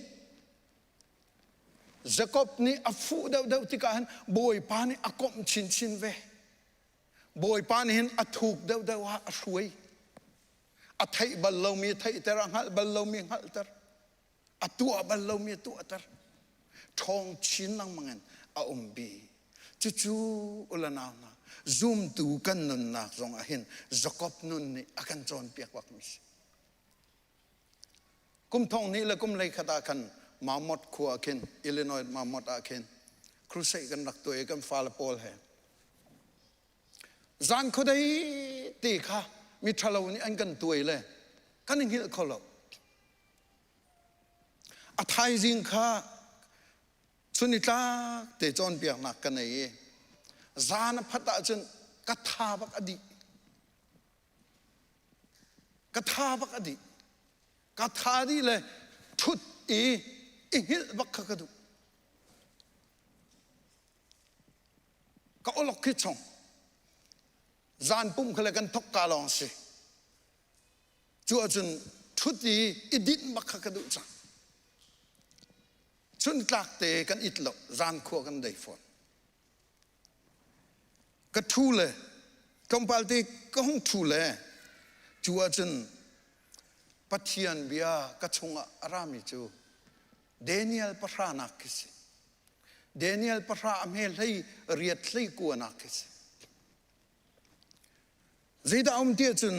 Speaker 7: Jakob nih a fuh deuhdeuh tikah hin Bawipa nih a komh chinchin ve. Bawipa nih hin a thuk deuhdeuh ah a hruai. A theih bal lomi theihter, a hngalh bal lomi hngalhter. A tuah bal lomi a tuahter. Ṭhawng chin lengmang in a um bi. Cucu u le nau hna, zumtu kan nunnak zong ah hin Jakob nun nih a kan cawnpiak bak mi si. Kum thong hnih le kum hlei khat ah khan Mammoth khua ah khin Illinois Mammoth ah khin crusade kan rak tuah i kan fale pawl he zan khuadei te kha mi ṭhalo nih an kan tuai le kan i hngilh kho lo. A thaizing kha chun i tlak te cawnpiaknak ka nei i zan a phat ahcun ka tha bak a dih. Ka tha bak a dih. Ka tha dih le ṭhut i i hngilh bak kha ka duh. Ka awlok khi chong. Zan pum kha le kan thok ka lawng si. Cu ahcun ṭhut i i dinh bak kha ka duh cang. Chun tlak te kan it lo, zan khua kan dei fawn. Ka ṭhu le tlawmpal te ka hung ṭhu le cu ahcun Pathian bia ka chungah a rami cu Daniel pahranak khi si. Daniel pahra a hme hlei riat hlei kuanak khi si. Zeidah um ti ahcun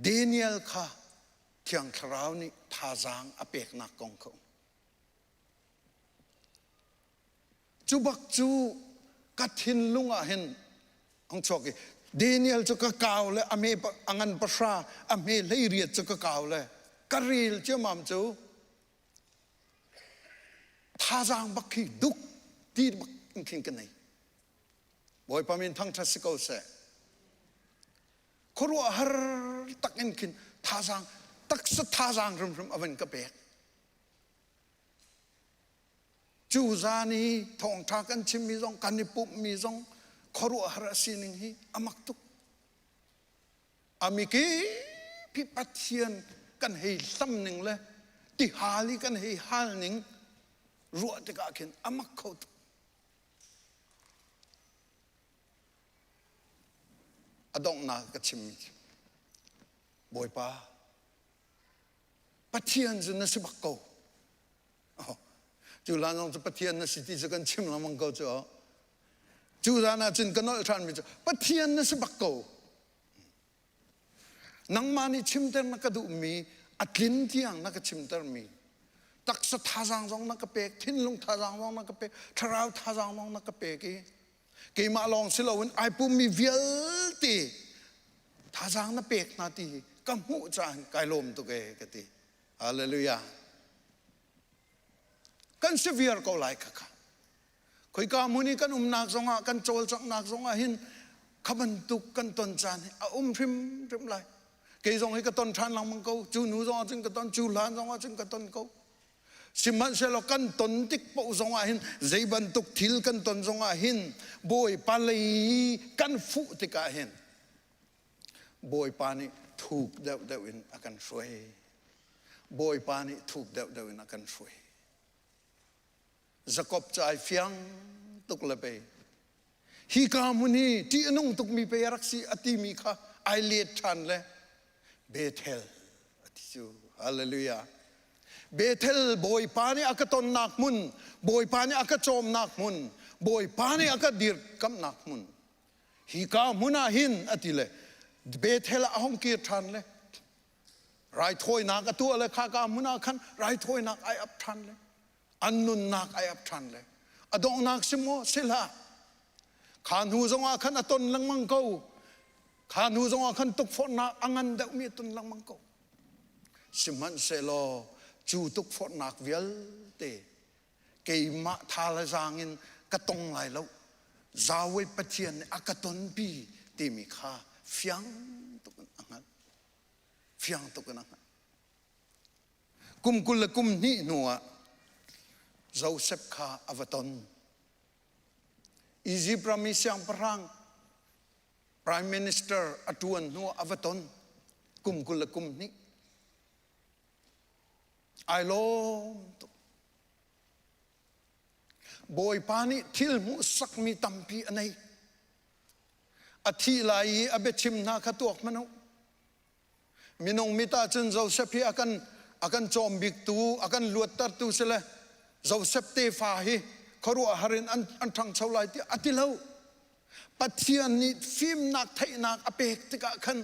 Speaker 7: Daniel kha Thiang Thlarau nih thazaang a peknak kong kha um. Cu bak cu ka thinlung ah hin hung chuak i Daniel cu ka kau le a me a ngan pahra a hme hlei riat cu ka kau le ka rel ciamam cu thazaang bak khi duk ti bak in khin ka nei. Bawipa min thangṭhat si ko seh. Khuaruahhar tak in khin thazaang taksa thazaang hrimhrim a van ka pek. Cu zan i thawngṭha kan chimmi zong kan i pumhmi zong khuaruahhar a sining hi a mak tuk. A mikip hi Pathian kan hei hlam ning le tihal i kan hei hal ning ruah tikah khin a mak kho tuk. A donghnak ka chimmi cu Bawipa Pathian cu na si bak ko. Oh, cu hlan zong cu Pathian na si ti cu kan chim lengmang ko cu. Cu zan ah cun ka nolh ṭhanmi cu Pathian na si bak ko. Nangmah nih chimter na ka duhmi a tlin tiang na ka chimtermi taksa thazaang zong na ka pek, thinlung thazaang zong na ka pek, thlarau thazaang zong na ka pek i keimah lawng si loin ai pummi vialte thazaang na pek hna ti hi ka hmuh caah kai lawm tuk ee ka ti. Hallelujah. Kan si viar ko lai kha kha. Khoika hmun i kan umnak zongah kan cawlcanghnak zongah hin kha bantuk kan ton caan hi a um hrimhrim lai. Kei zong hi ka ton ṭhan lengmang ko. Cu hnu zongah cun ka ton, cu hlan zongah cun ka ton ko. Sihmanhsehlaw kan ton tik paoh zongah hin zei bantuk thil kan ton zongah hin Bawipa lei kan fuh tikah hin Bawipa nih thuk deuhdeuh in a kan hruai. Bawipa nih thuk deuhdeuh in a kan hruai. Jakob cu ai fiang tuk le pei. Hi ka hmun hi ṭih a nung tukmi pei a rak si a timi kha ai let ṭhan le Bethel a ti cu. Hallelujah. Bethel Bawipa nih a ka tonnak hmun, Bawipa nih a ka cawmnak hmun, Bawipa nih a ka dirkamhnak hmun. Hi ka hmun ah hin a ti le Bethel ah a hong kir ṭhan le raithawinak a tuah le kha ka hmun ah khan raithawinak ai ap ṭhan le an nunnak ai ap ṭhan le a donghnak si maw si hlah kha hnu zongah khan a ton lengmang ko kha hnu zongah khan tukforhnak a ngan deuhmi a ton lengmang ko Sihmanhsehlaw cu tukforhnak vialte keimah tha le zaang in ka tong lai lo. Yahweh Pathian nih a ka tonpi timi kha fiang tuk in a hngalh. Fiang tuk in a hngalh. Kum 20 le kum hnih hnuah Joseph kha a va ton. Izipt ram i siangpahrang Prime Minister a ṭuan hnu ah a va ton kum 20 le kum hnih. Ai lawm tuk. Bawipa nih thil hmuhsakmi tampi a nei. A thih lai i a biachim hna kha tuak hmanh u. Minung mit ahcun Joseph hi a kan a kan cawm biktu, a kan luattertu si le Joseph tefa hi khuaruahhar in an, an ṭhangcho lai tiah a ti lo. Pathian nih fimnak theihnak a pek tikah khan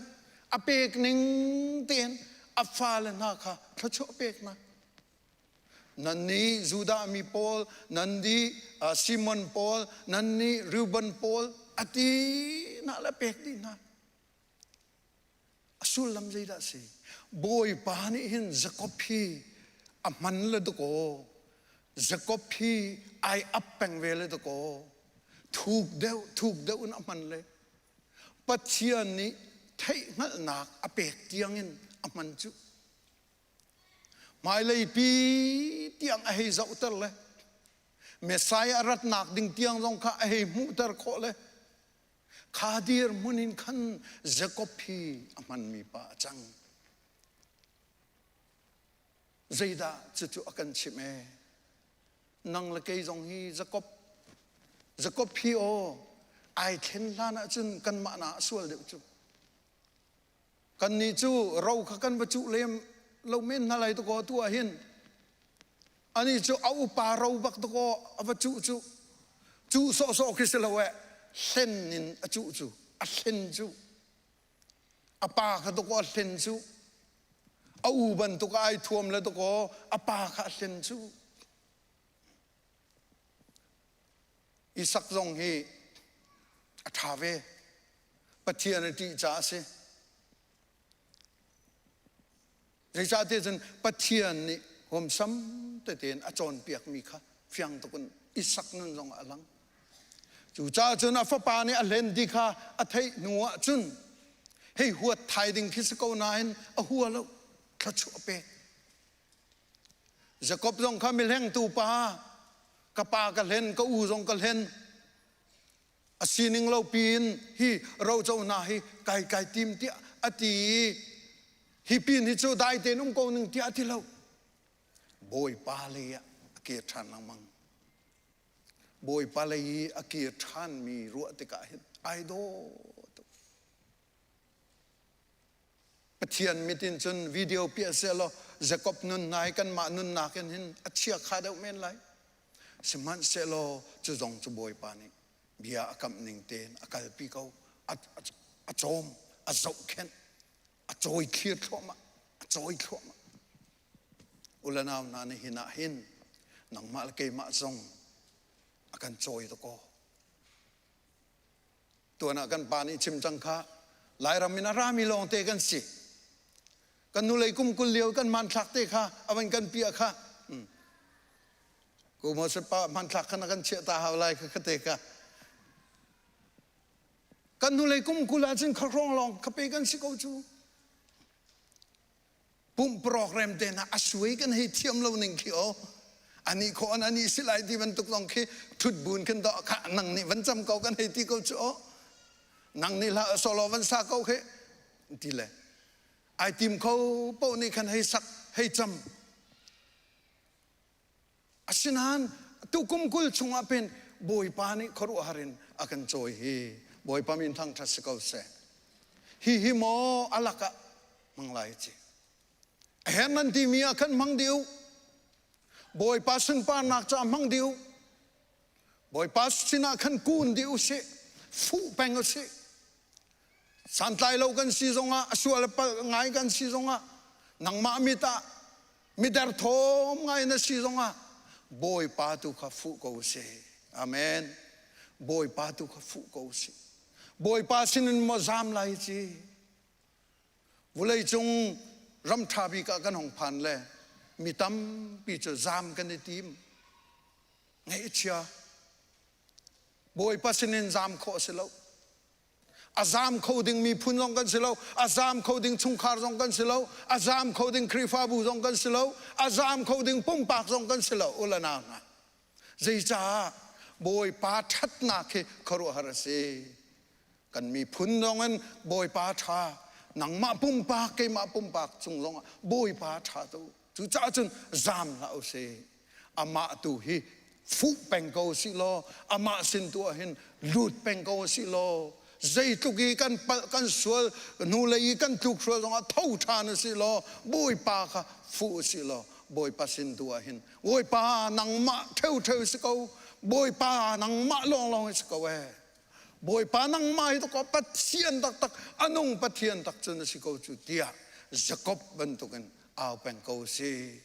Speaker 7: a pek ning tein a fale hna kha thluachuah pek hna. Nannih Judah mi pawl, nannih Simon pawl, nannih Reuben pawl a ti hna le pek dih hna. A sullam zeidah a si? Bawipa nih hin Jakob hi a hman le dakaw. Jakob hi ai ap peng ve le dakaw. Thuk deuh, thuk deuh in a hman le. Pathian nih theihhngalhnak a pek tiangin a hman cu. Hmailei pi tiang a hei zohter le Messiah ratnak ding tiang zong kha a hei hmuhter khawh le Kha dirhmun in khan Jakob hi a hmanmi pa a cang. Zeidah cucu a kan chimh ee? Nang le kei zong hi Jakob Jakob hi aw ai thlen hlan ahcun kanmah na a sual deuh cu. Kannih cu ro kha kan va cuh lem lo men hna lai dakaw tu ah hin ani cu a upa ro bak dakaw a va cuh cu cuh sawhsawh khi si lo eh hlen in a cuh cu a hlen cu a pa kha dakaw a hlen cu a u bantuk ai thuam le dakaw a pa kha a hlen cu Isak zong hi a ṭha ve. Pathian a ṭih caah a si. Zeicahtiah cun Pathian nih huamsam tete in a cawnpiakmi kha fiang tuk in Isak nun zong ah a lang. Cucaah cun a fapa nih a hlen ti kha a theih hnu ah cun hei huat thai ding khi si ko nain a hua lo, thluachuah a pek. Jakob zong kha mihlengtu pa, ka pa ka hlen, ka u zong ka hlen. A sining lo piin hi roco hna hi kai kai tim tiah a ti i hi pin hi cu dai tein um ko ning tiah a ti lo. Bawipa lei ah a kir ṭhan lengmang. Bawipa lei i a kir ṭhanmi ruah tikah hin ai dawh tuk. Pathian mit in cun video piah sehlaw Jakob nun hna hi kanmah nunnak in hin a chia kha deuh men lai. Sihmanhsehlaw cu zong cu Bawipa nih bia a kamh ning tein a kalpi ko. A, a, a cawm, a zohkhenh, a cawi thlir thluahmah, a cawi thluahmah. Ulanau hna nihin ah hin nangmah le keimah zong a kan cawi dakaw. Tuan ah kan pa nih chim cang kha Lairam in a rami lawngte kan si. Kan nulei kum 20 lio kan hmanthlak te kha a van kan piah kha. Ku Moses pa hmanthlak khan a kan chiah ta hau lai kha te ka. Kan hnulei kum 20 ahcun khahrong lawng khape kan si ko cu. Pumh program te hna a suai kan hei thiam lo ning khi o. Ani kho an ani si lai ti bantuk zong khi thut bun khin do kha nang nih van cam ko kan hei ti ko cu o. Nang nih hla solo van sa ko khi ti le. Ai tim kho po nih khan hei sak hei cam. Asinain tu kum 20 chungah pin Bawipa nih khuaruahhar in a kan cawi hi Bawipa min thangṭhat si ko seh. Hi hi maw a lakah hmang lai ci. A her nan timi ah khan hmang dih u. Bawipa sunparnak caah hmang dih u. Bawipa sinah khan kun dih u sih. Fuh peng u sih. Santlai lo kan si zongah a sual a palh ngai kan si zongah nangmah mit ah miderthawm ngai na si zongah Bawipa tu kha fuh ko si. Amen. Bawipa tu kha fuh ko si. Bawipa sinin maw zam lai ci. Vulei cung ram ṭha bik ah kan hong phan le mi tampi cu zam kan i tim. Ngaihchia. Bawipa sinin zam khawh a si lo. A zam kho ding miphun zong kan si lo, a zam kho ding chungkhar zong kan si lo, a zam kho ding Khrihfabu zong kan si lo, a zam kho ding pumpak zong kan si lo, ula nau hna. Zeicah Bawipa ṭhatnak hi khuaruahhar a si. Kan miphun zong in Bawipa ṭha, nangmah pumpak, keimah pumpak cung zongah Bawipa ṭha tu. Cucaah cun zam hlah u sih. Amah tu hi fuh peng ko sih law amah sin tu ah hin lut peng ko sih law zeitluk i kan palh kan sual hnulei i kan tluk sual zongah tho ṭhan usih law Bawipa kha fuh usih law Bawipa sin tu ah hin Bawipa nangmah ṭheuṭheu si ko Bawipa nangmah lawnglawng hi si ko ee Bawipa nangmah hi ko Pathian taktak a nung Pathian tak cun a si ko cu tiah Jakob bantukin au peng ko si.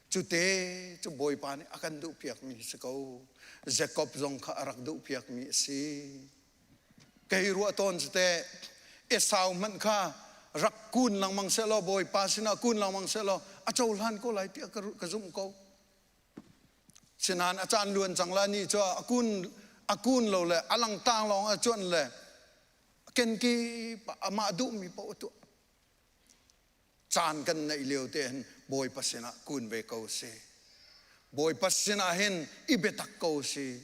Speaker 7: Cute cu Bawipa nih a kan duhpiakmi si ko. Jakob zong kha a rak duhpiakmi a si. Kei ruah tawn cu teh Esau hmanh kha rak kun lengmang sehlaw Bawipa sinah kun lengmang sehlaw a cohlan ko lai tiah ka zumh ko. Sinain a caan luan cang la ni cu a kun lo le a langtang lawng a cuanh le kenkip amah duhmi paoh a tuah. Caan kan neih lio te hin Bawipa sinah kun ve ko si. Bawipa sinah hin i biatak ko si.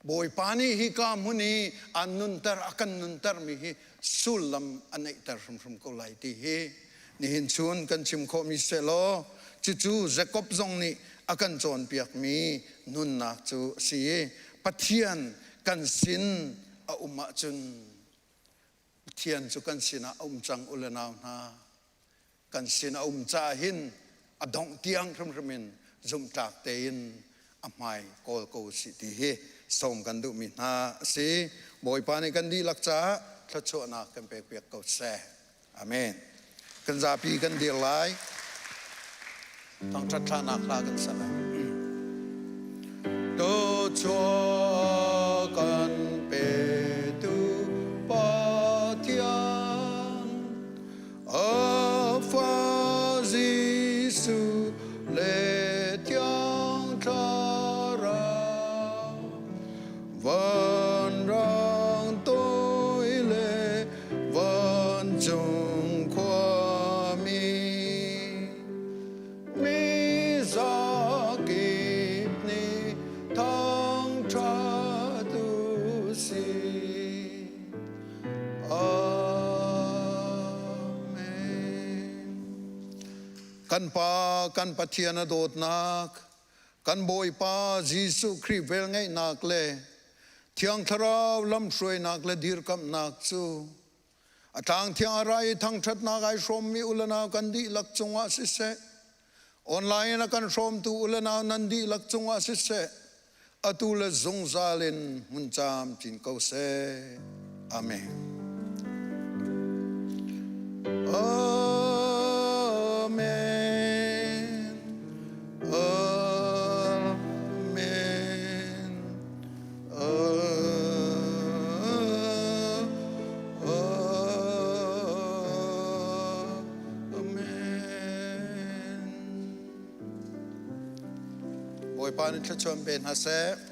Speaker 7: Bawipa nih hi ka hmun i an nunter a kan nunter mi hi sullam a neihter hrimhrim ko lai ti hi nihin chun kan chim khawhmi selaw cucu Jakob zong nih a kan cawnpiakmi nunnak cu a si i Pathian kan sin a um ahcun Pathian cu kan sinah a um cang u le nau hna. Kan sin a um caah hin a dongh tiang hrimhrim in zumhtlak tein a hmai kawl ko usih ti hi sawm kan duhmi hna a si. Bawipa nih kan dihlak caah thluachuahnak kan pekpiak ko seh. Amen. Kan zapi kan dir lai. Thangṭhat thlahnak hla kan sa lai. Tuchuah kan petu Pathian, a fa Jesuh le Thiang Thlarau, vanrang toi le vancung khuami mi zakip nih thangṭhat u sih. Amen. Kan Pa, kan Pathian a dawtnak, kan Bawipa Jesuh Khrih velngeihnak le Thiang Thlarau lamhruainak le dirkamhnak cu a tlang thiang a ra i thangṭhatnak ai hrawmmi u le nau kan dihlak cungah siseh, online in a kan hrawmtu u le nau nan dihlak cungah siseh, atu le zungzal in hmun camcin ko seh. Amen. Amen. Amen. Amen. Bawipa nih thluachuah in pe hna seh.